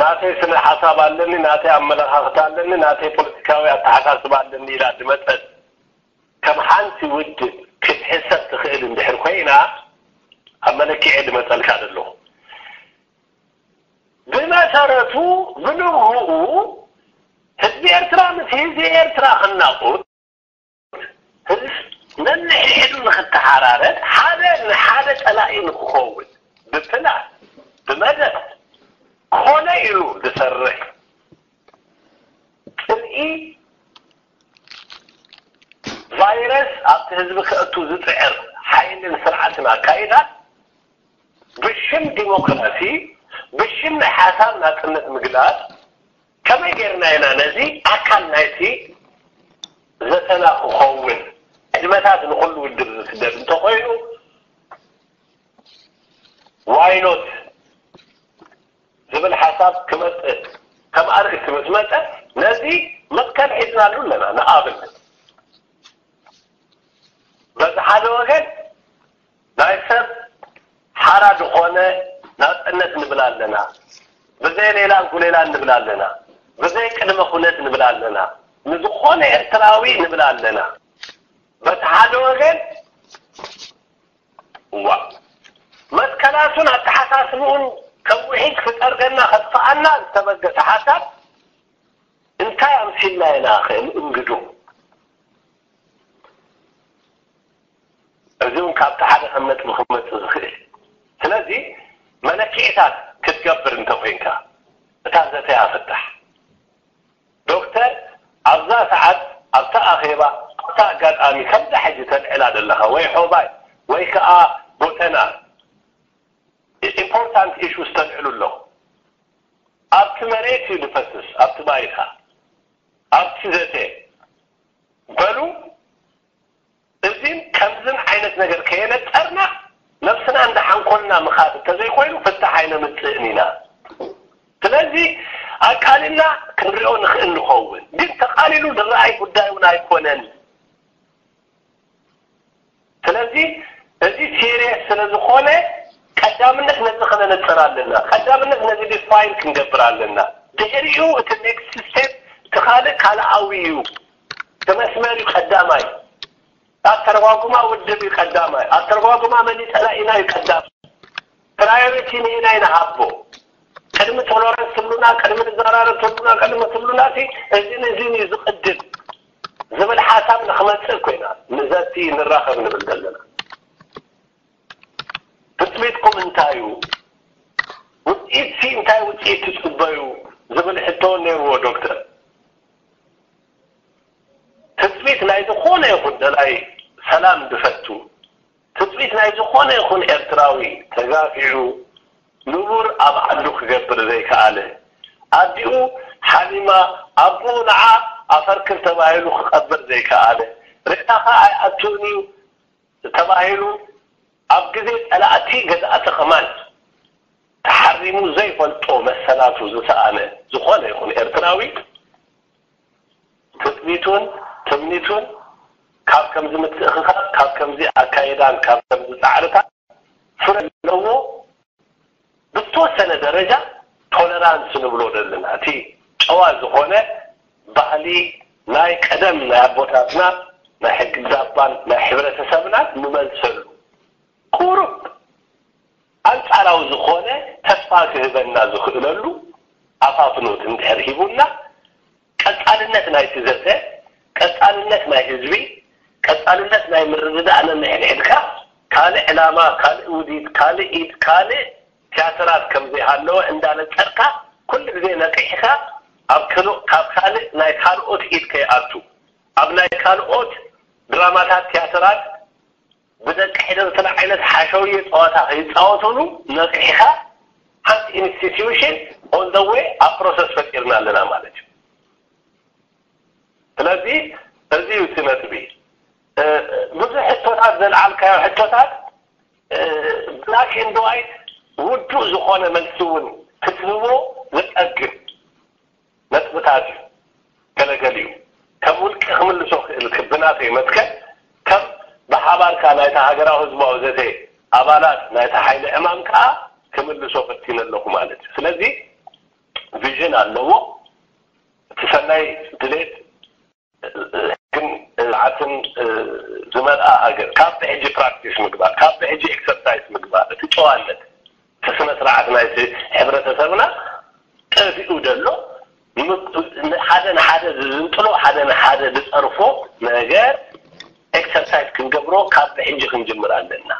ናተይ ስነ ሓሳብ ኣለኒ፣ ናተይ ኣመለኻኽታ ኣለኒ፣ ናተይ ፖለቲካዊ ኣተሓሳስባ ኣለኒ ኢላ ዝመጸት ከም ሓንቲ ውድብ ክትሕሰብ ትኽእል እንድሕር ኮይና ኣብ መለክዒ ዝመጸልካ ዘለኹ። ብመሰረቱ ብንግህኡ ህዝቢ ኤርትራ ምስ ህዝቢ ኤርትራ ክናቑት፣ ህዝቢ ነንሕድሕዱ ንክተሓራረድ፣ ሓደ ንሓደ ጸላኢ ንክኸውን ብፕላን ብመደብ ኮነ ኢሉ ዝሰርሕ ጽልኢ ቫይረስ ኣብቲ ህዝቢ ከእቱ ዝጽዕር ሓይልን ስርዓትን ኣካይዳ ብሽም ዲሞክራሲ፣ ብሽም ናይ ሓሳብ ናጽነት ምግላጽ፣ ከመይ ጌርና ኢና ነዚ ኣካል ናይቲ ዘተና ክኸውን? ዕድመታት ንኹሉ ውድብ ዝስደድ እንተኾይኑ፣ ዋይኖት ዝብል ሓሳብ ክመጽእ ከም ኣርእስቲ ምስ መጸ፣ ነዚ መትከል ሒዝናሉ ኣለና። ንኣብነት፣ በዚ ሓደ ወገን ናይ ሰብ ሓራ ዝኾነ ናጽነት ንብል ኣለና። ብዘይ ሌላን ጉሌላን ንብል ኣለና። ብዘይ ቅድመ ኩነት ንብል ኣለና። ንዝኾነ ኤርትራዊ ንብል ኣለና። በቲ ሓደ ወገን፣ እዋ፣ መትከላቱን ኣተሓሳስብኡን ከም ውሒጅ ክጠርገና ከጥፍኣና ዝተበገሰ ሓሳብ እንታይ ኣምሲልና ኢና ከ እንግዶ? እዚ እውን ካብቲ ሓደ ከም ነጥቢ ክመጽእ ዝኽእል። ስለዚ መለክዒታት ክትገብር እንተኾይንካ፣ እታ ዘተያ ፍታሕ። ዶክተር፣ ኣብዛ ሰዓት ኣብታ ኣኼባ፣ ኣብታ ኣጋጣሚ ከምዛ ሕጂ ተልዕላ ዘለኻ ወይ ሖባይ ወይ ከኣ ጎተና ኢምፖርታንት ኢሹስ ተልዕሉ ኣለኹ። ኣብቲ መሬት እዩ ዝፈስስ፣ ኣብቲ ባይታ፣ ኣብቲ ዘተ በሉ። እዚን ከምዝን ዓይነት ነገር ከየነጸርና ነብስና እንዳሓንኮልና ምኻድ እንተዘይኮይኑ ፍታሕ ኣይነምጽእን ኢና። ስለዚ ኣቃሊልና ክንሪኦ ንኽእል ንኸውን፣ ግን ተቓሊሉ ዝረኣይ ጉዳይ እውን ኣይኮነን። ስለዚ እዚ ሲሪየስ ስለ ዝኾነ ቀዳምነት ነዚ ከነነጽር ኣለና። ቀዳምነት ነዚ ዲፋይን ክንገብር ኣለና። ድሕሪኡ እቲ ኔክስት ስቴፕ እቲ ካልእ ካልኣዊ እዩ። እቲ መስመር እዩ ቀዳማይ። ኣተረጓጉማ ውድብ እዩ ቀዳማይ። ኣተረጓጉማ መን እዩ ጸላኢና እዩ ቀዳማይ። ፕራዮሪቲ ንኢና ኢና ሃቦ። ቅድሚ ቶለራንስ ትብሉና፣ ቅድሚ ንዘራረብ ትብሉና፣ ቅድሚ ትብሉና፣ እዚ እዚን እዚን እዩ ዝቕድም ዝብል ሓሳብ ንክመጽእ ኮይና ንዘቲ ንራኸብ ንብል ዘለና። ትጽቢትኩም እንታይ እዩ? ውጽኢት ሲ እንታይ ውጽኢት ትጽበዩ ዝብል ሕቶ ነይርዎ ዶክተር። ትጽቢት ናይ ዝኾነ ይኹን ደላይ ሰላም ዝፈቱ፣ ትጽቢት ናይ ዝኾነ ይኹን ኤርትራዊ ተጋፊዑ ንቡር ኣብ ዓዱ ክገብር ዘይከኣለ፣ ኣዲኡ ሓሚማ ኣቦኡ ንዓ ኣፈርክብ ተባሂሉ ክቐብር ዘይከኣለ፣ ሬሳኻ ኣይኣቱን እዩ ተባሂሉ ኣብ ግዜ ጸላእቲ ገዛእቲ ከማን ተሓሪሙ ዘይፈልጦ መሰላቱ ዝሰኣነ ዝኾነ ይኹን ኤርትራዊ ትጽቢቱን ትምኒቱን ካብ ከምዚ ምትእኽኻብ፣ ካብ ከምዚ ኣካይዳን ካብ ከምዚ ጻዕርታት ፍረ ኣለዎ። ብዝተወሰነ ደረጃ ቶለራንስ ንብሎ ዘለና እቲ ጨዋ ዝኾነ ባህሊ ናይ ቀደም ናይ ኣቦታትና ናይ ሕጊ ዳባን ናይ ሕብረተሰብና ንመልሰሉ ቁሩብ ኣንጻራዊ ዝኾነ ተስፋ ክህበና ዝኽእለሉ ኣፋፍኖት እንድሕር ሂቡና ቀጻልነት ናይቲ ዘተ፣ ቀጻልነት ናይ ህዝቢ፣ ቀጻልነት ናይ ምርድዳእ ነንሕድሕድካ ካልእ ዕላማ፣ ካልእ ውዲት፣ ካልእ ኢድ፣ ካልእ ቲያትራት ከም ዘይሃለወ እንዳነጸርካ ኩሉ ግዜ ነቂሕካ ኣብ ክልእ ካብ ካልእ ናይ ካልኦት ኢድ ከይኣቱ ኣብ ናይ ካልኦት ድራማታት፣ ቲያትራት ብደቂ ሕደርትና ዓይነት ሓሸውየ ፀዋታ ከይፃወቱሉ ነቂሕካ ሓንቲ ኢንስቲትዩሽን on the way ኣብ ፕሮሰስ ፈጢርና ኣለና ማለት እዩ። ስለዚ እዚ እዩ እቲ ነጥቢ። ብዙሕ ሕቶታት ዘልዓልካዮ ሕቶታት black and white ውዱእ ዝኾነ መልሲ እውን ክትህቦ ዘጸግም ነጥብታት እዩ። ገለገሊኡ ከም ውልቂ ክምልሶ ክእል ብናተይ መትከል ከም ብሓባርካ ናይታ ሃገራዊ ህዝባዊ ዘተ ኣባላት ናይታ ሓይሊ ዕማም ከዓ ክምልሶ ፈቲነ ኣለኹ ማለት እዩ። ስለዚ ቪዥን ኣለዎ። እቲ ሰናይ ድሌት ግን ስርዓትን ዝመልኣ ሃገር ካብ ብሕጂ ፕራክቲስ ምግባር፣ ካብ ብሕጂ ኤክሰርሳይስ ምግባር፣ እቲ ጨዋነት፣ እቲ ስነ ስርዓት ናይቲ ሕብረተሰብና ጠፊኡ ዘሎ፣ ሓደ ንሓደ ዝዝንጥሎ፣ ሓደ ንሓደ ዝፀርፎ ነገር ኤክሰርሳይስ ክንገብሮ ካብ ብሕጂ ክንጅምር ኣለና።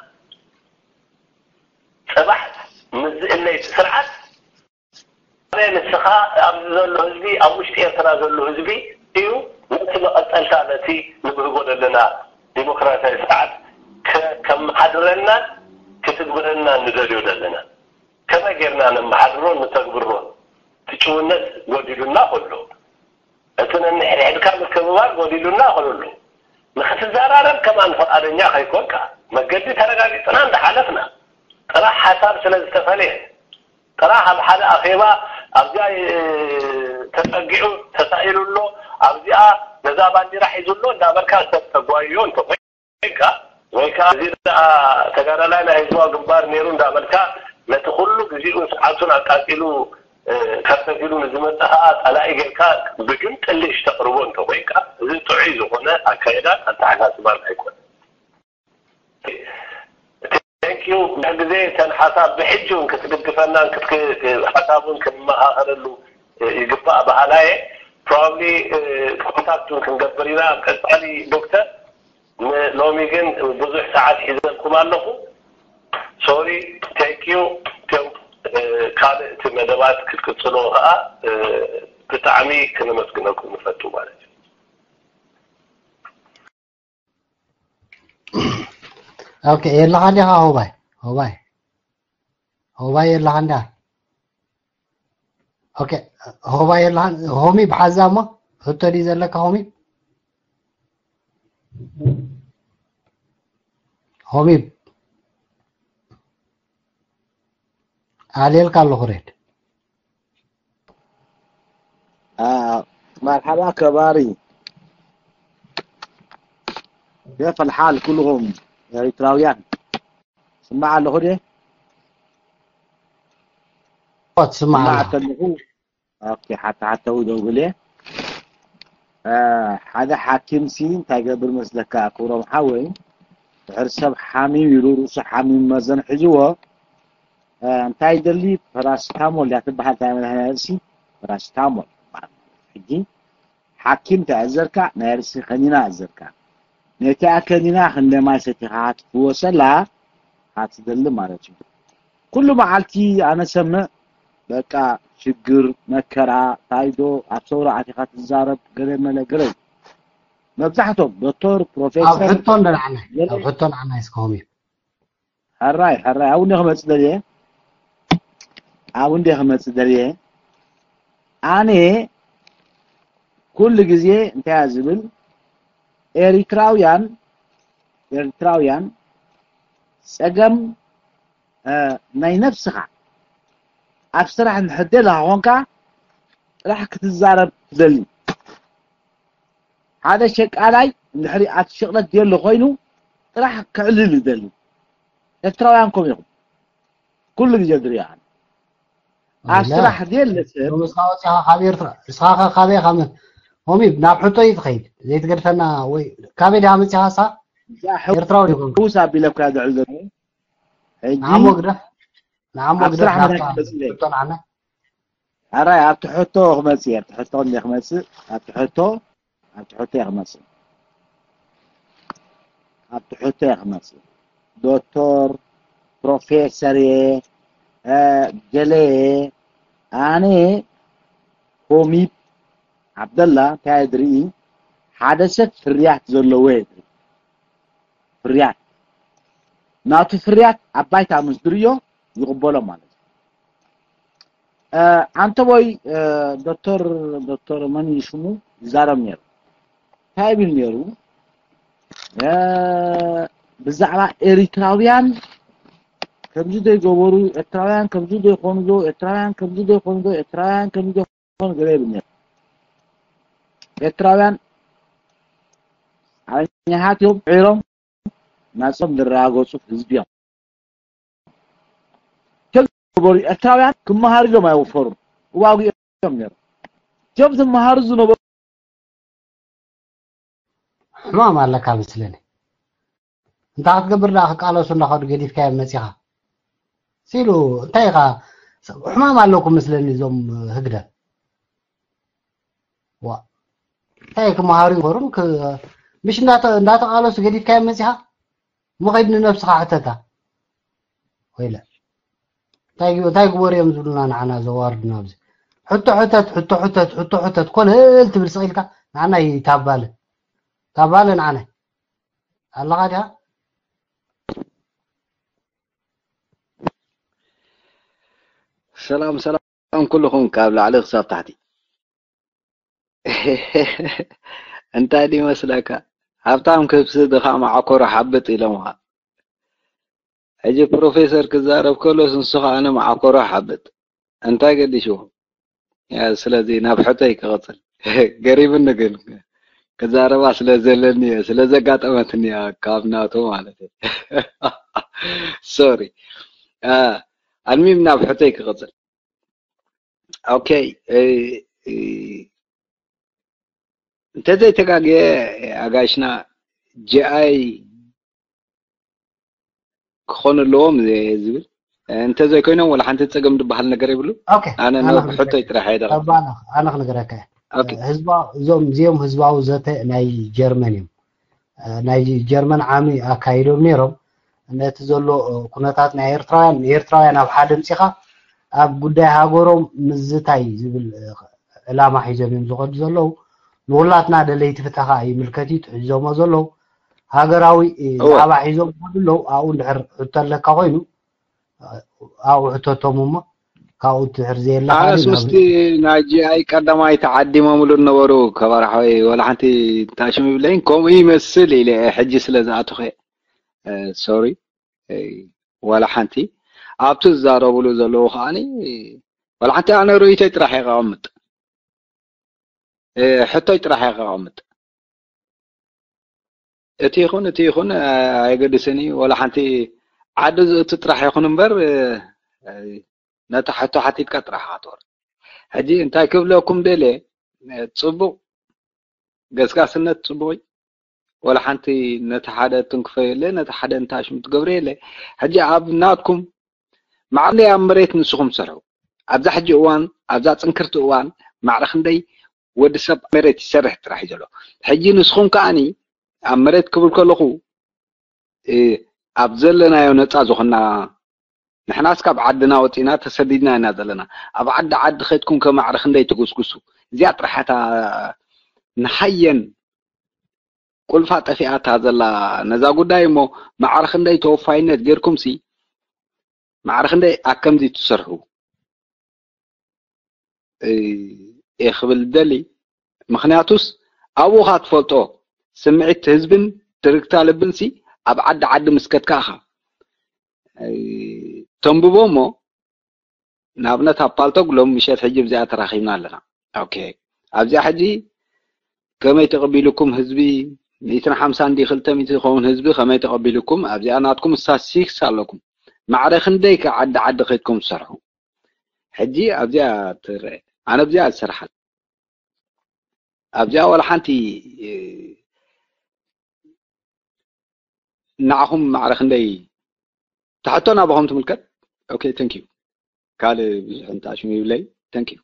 ፅባሕ ምስ ዝእለይ ስርዓት ንስኻ ኣብዚ ዘሎ ህዝቢ፣ ኣብ ውሽጢ ኤርትራ ዘሎ ህዝቢ እዩ ነቲ መቐጸልታ፣ ነቲ ንብህጎ ዘለና ዲሞክራሲያዊ ስርዓት ከመሓድረናን ክትግብረናን ንደልዮ ዘለና። ከመይ ጌርና ነመሓድሮን ንተግብሮን? እቲ ጭውነት ጎዲሉና ከሎ፣ እቲ ነንሕድሕድካ ምክብባር ጎዲሉና ከሎ፣ ንክትዘራረብ ከማን ፍቓደኛ ከይኮንካ፣ መገዲ ተረጋጊጽና እንዳሓለፍና፣ ጥራሕ ሓሳብ ስለ ዝተፈለየ፣ ጥራሕ ኣብ ሓደ ኣኼባ ኣብዚኣ ተጸጊዑ ተሳኢሉ ኣሎ፣ ኣብዚኣ ነዛ ባንዲራ ሒዙ ኣሎ እንዳበልካ ሰብ ተጓይዮ እንተኾይንካ፣ ወይ ከዓ እዚ ደኣ ተጋዳላይ ናይ ህዝባዊ ግንባር ነይሩ እንዳበልካ ነቲ ኩሉ ግዜኡን ሰዓቱን ኣቃጺሉ ከርተት ኢሉ ንዝመጽእ ከዓ ጸላኢ ጌርካ ብግምጥልሽ ተቕርቦ እንተኾይንካ፣ እዚ ጥዑይ ዝኾነ ኣካይዳን ኣተሓሳስባን ኣይኮነን። Thank you። ብዙሕ ግዜ እተን ሓሳብ ብሕጂ እውን ክትድግፈናን ሓሳብ እውን ክንመኻኸረሉ ይግባእ በሃላየ። Probably ኮንታክት እውን ክንገብር ኢና ኣብ ቀፃሊ ዶክተር። ንሎሚ ግን ብዙሕ ሰዓት ሒዘልኩም ኣለኹ። ሶሪ። Thank you። እቶም ካልእ እቲ መደባት ክትቅፅሎ ከዓ ብጣዕሚ ክነመስግነኩም ንፈቱ ማለት እዩ። ኦኬ፣ የለኻ እንዲኻ ሆባይ? ሆባይ፣ ሆባይ የለኻ እንዳ? ኦኬ፣ ሆባይ የለኻ? ሆሚ ብሓዛ እሞ፣ ሕቶ ድዩ ዘለካ ሆሚ? ሆሚ፣ ኣልየልካ ኣለኹ ሬድ። آه، مرحبا كباري. كيف الحال كلهم يا إريتراويان؟ سمع له خدي؟ ትስማዕ ኣለኻ። ኣለኹ። ኦኬ፣ ሓታ ሓታ ደው ብለ። ሓደ ሓኪም ሲ እንታይ ገብር መስለካ ክብሮም ሓወይ? ድሕሪ ሰብ ሓሚም ኢሉ ርእሱ ሓሚም መዘን ሒዝዎ እንታይ ይደሊ? ፓራሲታሞል እያ ትበሃል እታ መድሃኒት ርእሲ፣ ፓራሲታሞል። ሕጂ ሓኪም ተኣዘርካ ናይ ርእሲ ከኒና ኣዘርካ። ነቲኣ ከኒና ክንደ ማይ ሰቲኻ ትፍወሰላ ኢኻ ትደሊ ማለት እዩ። ኩሉ መዓልቲ ኣነ ሰምዕ በቃ ሽግር መከራ ታይዶ ኣብ ሰውራ ኣቲኻ ትዛረብ ገለ መለ ገለ እዩ። መብዛሕቶም ዶክተር ኣብ ፕሮፌሰር ሕቶ እንደልዓና ኣብ ሕቶ ንዓና ይስከሆም እዩ። ሕራይ ሕራይ ኣብኡ እንደ ክመፅእ ደልየ ኣብኡ እንደ ክመፅእ ደልየ ኣነ ኩሉ ግዜ እንታይ እያ ዝብል ኤሪትራውያን ኤርትራውያን ጸገም ናይ ነብስኻ ኣብ ስራሕ እንድሕር ደለኻ ኮንካ ጥራሕ ክትዛረብ ትደሊ ሓደ ሸቃላይ እንድሕሪ ኣብቲ ሽቕለት ደሎ ኮይኑ ጥራሕ ክዕልል ይደሊ ኤርትራውያን ከም ኢኹም ኩሉ ግዜ ዝሪኦ ኣነ ኣብ ስራሕ ደለ ሰብ ንስኻ ወፂኻ ካብ ኤርትራ ንስኻ ኸ ካበይ ኢኻ ሆሚብ ናብ ሕቶ እዩ ትኸይድ ዘይትገድፈና ወይ ካበይ ዲኻ መፂኻ ሳ ኤርትራዊ ዲኹም ውስ ኣቢለካ ዝዕል ዘሎ ሕጂ ንዓሞ ግደፍ ንዓሞ ኣብ ግደፍ ስራሕ ናብታ መድረክ መፅለይ ሕቶ ንዓና ኣራይ ኣብቲ ሕቶ ክመፅእ እየ ኣብቲ ሕቶ እንደ ክመፅእ ኣብቲ ሕቶ ኣብቲ ሕቶ እየ ክመፅእ ኣብቲ ሕቶ እየ ክመፅእ ዶክተር ፕሮፌሰር እየ ገለ እየ ኣነ ሆሚብ ዓብደላ እንታይ እየ ዝርኢ ሓደ ሰብ ፍርያት ዘለዎ የድሊ። ፍርያት ናቱ ፍርያት ኣብ ባይታ ምስ ድርዮ ይቕበሎ ማለት እዩ። ኣንተቦይ ዶክተር ዶክተር መን ሽሙ ይዛረብ ነይሩ። እንታይ ይብል ነይሩ? ብዛዕባ ኤሪትራውያን ከምዚ ዘይገበሩ፣ ኤርትራውያን ከምዚ ዘይኮኑ ዶ፣ ኤርትራውያን ከምዚ ዘይኮኑ ዶ፣ ኤርትራውያን ከምዚ ዘይኮኑ ገለ ይብል ነይሩ። ኤርትራውያን ዓለኛታት እዮም፣ ዒሮም ናጾም ዝረጋገጹ ህዝቢ እዮም። ገበሩ ኤርትራውያን ክመሃሩ ኢሎም ኣይወፈሩን። እዋጉ እዮም ነይሮም። እቶም ዝመሃሩ ዝነበሩ ሕማም ኣለካ መስለኒ። እንታይ ክትገብር ደኣ ክቃለሱ እንዳኸዱ ገዲፍካዮም መጺኻ ሲሉ እንታይ ኢኻ? ሕማም ኣለኩም መስለኒ እዞም ህግደፍ። ዋ እንታይ ክመሃሩ ይፈሩን ምሽ እንዳተቃለሱ ገዲፍካዮም መጺኻ? መኸይድ ንነብስኻ ሕተታ ወይለ እንታይ እንታይ ግበሩ እዮም ዝብሉና ንዓና ዘዋርዱና ኣብዚ ሕቶ ሕተት ሕቶ ሕተት ሕቶ ሕተት ኮለል ትብል ስቕ ኢልካ ንዓና ይታባለ ታባለ ንዓና ኣለኻ ዲኻ ሰላም ሰላም ኩልኹም ካብ ላዕሊ ክሳብ ታሕቲ እንታይ ድዩ መስለካ ሃብታም ክብሲ ድኻ መዓኮሮ ሓብጥ ኢሎምኻ ሕጂ ፕሮፌሰር ክዛረብ ከሎስ ንሱ ከዓነ መዓኮሮ ሓብጥ እንታይ ገዲሽዎ ስለዚ ናብ ሕቶይ ክቕፅል ገሪምኒ ግን ክዛረባ ስለ ዘለኒ ስለ ዘጋጠመትኒ ካብ ናቱ ማለት ሶሪ ኣልሚም ናብ ሕቶይ ክቕፅል ኦኬ እንተዘይተጋግየ ኣጋይሽና ጂኣይ ክኾኑ ኣለዎም ዝብል እንተዘይኮይኖም ወላ ሓንቲ ፀገም ዝበሃል ነገር የብሉ ኣነ ሕቶይ ጥራሕ እየ ኣነ ክነግረካ ህዝባዊ እዞም እዚኦም ህዝባዊ ዘተ ናይ ጀርመን እዮም ናይ ጀርመን ዓሚ ኣካይዶም ነይሮም ነቲ ዘሎ ኩነታት ናይ ኤርትራውያን ንኤርትራውያን ኣብ ሓደ ምፂኻ ኣብ ጉዳይ ሃገሮም ምዝታይ ዝብል ዕላማ ሒዞም እዮም ዝኸዱ ዘለዉ ንሁላትና ደለይቲ ፍትሒ ከዓ ይምልከት እዩ ትሒዞሞ ዘለዉ ሃገራዊ ዛዕባ ሒዞም ይኸዱ ኣለዉ ኣብኡ እንድሕር ሕቶ ኣለካ ኮይኑ ኣብኡ ሕተቶም እሞ ካብኡ ትሕር ዘየለካ ኣነስ ምስቲ ናይ ጂኣይ ቀዳማይ ተዓዲሞምሉ ነበሩ ከባርሓወይ ወላ ሓንቲ ታሽም ይብለይን ከምኡ ይመስል ኢለ ሕጂ ስለ ዝኣትኸ ሶሪ ዋላ ሓንቲ ኣብቲ ዝዛረብሉ ዘለዉ ከዓኒ ዋላ ሓንቲ ኣነ ርእይቶይ ጥራሕ እየ ከቐምጥ ሕቶይ ጥራሕ እየ ከቐምጥ እቲ ይኹን እቲ ይኹን ኣየገድስን እዩ ወላ ሓንቲ ዓዲ ዝእቱ ጥራሕ ይኹን እምበር ነታ ሕቶ ሓቲትካ ጥራሕ ክትወር ሕጂ እንታይ ክብለኩም ደልየ ፅቡቅ ገስጋስነት ፅቡቅ እዩ ወላ ሓንቲ ነቲ ሓደ ትንክፎ የለ ነቲ ሓደ እንታሽሙ ትገብሮ የለ ሕጂ ኣብ ናትኩም ማዕረ ኣብ መሬት ንስኹም ትሰርሑ ኣብዛ ሕጂ እዋን ኣብዛ ፅንክርቲ እዋን ማዕረ ክንደይ ወዲ ሰብ መሬት ይሰርሕ ጥራሕ እዩ ዘሎ ሕጂ ንስኹም ከዓኒ ኣብ መሬት ክብል ከለኹ ኣብ ዘለናዮ ነፃ ዝኾና ንሕናስ ካብ ዓድና ወፂና ተሰዲድና ኢና ዘለና ኣብ ዓዲ ዓዲ ከድኩም ከማዕረ ክንደይ ትጉስጉሱ እዚኣ ጥራሓታ ንሃየን ቁልፋ ጠፊኣታ ዘላ ነዛ ጉዳይ እሞ ማዕረ ክንደይ ተወፋይነት ጌርኩም ሲ ማዕረ ክንደይ ኣብ ከምዚ ትሰርሑ እየ ክብል ደሊ ምክንያቱስ ኣብኡካ ትፈልጦ ስምዒት ህዝብን ትርግታ ልብን ሲ ኣብ ዓዲ ዓዲ ምስ ከድካ ኢኻ ተንብቦ እሞ ንኣብነት ኣብ ፓልቶግ ሎም ምሸት ሕጂ ብዚኣ ተራኺብና ኣለና ኦኬ ኣብዚኣ ሕጂ ከመይ ተቐቢልኩም ህዝቢ ሚእትን ሓምሳን ዲ ክልተ ሚእቲ ዝኸውን ህዝቢ ከመይ ተቐቢልኩም ኣብዚኣ ናትኩም ስታስቲክስ ኣለኩም ማዕረ ክንደይ ከ ዓዲ ዓዲ ከድኩም ትሰርሑ ሕጂ ኣብዚኣ ትረአ ኣነ ኣብዚኣ ዝሰርሓል ኣብዚኣ ዋላ ሓንቲ ንዓኹም ማዕረ ክንደይ ትሕቶ ናባኹም ትምልከት okay thank you ካልእ ብዙሕ እንታሽሙ ይብለይ thank you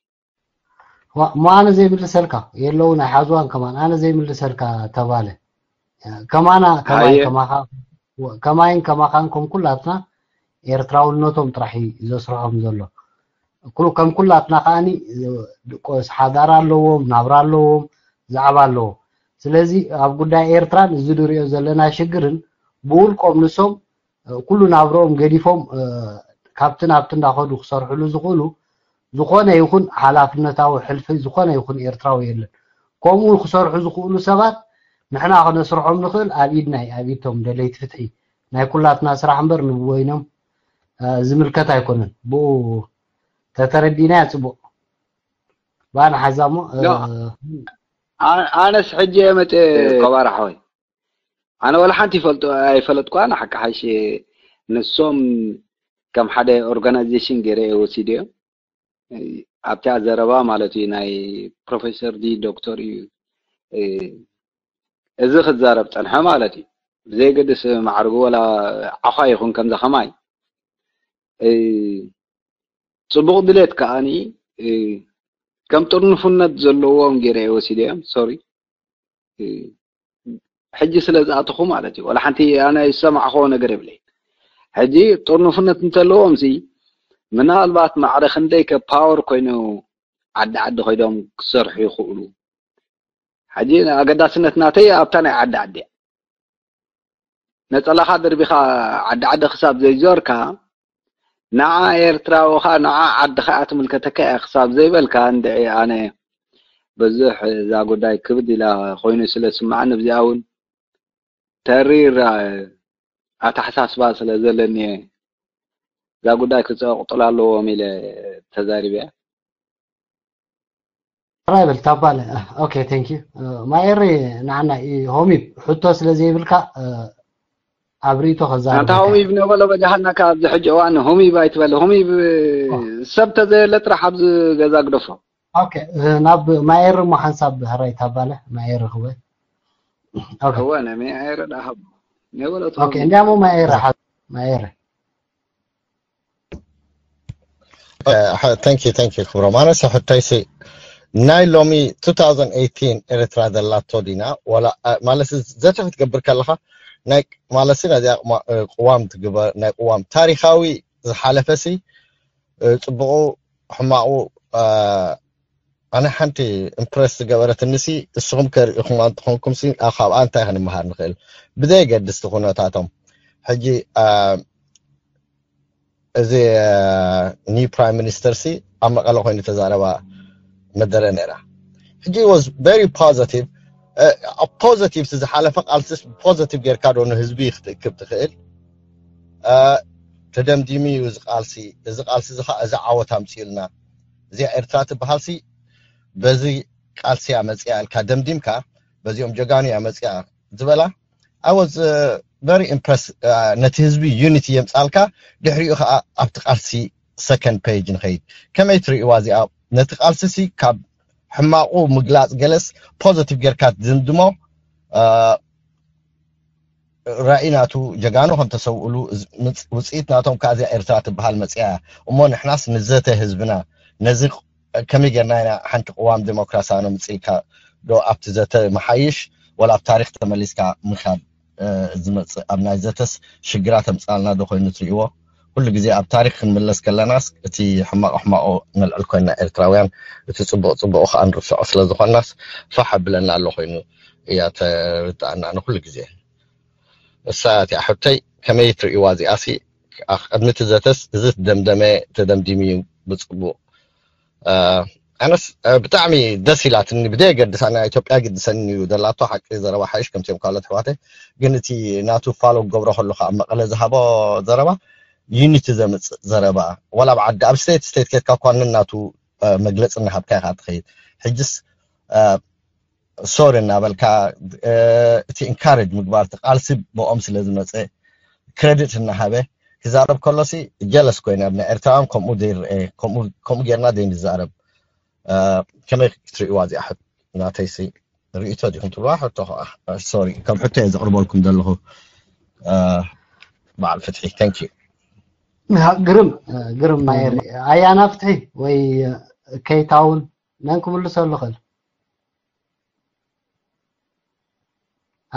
እሞ ኣነ ዘይምልሰልካ የለውን ኣይሓዝዋን ከማን ኣነ ዘይምልሰልካ ተባለ ከማና ከማይ ከማኻ ከማይን ከማኻን ከም ኩላትና ኤርትራውነቶም ጥራሕ እዩ ዘስርሖም ዘሎ ኩሉ ከም ኩላትና ከዓኒ ድቆስ ሓዳር ኣለዎም ናብራ ኣለዎም ዛዕባ ኣለዎም ስለዚ ኣብ ጉዳይ ኤርትራን እዚ ንሪኦ ዘለና ሽግርን ብውልቆም ንሶም ኩሉ ናብረኦም ገዲፎም ካብቲ ናብቲ እንዳኸዱ ክሰርሕሉ ዝኽእሉ ዝኾነ ይኹን ሓላፍነታዊ ሕልፊ ዝኾነ ይኹን ኤርትራዊ የለን። ከምኡ ክሰርሑ ዝኽእሉ ሰባት ንሕና ከነስርሖም ንኽእል ኣብ ኢድና እዩ፣ ኣብ ኢድቶም ደለይቲ ፍትሒ። ናይ ኩላትና ስራሕ እምበር ንብወይኖም ዝምልከት ኣይኮነን። ብኡ ተተረዲናያ ጽቡቕ። ባና ሓዛሞ ኣነስ ሕጂ መፀ ኮባራ ሓወይ ኣነ ወላ ሓንቲ ይፈልጡ ኣይፈለጥኳ ንሓቂ ሓይሽ ንሶም ከም ሓደ ኦርጋናይዜሽን ገይረ እየ ወሲደዮም ኣብታ ዘረባ ማለት እዩ ናይ ፕሮፌሰር ዲ ዶክተር እዩ እዚ ክዛረብ ፀንሐ ማለት እዩ ብዘይገድስ ማዕርጉ ወላ ዓኳ ይኹን ከምዛ ከማይ ፅቡቕ ድሌት ከዓኒ ከም ጥርንፉነት ዘለዎም ገይረ እየ ወሲደዮም ሶሪ ሕጂ ስለ ዝኣተኹ ማለት እዩ ወላ ሓንቲ ኣነ ዝሰማዕኽዎ ነገር የብለይ ሕጂ ጥርንፉነት እንተለዎም ሲ ምናልባት ማዕረ ክንደይ ከ ፓወር ኮይኑ ዓዲ ዓዲ ኮይዶም ክሰርሑ ይኽእሉ ሕጂ ኣገዳስነት ናተይ ኣብታ ናይ ዓዲ ዓዲ እያ ነፀላኻ ደርቢኻ ዓዲ ዓዲ ክሳብ ዘይዞርካ ንዓ ኤርትራዊ ኸዓ ንዓ ዓድኻ እያ ትምልከተካ እያ ክሳብ ዘይበልካ እንድዒ ኣነ ብዙሕ እዛ ጉዳይ ክብድ ኢላ ኮይኑ ስለ ዝስምዓኒ ኣብዚኣ እውን ተሪር ኣተሓሳስባ ስለ ዘለኒ እየ እዛ ጉዳይ ክፀቕጥሉ ኣለዎም ኢለ ተዛሪበ እያ ጥራይ በል ታባለ okay thank you ማኤሪ ንዓና ሆሚብ ሕቶ ስለ ዘይብልካ ኣብ ርእይቶ ከዛርብ ኣንታ ሆሚብ ነበሎ በጃሃና ካብ ኣብዚ ሕጂ እዋን ሆሚብ ኣይትበል ሆሚብ ሰብ ተዘየለ ጥራሕ ኣብዚ ገዛ ግደፎ okay ናብ ማኤሪ እሞ ሓንሳብ ህራይ ታባለ ማኤሪ ክወ okay እወ ነሜ ኣይረ ዳሃብ ነበሎ okay እንዲያሞ ማኤሪ ሓ ማኤሪ thank you thank you ክብሮም ኣነስ ሕቶይሲ ናይ ሎሚ two thousand eighteen ኤርትራ ዘላቶ ዲና ወላ ማለት ዘተ ክትገብር ከለኻ ናይ ማለት ነዚኣ ቅዋም ትግበር ናይ ቅዋም ታሪካዊ ዝሓለፈሲ ፅቡቁ ሕማቁ ኣነ ሓንቲ ኢምፕረስ ዝገበረትኒ ሲ እስኹም ከርእኹም እንተኾንኩም ሲ ካብኣ እንታይ ክንመሃር ንኽእል ብዘየገድስ እቲ ኩነታቶም ሕጂ እዚ new prime minister ሲ ኣብ መቐለ ኮይኑ ተዛረባ መደረ ነይራ ሕጂ was very positive positive ዝሓለፈ ቃልሲ positive ጌርካ ዶ ንህዝቢ ክትእክብ ትኽእል ተደምዲሙ እዩ እዚ ቃልሲ እዚ ቃልሲ እዚ ከዓ እዚ ዓወት ኣምፅኡልና እዚኣ ኤርትራ ትበሃል ሲ በዚ ቃልሲ እያ መፅያ ኢልካ ደምዲምካ በዚኦም ጀጋኑ እያ መፅያ ዝበላ I was very impressed ነቲ ህዝቢ unity የምፃልካ ድሕሪኡ ከዓ ኣብቲ ቃልሲ second page ንኸይድ ከመይ ትርእዋ እዚኣ ነቲ ቃልሲ ሲ ካብ ሕማቁ ምግላፅ ገለስ positive ጌርካ ትድምድሞ ራኢ ናቱ ጀጋኑ ከም ተሰውእሉ ውፅኢት ናቶም ከዓ እዚኣ ኤርትራ ትበሃል መፅያ እሞ ንሕናስ ንዘተ ህዝብና ነዚ ከመይ ጌርና ኢና ሓንቲ ቅዋም ዴሞክራሲ ነምፅእ ኢልካ ዶ ኣብቲ ዘተ ምሓይሽ ወላ ኣብ ታሪክ ተመሊስካ ምካድ ዝመፅእ ኣብ ናይ ዘተስ ሽግራ ተምፅኣልና ዶ ኮይኑ ትሪእዎ ኩሉ ግዜ ኣብ ታሪክ ክንምለስ ከለናስ እቲ ሕማቅ ሕማቆ ነልዕል ኮይና ኤርትራውያን እቲ ፅቡቅ ፅቡቅ ከዓ ንርስዖ ስለዝኮናስ ፋሕ ኣብለና ኣሎ ኮይኑ እያ ተርድኣና ንኩሉ ግዜ እሳ እቲኣ ሕቶይ ከመይ ትርእይዋ እዚኣ ሲ ቅድሚ እቲ ዘተስ እዚ ደምደመ ተደምዲሙ እዩ ብፅቡቅ ኣነስ ብጣዕሚ ደስ ኢላትኒ ብደየገድሳ ናይ ኢትዮጵያ ግድሰኒ እዩ ዘላቶ ሓቂ ዘረባ ሓይሽ ከምቲኦም ካልኦት ኣሕዋተይ ግን እቲ ናቱ ፋሎ ክገብሮ ከለካ ኣብ መቐለ ዝሃቦ ዘረባ ዩኒቲ ዘምፅእ ዘረባ ዋላ ኣብ ዓዲ ኣብ ስቴት ስቴት ኬድካ እኳ ነናቱ መግለፂ እናሃብካ ኢካ ትኸይድ ሕጅስ ሶሪ እናበልካ እቲ ኢንካሬጅ ምግባር እቲ ቃልሲ ብኦም ስለ ዝመፀ ክረዲት እናሃበ ክዛረብ ከሎሲ ጀለስ ኮይነ ኣብ ናይ ኤርትራውያን ከምኡ ዘይርአ ከምኡ ጌርና ዘይንዛረብ ከመይ ክትርእይዋ እዚኣ ናተይሲ ርእይቶ ዲኹም ትብልዋ ሕቶ ከዓ ሶሪ ከም ሕቶ እየ ዘቕርበልኩም ዘለኹ በዓል ፍትሒ thank you ግርም ግርም ማየር ኣያና ፍትሒ ወይ ከይታውን መን ክምልሰሉ ክእል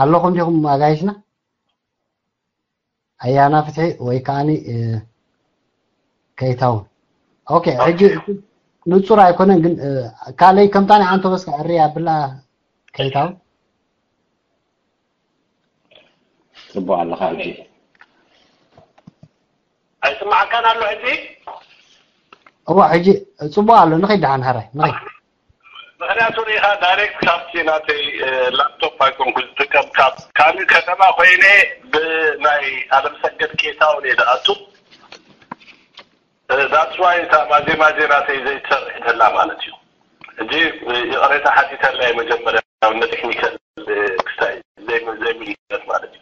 ኣለኹም ዲኹም ኣጋይሽና ኣያና ፍትሒ ወይ ከዓኒ ከይታውን okay ሕጂ ንጹር ኣይኮነን ግን ካልይ ከምታ ናይ ኣንቶበስ ክዕሪ ኣብላ ከይታውን ጽቡቕ ኣለኻ ሕጂ። ኣይስማዓካን ኣሎ ሕጂ? እዋ ሕጂ ጽቡቕ ኣሎ። ንኸይድ ደሓን ሓራይ ንኸይድ። ምኽንያቱ ርኢኻ ዳይሬክት ካብቲ ናተይ ላፕቶፕ ኣይኮንኩ ዝጥቀም፣ ካብ ካልእ ከተማ ኮይነ ብናይ ኣለምሰገድ ጌታውን እየ ዝኣቱ። ዳትስ ዋይ እታ ማዜ ማዜ ናተይ ዘይትሰርሕ ተላ ማለት እዩ። ሕጂ ይቕሬታ ሓቲተላ እየ መጀመርያ፣ ቴክኒካል ክስታይ ዘይምልነት ማለት እዩ።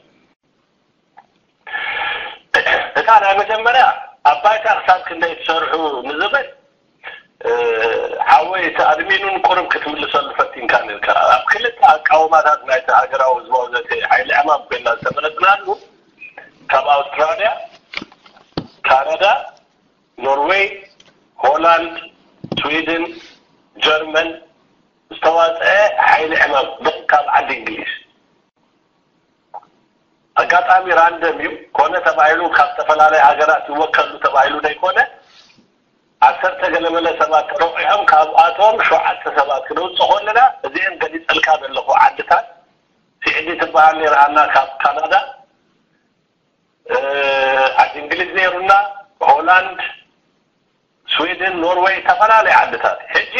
እታ ናይ መጀመርያ ኣብ ባይታ ክሳብ ክንደይ ትሰርሑ ንዝብል ሓወይ፣ እቲ ኣድሚኑን ቁሩብ ክትምልሰሉ ፈቲንካ ነርካ። ኣብ ክልተ ኣቃውማታት ናይቲ ሃገራዊ ህዝባዊ ዘተ ሓይሊ ዕማም ኮይና ዝተመረጽናሉ፣ ካብ ኣውስትራልያ፣ ካናዳ፣ ኖርዌይ፣ ሆላንድ፣ ስዊድን፣ ጀርመን ዝተዋፅአ ሓይሊ ዕማም ደም ካብ ዓዲ እንግሊዝ ኣጋጣሚ ራንደም እዩ። ኮነ ተባሂሉ ካብ ዝተፈላለዩ ሃገራት ይወከሉ ተባሂሉ ዘይኮነ፣ ዓሰርተ ገለመለ ሰባት ተረቂሖም ካብኣቶም ሸውዓተ ሰባት ክነውፅእ ከለና፣ እዚአን ገሊፀልካ ዘለኹ ዓድታት፣ ስዕዲ ትበሃል ነይራና ካብ ካናዳ፣ ዓዲ እንግሊዝ ነይሩና፣ ሆላንድ፣ ስዊድን፣ ኖርዌይ፣ ዝተፈላለዩ ዓድታት። ሕጂ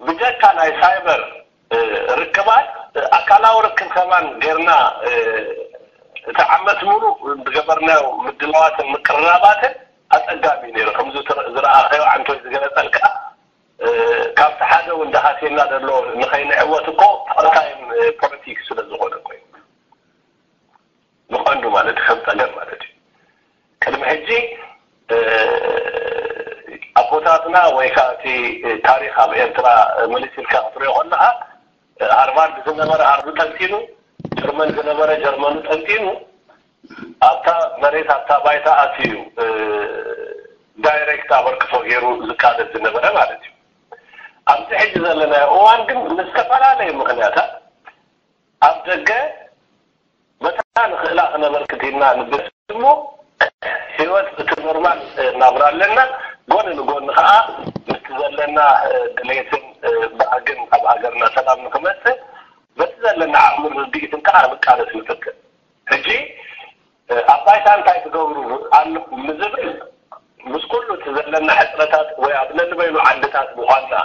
ብጀካ ናይ ሳይበር ርክባት ኣካላዊ ርክብ ከማን ጌርና እቲ ዓመት ሙሉ ዝገበርናዮ ምድላዋትን ምቅርራባትን ኣፀጋሚ ነይሩ። ከምዚ ዝረኣኸዮ ዓንቶይ ዝገለፀልካ ካብቲ ሓደ እውን ደሃሴና ዘሎ ንኸይንዕወት እኮ ፓርታይም ፖለቲክስ ስለ ዝኾነ ኮይኑ ብቐንዱ ማለት ከም ፀገም ማለት እዩ። ቅድሚ ሕጂ ኣቦታትና ወይ ከዓ እቲ ታሪክ ኣብ ኤርትራ መሊስ ኢልካ ክትሪኦ ከለካ ሃርቫርድ ዝነበረ ሃርዱ ጠንጢኑ፣ ጀርመን ዝነበረ ጀርመኑ ጠንጢኑ ኣብታ መሬት ኣብታ ባይታ ኣትዩ ዳይሬክት ኣበርክቶ ገይሩ ዝቃለስ ዝነበረ ማለት እዩ። ኣብዚ ሕጂ ዘለናዮ እዋን ግን ንዝተፈላለዩ ምክንያታት ኣብ ደገ በታ ንኽእላ ክነበርክት ኢልና ንብስ እሞ ህይወት እቲ ኖርማል ናብራ ኣለና። ጎኒ ንጎኒ ከዓ ምስቲ ዘለና ድሌትን ባህግን ኣብ ሃገርና ሰላም ንክመፅእ በቲ ዘለና ዓቕምን ርድኢትን ከዓ ንቃለስ ንፍትን። ሕጂ ኣብ ባይታ እንታይ ትገብሩ ኣለኹም ንዝብል ምስ ኩሉ እቲ ዘለና ሕፅረታት ወይ ኣብ ነንበይኑ ዓድታት ምዃንና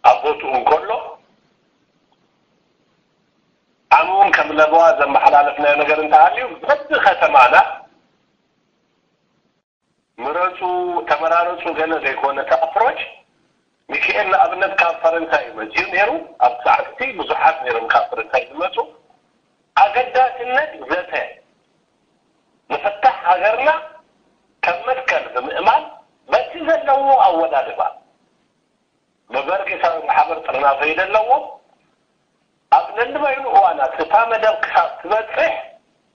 ኣብ ቦትኡ እንከሎ ዓሚ እውን ከም ለበዋ ዘመሓላለፍናዮ ነገር እንተሃልዩ በቢ ከተማና ምረፁ ተመራረፁ ገለ ዘይኮነ እቲ ኣፕሮች ሚካኤል ንኣብነት ካብ ፈረንሳይ እዩ መፅኡ ነይሩ። ኣብ ሰዓትቲ ብዙሓት ነይሮም ካብ ፈረንሳይ ዝመፁ። ኣገዳስነት ዘተ ምፍታሕ ሃገርና ከም መትከል ብምእማን በቲ ዘለዎ ኣወዳድባ ብበርጌሳዊ ማሕበር ጥርናፈ እዩ ዘለዎ። ኣብ ነንበይኑ እዋናት እታ መደብ ክሳብ ትበፅሕ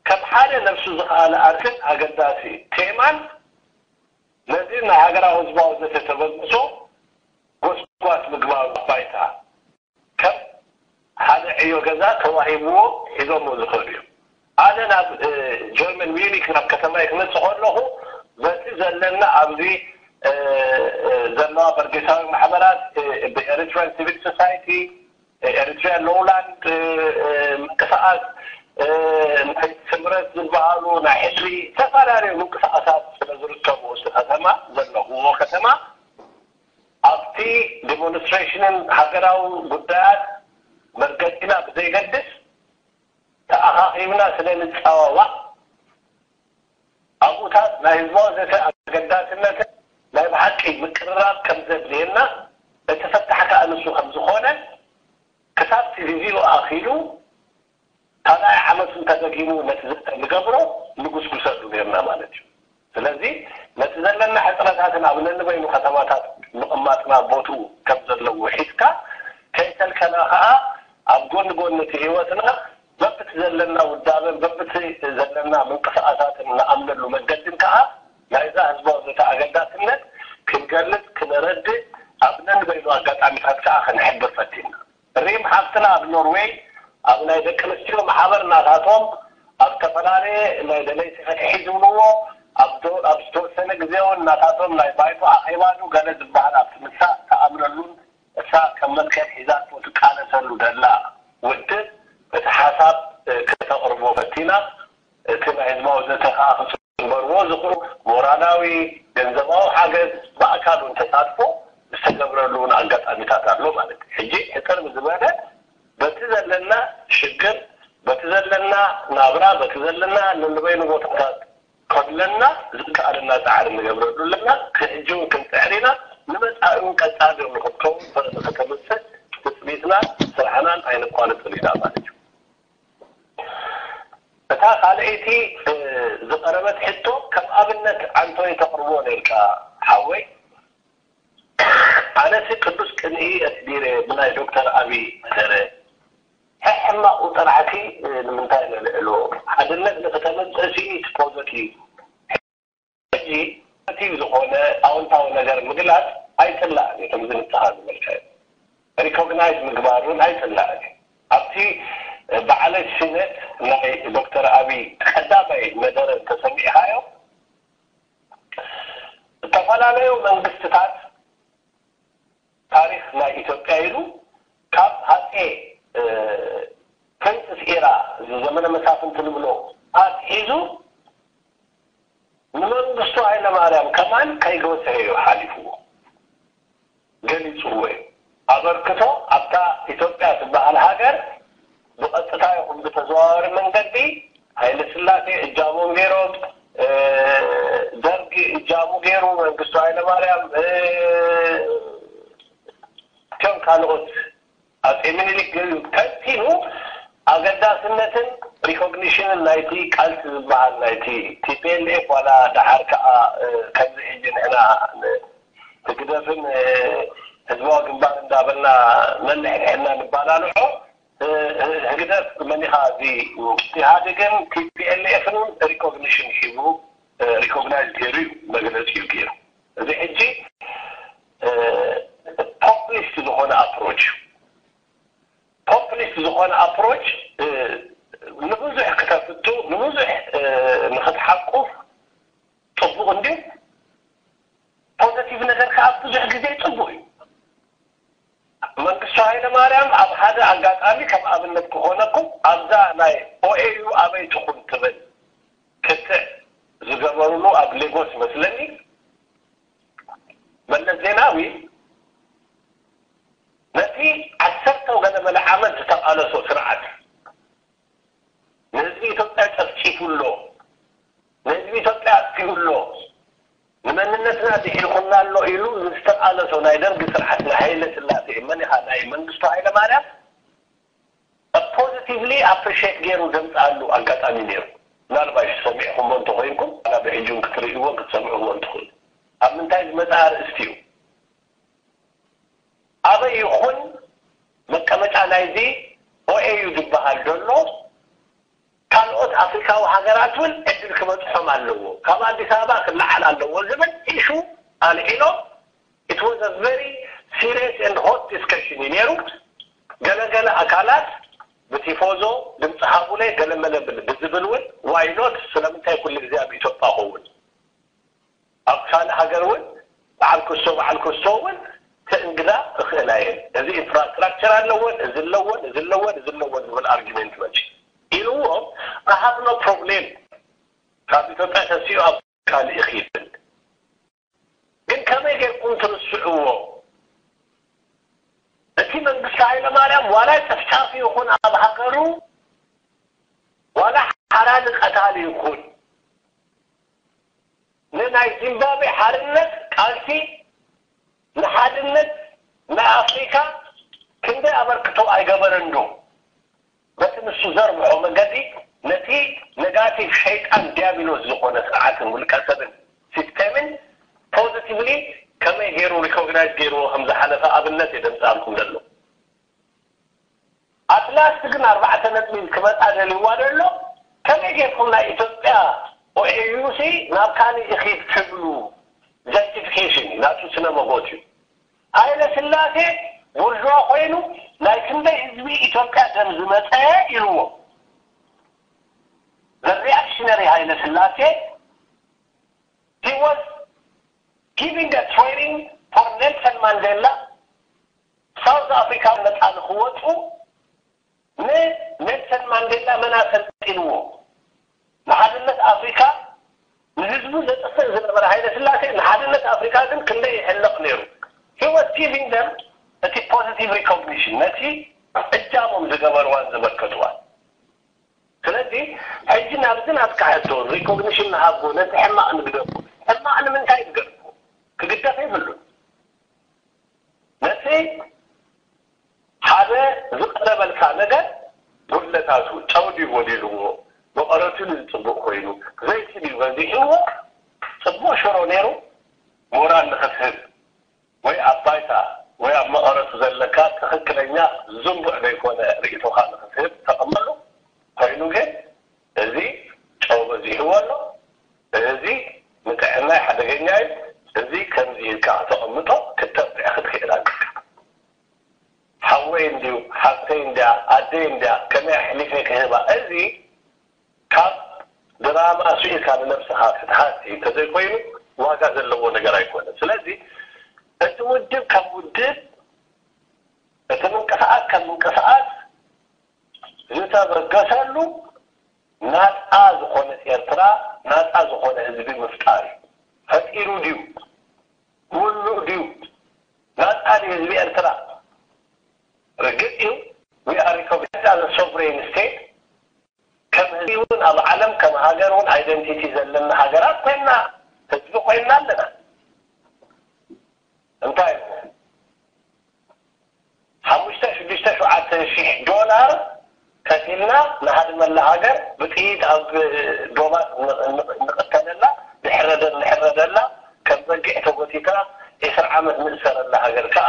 ከም ሓደ ነብሱ ዝኸኣለ ኣርክን ኣገዳሲ ቴማን ነዚ ናይ ሃገራዊ ህዝባዊ ዘተ ተበግሶ ጎስጓስ ምግባሩ ባይታ ከም ሓደ ዕዮ ገዛ ተዋሂብዎ ሒዞሞ ዝኸዱ እዮም። ኣነ ናብ ጀርመን ሚዩኒክ ናብ ከተማይ ክመፅእ ከለኹ በቲ ዘለና ኣብዚ ዘለዋ በርጌሳዊ ማሕበራት ብኤሪትራን ሲቪል ሶሳይቲ ኤሪትሪያን ሎውላንድ ምንቅስቃስ ናይ ስምረት ዝበሃሉ ናይ ሕድሪ ዝተፈላለዩ ምንቅስቃሳት ስለ ዝርከቡ እቲ ከተማ ዘለኹዎ ከተማ ኣብቲ ዲሞንስትሬሽንን ሃገራዊ ጉዳያት መርገፂና ብዘይገድስ ተኣኻኺብና ስለ ንፀዋዋዕ ኣብኡታት ናይ ህዝባዊ ዘተ ኣገዳስነትን ናይ ብሓቂ ምቅርራብ ከም ዘድልየና እቲ ፈታሕ ከዓ ንሱ ከም ዝኾነ ክሳብ እቲ ግዜኡ ኣኺሉ ካልኣይ ዓመቱ እንተደጊሙ ነቲ ዘተ ንገብሮ ንጉስጉሰሉ ነርና ማለት እዩ። ስለዚ ነቲ ዘለና ሕፅረታትን ኣብ ነንበይኑ ከተማታት ምቕማጥና ቦትኡ ከም ዘለዎ ሒዝካ ከይተልከና ከዓ ኣብ ጎኒ ጎኒ እቲ ህይወትና በብቲ ዘለና ውዳበን በብቲ ዘለና ምንቅስቃሳትን ንኣምነሉ መንገድን ከዓ ናይዛ ህዝባዊ ዘተ ኣገዳስነት ክንገልፅ ክነረድእ ኣብ ነንበይኑ ኣጋጣሚታት ከዓ ክንሕብር ፈቲና። ሪም ሓፍትና ኣብ ኖርዌይ ኣብ ናይ ደቂ ኣንስትዮ ማሕበር እናታቶም ኣብ ዝተፈላለየ ናይ ደለይቲ ፍትሒ ዝብልዎ ኣብ ዝተወሰነ ግዜ እውን እናታቶም ናይ ባይቶ ኣኼባዱ ገለ ዝበሃል ኣብቲ ንሳ ተኣምነሉን እሳ ከም መትከል ሒዛቶ ትቃለሰሉ ደላ ውድብ እቲ ሓሳብ ክተቕርቦ ኢና። እቲ ናይ ህዝባዊ ዘተ ከዓ ክፅንበርዎ ዝኽእሉ ሞራላዊ፣ ገንዘባዊ ሓገዝ፣ ብኣካል እውን ተሳትፎ ዝተገብረሉ እውን ኣጋጣሚታት ኣሎ ማለት እዩ። ሕጂ ሕፅር ብዝበለ በቲ ዘለና ሽግር፣ በቲ ዘለና ናብራ፣ በቲ ዘለና ንንበይኑ ቦታታት ከድለና ዝከኣለና ፃዕሪ ንገብረሉ ኣለና። ሕጂ እውን ክንፅዕር ኢና። ንመፃኢ እውን ቀፃሊ ንክትከውን ንክተምፅእ ትፅቢትና ስራሕናን ኣይነቋርፅን ኢና ማለት እዩ። እታ ካልኣይቲ ዝቐረበት ሕቶ ከም ኣብነት ኣንቶኒ ተቕርቦ ነርካ ሓወይ። ኣነሲ ቅዱስ ቅንኢ ኣስዲረ ብናይ ዶክተር ኣብይ መደረ ሕሕማቑ ጥራሕቲ ንምንታይ ነልዕሎ? ሓድነት ንክተመፅእ ሲ ፖዘቲቭ ሕጂ ፖዘቲቭ ዝኾነ ኣወንታዊ ነገር ምግላፅ ኣይፅላእን እዩ። ከምዚ ንስኻ ዝበልካዮ ሪኮግናይዝ ምግባር እውን ኣይፅላእን እዩ። ኣብቲ በዓለ ሲነት ናይ ዶክተር ኣብይ ቀዳማይ መደረ እንተሰሚዕካዮ ዝተፈላለዩ መንግስትታት ታሪክ ናይ ኢትዮጵያ ኢሉ ካብ ሃፀ ፕሪንስስ ኢራ እዚ ዘመነ መሳፍንቲ ንብሎ ኣትሒዙ ንመንግስቱ ሃይለማርያም ከማን ከይገሰየ እዩ ሓሊፍዎ፣ ገሊፅዎ እዩ። ኣበርክቶ ኣብታ ኢትዮጵያ ትበሃል ሃገር ብቐጥታ ይኹን ብተዘዋዋሪ መንገዲ ሃይለ ስላሴ እጃሞም ገይሮም፣ ደርጊ እጃሙ ገይሩ፣ መንግስቱ ሃይለማርያም፣ እቶም ካልኦት ኣጼ ምኒልክ ገይሩ ተንቲኑ ኣገዳስነትን ሪኮግኒሽንን ናይቲ ቃልሲ ዝበሃል ናይቲ ቲ ፒ ኤል ኤፍ ዋላ ደሓር ከዓ ከምዚ ሕጂ ንሕና ህግደፍን ህዝባዊ ግንባር እንዳበልና ነንሕድሕድና ንባላልዖ ህግደፍ መኒኻ እዚ ኢህኣዴግን ቲ ፒ ኤል ኤፍን ሪኮግኒሽን ሂቡ ሪኮግናይዝ ገይሩ እዩ መግለፂኡ ገይሩ። እዚ ሕጂ ፖፕሊስት ዝኾነ ኣፕሮች እዩ። ፖፕሊስት ዝኾነ ኣፕሮች ንብዙሕ ክተፍቱ ንብዙሕ ንክትሓቁፍ ፅቡቕ እንድዩ። ፖዘቲቭ ነገር ከዓ ብዙሕ ግዜ ፅቡቕ እዩ። መንግስቱ ሃይለ ማርያም ኣብ ሓደ ኣጋጣሚ ከም ኣብነት ክኾነኩም ኣብዛ ናይ ኦኤዩ ኣበይ ትኹን ትብል ክትዕ ዝገበሩሉ ኣብ ሌጎስ መስለኒ መለስ ዜናዊ ነቲ ዓሰርተ ገለ በለ ዓመት ዝተቓለሶ ስርዓት ንህዝቢ ኢትዮጵያ ጨፍጪፉ ኣሎ፣ ንህዝቢ ኢትዮጵያ ኣጥፊኡ ኣሎ፣ ንመንነትና ድሒኹና ኣሎ ኢሉ ዝተቓለሶ ናይ ደርጊ ስርዓት ናይ ሃይለ ስላሴ መን ኢኻ ናይ መንግስቱ ሃይለ ማርያም ፖዚቲቭሊ ኣፕሪሼት ገይሩ ዘምፅኣሉ ኣጋጣሚ ነይሩ። ምናልባሽ ሰሚዕኩሞ እንተኮይንኩም ና ብሕጂ ክትርእይዎ ክትሰምዕዎ እንትኽእሉ ኣብ ምንታይ ዝመፅእ ኣርእስቲ እዩ። ኣበይ ይኹን መቀመጫ ናይዚ ኦኤዩ ዝበሃል ዘሎ ካልኦት ኣፍሪካዊ ሃገራት እውን ዕድል ክበፅሖም ኣለዎ፣ ካብ ኣዲስ ኣበባ ክለዓል ኣለዎ ዝብል ኢሹ ኣልዒሎም። It was a very serious and hot discussion እዩ ነይሩ። ገለገለ ኣካላት ብቲፎዞ ድምፂ ሃቡለይ ገለመለ ብዝብል እውን ዋይኖት ስለምንታይ ኩሉ ግዜ ኣብ ኢትዮጵያ ኸውን ኣብ ካልእ ሃገር እውን በዓል ክስቶ በዓል ክስቶ እውን ክእንግዳ እኽእላ እየን። እዚ ኢንፍራስትራክቸር ኣለወን፣ እዚ ኣለወን፣ እዚ ኣለወን፣ እዚ ኣለወን ዝብል ኣርጊመንት መፂ ኢልዎም ኣሃብ ኖ ፕሮብሌም ካብ ኢትዮጵያ ተሲኡ ኣብ ካልእ ይኽይድ። ግን ከመይ ጌርኩም ትርስዕዎ? እቲ መንግስቲ ሃይለ ማርያም ዋላ ጨፍጫፊ ይኹን ኣብ ሃገሩ ዋላ ሓራሊ ቀታሊ ይኹን ንናይ ዚምባብዌ ሓርነት ቃልሲ ንሓድነት ናይ ኣፍሪካ ክንደይ ኣበርክቶ ኣይገበረን ዶ? በቲ ንሱ ዘርብሖ መገዲ ነቲ ነጋቲቭ ሸይጣን ዲያብሎስ ዝኾነ ስርዓትን ውልቀ ሰብን ሲስተምን ፖዚቲቭሊ ከመይ ገይሩ ሪኮግናይዝ ገይርዎ ከም ዝሓለፈ ኣብነት እየ ዘምፅኣልኩም ዘሎ። ኣትላስት ግን ኣርባዕተ ነጥቢ ክመፃ ደልይዋ ዘሎ ከመይ ጌርኩም ናይ ኢትዮጵያ ኦኤዩ ሲ ናብ ካልእ ይኺድ ትብሉ? ጀስቲፊኬሽን እዩ ናቱ ስነ መጎት እዩ። ሃይለ ስላሴ ቡርዥዋ ኮይኑ ናይ ክንደይ ህዝቢ ኢትዮጵያ ደም ዝመፀ ኢልዎ። The reactionary ሃይለ ስላሴ he was giving a training for Nelson Mandela ሳውዝ ኣፍሪካ ነፃ ንክወፁ ንኔልሰን ማንዴላ መን ኣሰልጢንዎ? ህዝቡ ዘጥፍእ ዝነበረ ሃይለ ስላሴ ንሓድነት ኣፍሪካ ግን ክንደይ ይሕለቕ ነይሩ። He was giving them እቲ positive recognition፣ ነቲ እጃሞም ዝገበርዋን ዘበርከትዋን። ስለዚ ሕጂ ናብዚ ናትካ ሕቶ፣ ሪኮግኒሽን ንሃቦ፣ ነቲ ሕማቕ ንግደፎ። ሕማቕ ንምንታይ ንገድፎ? ክግደፍ የብሉን። ነቲ ሓደ ዝቐረበልካ ነገር ጉድለታቱ፣ ጨው ድዩ ጎዲልዎ፣ መቐረቱ ድዩ ጽቡቕ ኮይኑ፣ ዘይቲ ድዩ በዚሕዎ፣ ጽቡቕ ሽሮ ነይሩ፣ ሞራል ንኽትህብ ወይ ኣብ ባይታ ወይ ኣብ መቐረቱ ዘለካ ትኽክለኛ ዝንቡዕ ዘይኮነ ርእይቶኻ ንኽትህብ ተቐመሉ። ኮይኑ ግን እዚ ጨው በዚሕዎ ኣሎ፣ እዚ ንጥዕናይ ሓደገኛ እዩ፣ እዚ ከምዚ ኢልካ ከተቐምጦ ክተብዕ ክትክእል ኣለካ። ሓወይ እንድዩ፣ ሓፍተይ እንድያ፣ ኣደይ እንድያ፣ ከመይ ኣሕሊፈ ክህባ? እዚ ካብ ድራማ ስኢልካ ንነብስኻ ክትሃሲ እንተዘይኮይኑ ዋጋ ዘለዎ ነገር ኣይኮነን። ስለዚ እቲ ውድብ ከም ውድብ፣ እቲ ምንቅስቓስ ከም ምንቅስቓስ ዝተበገሰሉ ናፃ ዝኾነት ኤርትራ፣ ናፃ ዝኾነ ህዝቢ ምፍጣር እዩ። ፈጢሩ ድዩ? ምሉእ ድዩ? ናፃ ድዩ ህዝቢ ኤርትራ? ርግፅ እዩ፣ we are recognized as a sovereign state። ከም ህዝቢ እውን ኣብ ዓለም ከም ሃገር እውን ኣይደንቲቲ ዘለና ሃገራት ኮይና፣ ህዝቢ ኮይና ኣለና። እንታይ ሓሙሽተ ሽዱሽተ ሸውዓተ ሽሕ ዶላር ከፊልና ንሃድመላ ሃገር፣ ብጥይት ኣብ ዶባት ንቕተለላ፣ ንሕረደላ ከም በጊዕ ተጎቲትና ዒስራ ዓመት ንእሰረላ ሃገር ከዓ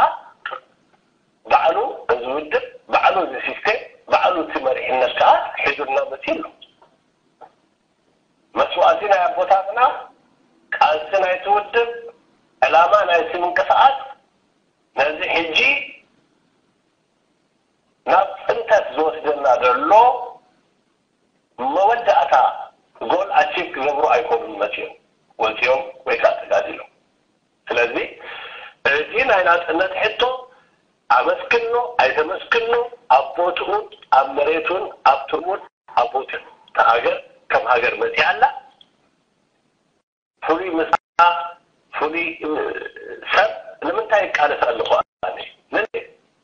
ባዕሉ እዚ ውድብ፣ ባዕሉ እዚ ሲስቴም፣ ባዕሉ እቲ መሪሕነት ከዓ ሒዙልና መፂኡ ኣሎ። መስዋእቲ ናይ ኣቦታትና፣ ቃልሲ ናይቲ ውድብ፣ ዕላማ ናይቲ ምንቅስቓስ ነዚ ሕጂ ናብ ፅንተት ዝወስደና ዘሎ መወዳእታ ጎል ኣቺቭ ክገብሩ ኣይኮኑን መፂኦም፣ ወፂኦም ወይ ከዓ ተጋዲሎም። ስለዚ እዚ ናይ ናፅነት ሕቶ ኣመስክኖ ኣይተመስክኖ ኣብ ቦትኡን ኣብ መሬቱን ኣብ ትርሙን ኣብ ቦትኡ። እታ ሃገር ከም ሃገር መፂኣ ኣላ። ፍሉይ ምሳ ፍሉይ ሰብ ንምንታይ ይቃለስ ኣለኹ? ኣነ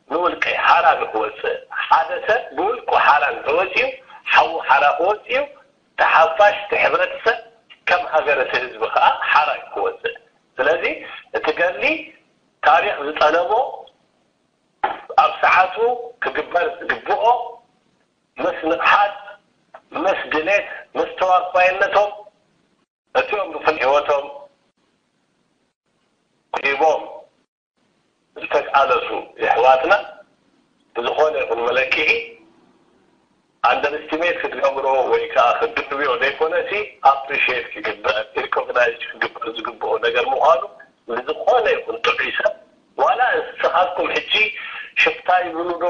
ንውልቀይ ሓራ ንክወፅእ፣ ሓደ ሰብ ብውልቁ ሓራ እንተወፅኡ፣ ሓዉ ሓራ ክወፅኡ፣ ተሓፋሽ እቲ ሕብረተሰብ ከም ሃገር እቲ ህዝቢ ከዓ ሓራ እዩ ክወፅእ። ስለዚ እቲ ገድሊ ታሪኽ ዝጠለቦ ኣብ ሰዓቱ ክግበር ዝግብኦ ምስ ንቕሓት፣ ምስ ድሌት፣ ምስ ተዋፋይነቶም እቲኦም ብፍል ህይወቶም ሂቦም ዝተቃለሱ የሕዋትና ብዝኾነ ይኹን መለክዒ ኣንደርስቲሜት ክትገብሮ ወይ ከዓ ክትድብዮ ዘይኮነሲ ኣፕሪሽት ክግበር ሪኮግናይዝ ክግበር ዝግብኦ ነገር ምዃኑ ብዝኾነ ይኹን ጥዑይ ሰብ ዋላ ንስኻትኩም ሕጂ ሽፍታ ይብሉ ዶ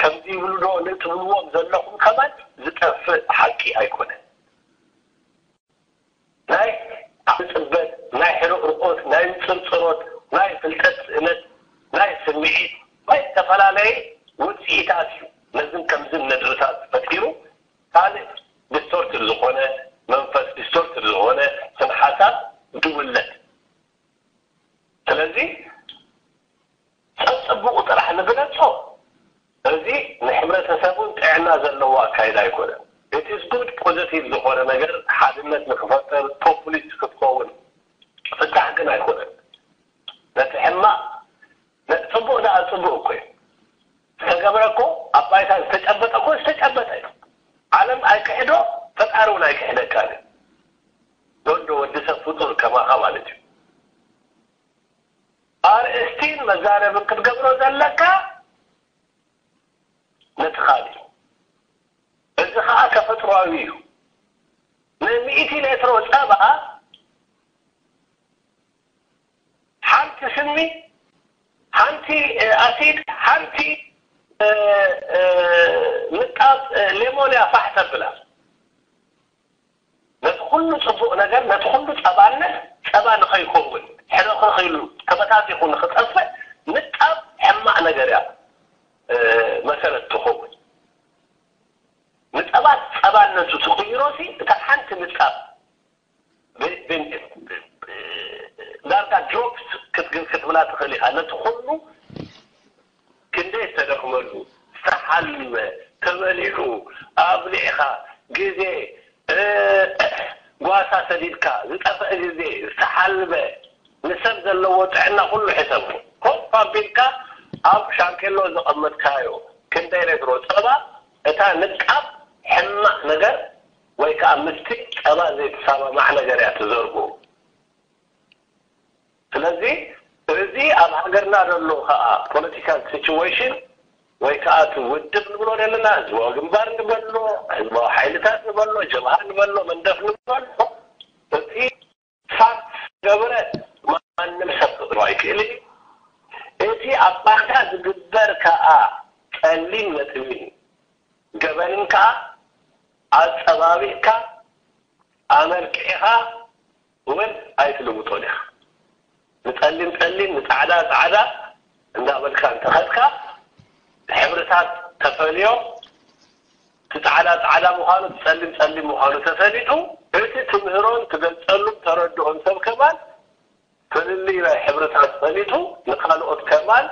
ከምዚ ይብሉ ዶ ንትብልዎም ዘለኹም ከማን ዝጠፍእ ሓቂ ኣይኮነን። ናይ ምጽበት፣ ናይ ሕርቕርቆት፣ ናይ ምጽርጽሮት፣ ናይ ፍልጠት ስእነት፣ ናይ ስምዒት፣ ናይ ዝተፈላለየ ውጽኢታት እዩ። ነዝን ከምዝን ነጥብታት ፈጢሩ ካልእ ዲስቶርትድ ዝኾነ መንፈስ፣ ዲስቶርትድ ዝኾነ ስነ ሓሳብ ድውለት። ስለዚ ጸብጽቡቑ ጥራሕ ንግለጾ። እዚ ንሕብረተሰቡን ጥዕና ዘለዎ ኣካይዳ ኣይኮነን። It is good positive ዝኾነ ነገር ሓድነት ንክፈጥር ፖፑሊስት ክትከውን ፍታሕ ግን ኣይኮነን። ነቲ ሕማቕ ነቲ ጽቡቕ ደኣ ጽቡቕ እኮ እዩ። ዝተገብረ እኮ ኣብ ባይታ ዝተጨበጠ እኮ ዝተጨበጠ እዩ። ዓለም ኣይክሕዶ ፈጣሪ እውን ኣይክሕደካን እዩ። ዶንዶ ወዲ ሰብ ፍጡር ከማኻ ማለት እዩ። ኣርእስቲን መዛረብን ክትገብሮ ዘለካ ነቲ ካልእ እዩ። እዚ ከዓ ተፈጥሮኣዊ እዩ። ንሚእቲ ሌትሮ ጸባ ሓንቲ ስሚ፣ ሓንቲ ኣሲድ፣ ሓንቲ ምጣብ ሌሞንያ ፋሕ ተብላ። ነቲ ኩሉ ጽቡቕ ነገር ነቲ ኩሉ ጸባነት ጸባ ንኸይከውን ሕርኽርኽ ኢሉ ተበታቲኹ ንኽጠፍእ ምጣብ ሕማቕ ነገር እያ መሰረት ትኸውን። ንጸባ ጸባነቱ ትቕይሮሲ እታ ሓንቲ ምጣብ ክትብላ ትኽእል ኢኻ። ነቲ ኩሉ ክንደይ ዝተደኽመሉ፣ ዝተሓልመ፣ ተበሊዑ፣ ኣብሊዕኻ፣ ግዜ፣ ጓሳ ሰዲድካ፣ ዝጠፍአ ግዜ፣ ዝተሓልመ፣ ንሰብ ዘለዎ ጥዕና ኩሉ ሕሰቦ። ኮፍ ኣቢልካ ኣብ ሻንኬሎ ዘቐመጥካዮ ክንደይ ሌትሮ ጸባ፣ እታ ንጣብ ሕማቕ ነገር ወይ ከዓ ምስቲ ጸባ ዘይተሰማማዕ ነገር እያ ትዘርጎ። ስለዚ እዚ ኣብ ሃገርና ዘሎ ከዓ ፖለቲካል ሲቹዌሽን ወይ ከዓ እቲ ውድብ ንብሎ ዘለና ህዝባዊ ግንባር ንበሎ፣ ህዝባዊ ሓይልታት ንበሎ፣ ጀብሃ ንበሎ፣ መንደፍ ንበሎ፣ እቲ ፋክት ገብረ ማንም ሰብ ክቕሮ ኣይክእልን እዩ። እቲ ኣብ ባይታ ዝግበር ከዓ ጸሊም ነጥብን ገበንን ከዓ ኣጸባቢቕካ ኣመልኪዕኻ እውን ኣይትልውጦን ኢኻ። ንጸሊም ጸሊም፣ ንጻዕዳ ጻዕዳ እንዳበልካ እንተኸድካ፣ ሕብርታት ተፈልዮ፣ እቲ ጻዕዳ ጻዕዳ ምዃኑ፣ እቲ ጸሊም ጸሊም ምዃኑ ተፈሊጡ፣ እቲ ትምህሮን ትገልጸሉን ተረድኦን ሰብ ከማን ፍልልይ ናይ ሕብርታት ፈሊጡ ንኻልኦት ከማን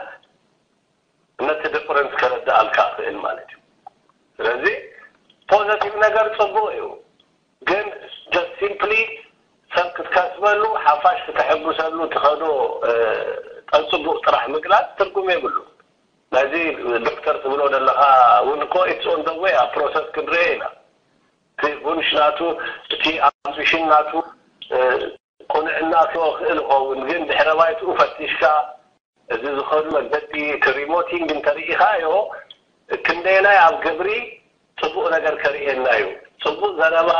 ነቲ ዲፈረንስ ከረድኣልካ ክእል ማለት እዩ። ስለዚ ፖዘቲቭ ነገር ጽቡቕ እዩ፣ ግን ጀስት ሲምፕሊ ሰብ ክትከስበሉ ሓፋሽ ክተሐጉሰሉ ትኸዶ ጠንጽቡቕ ጥራሕ ምግላጽ ትርጉም የብሉ። ናይዚ ዶክተር ትብሎ ዘለኻ እውን እኮ ኢትስ ኦን ደ ዌይ ኣብ ፕሮሰስ ክንርኤ ኢና። እቲ ቡንሽ ናቱ፣ እቲ ኣምቢሽን ናቱ ቁንዕና ክኽእል ይኸውን፣ ግን ድሕረ ባይትኡ ፈቲሽካ እዚ ዝኸዱ መገዲ እቲ ሪሞቲንግ እንተርኢኻዮ ክንደየናይ ኣብ ግብሪ ጽቡቕ ነገር ከርእየና እዩ። ጽቡቕ ዘረባ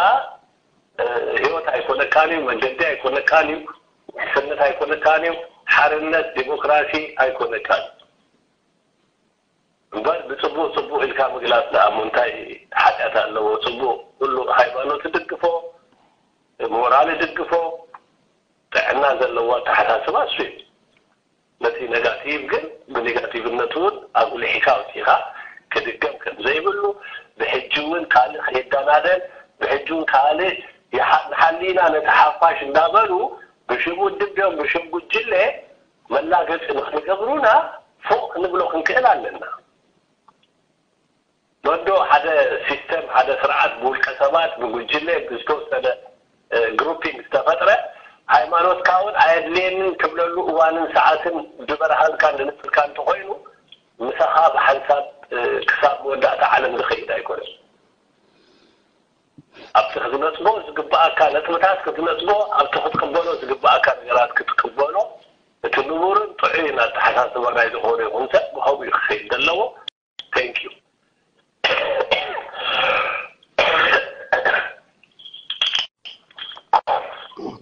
ህይወት ኣይኮነካን እዩ፣ መገዲ ኣይኮነካን እዩ፣ ውሕስነት ኣይኮነካን እዩ፣ ሓርነት ዲሞክራሲ ኣይኮነካን። እምበር ብጽቡቕ ጽቡቕ ኢልካ ምግላጽ ደኣ እሞ እንታይ ሓጢኣት ኣለዎ? ጽቡቕ ኩሉ ሃይማኖት ይድግፎ፣ ሞራል ይድግፎ፣ ጥዕና ዘለዎ ኣተሓሳስባ እሱ እዩ። ነቲ ነጋቲቭ ግን ብኔጋቲቭነቱ እውን ኣጉሊሕካ ኣውፂኻ ክድገም ከም ዘይብሉ፣ ብሕጂ እውን ካልእ ከይደናደን፣ ብሕጂ እውን ካልእ ንሓሊና ነቲ ሓፋሽ እንዳበሉ ብሽም ውድብ ድዮም ብሽም ጉጅለ መላገፂ ንክገብሩና ፎቕ ክንብሎ ክንክእል ኣለና። ዶ ሓደ ሲስተም ሓደ ስርዓት ብውልቀ ሰባት ብጉጅለ ብዝተወሰነ ግሩፒንግ ዝተፈጥረ ሃይማኖትካ እውን ኣየድልየንን ትብለሉ እዋንን ሰዓትን ድበርሃንካ ንንፅልካ እንተኮይኑ ምሳኻ ብሓንሳብ ክሳብ መወዳእታ ዓለም ዝኸይድ ኣይኮነን። ኣብቲ ክትነፅጎ ዝግባኣካ ነጥብታት ክትነፅጎ ኣብቲ ክትቅበሎ ዝግባኣካ ነገራት ክትቅበሎ እቲ ንቡርን ጥዑይን ኣተሓሳስባ ናይ ዝኾነ ይኹን ሰብ ብኸምኡ እዩ ክኸይድ ዘለዎ። Thank you.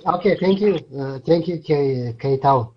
Okay, thank you. Uh, thank you, K- Keitao.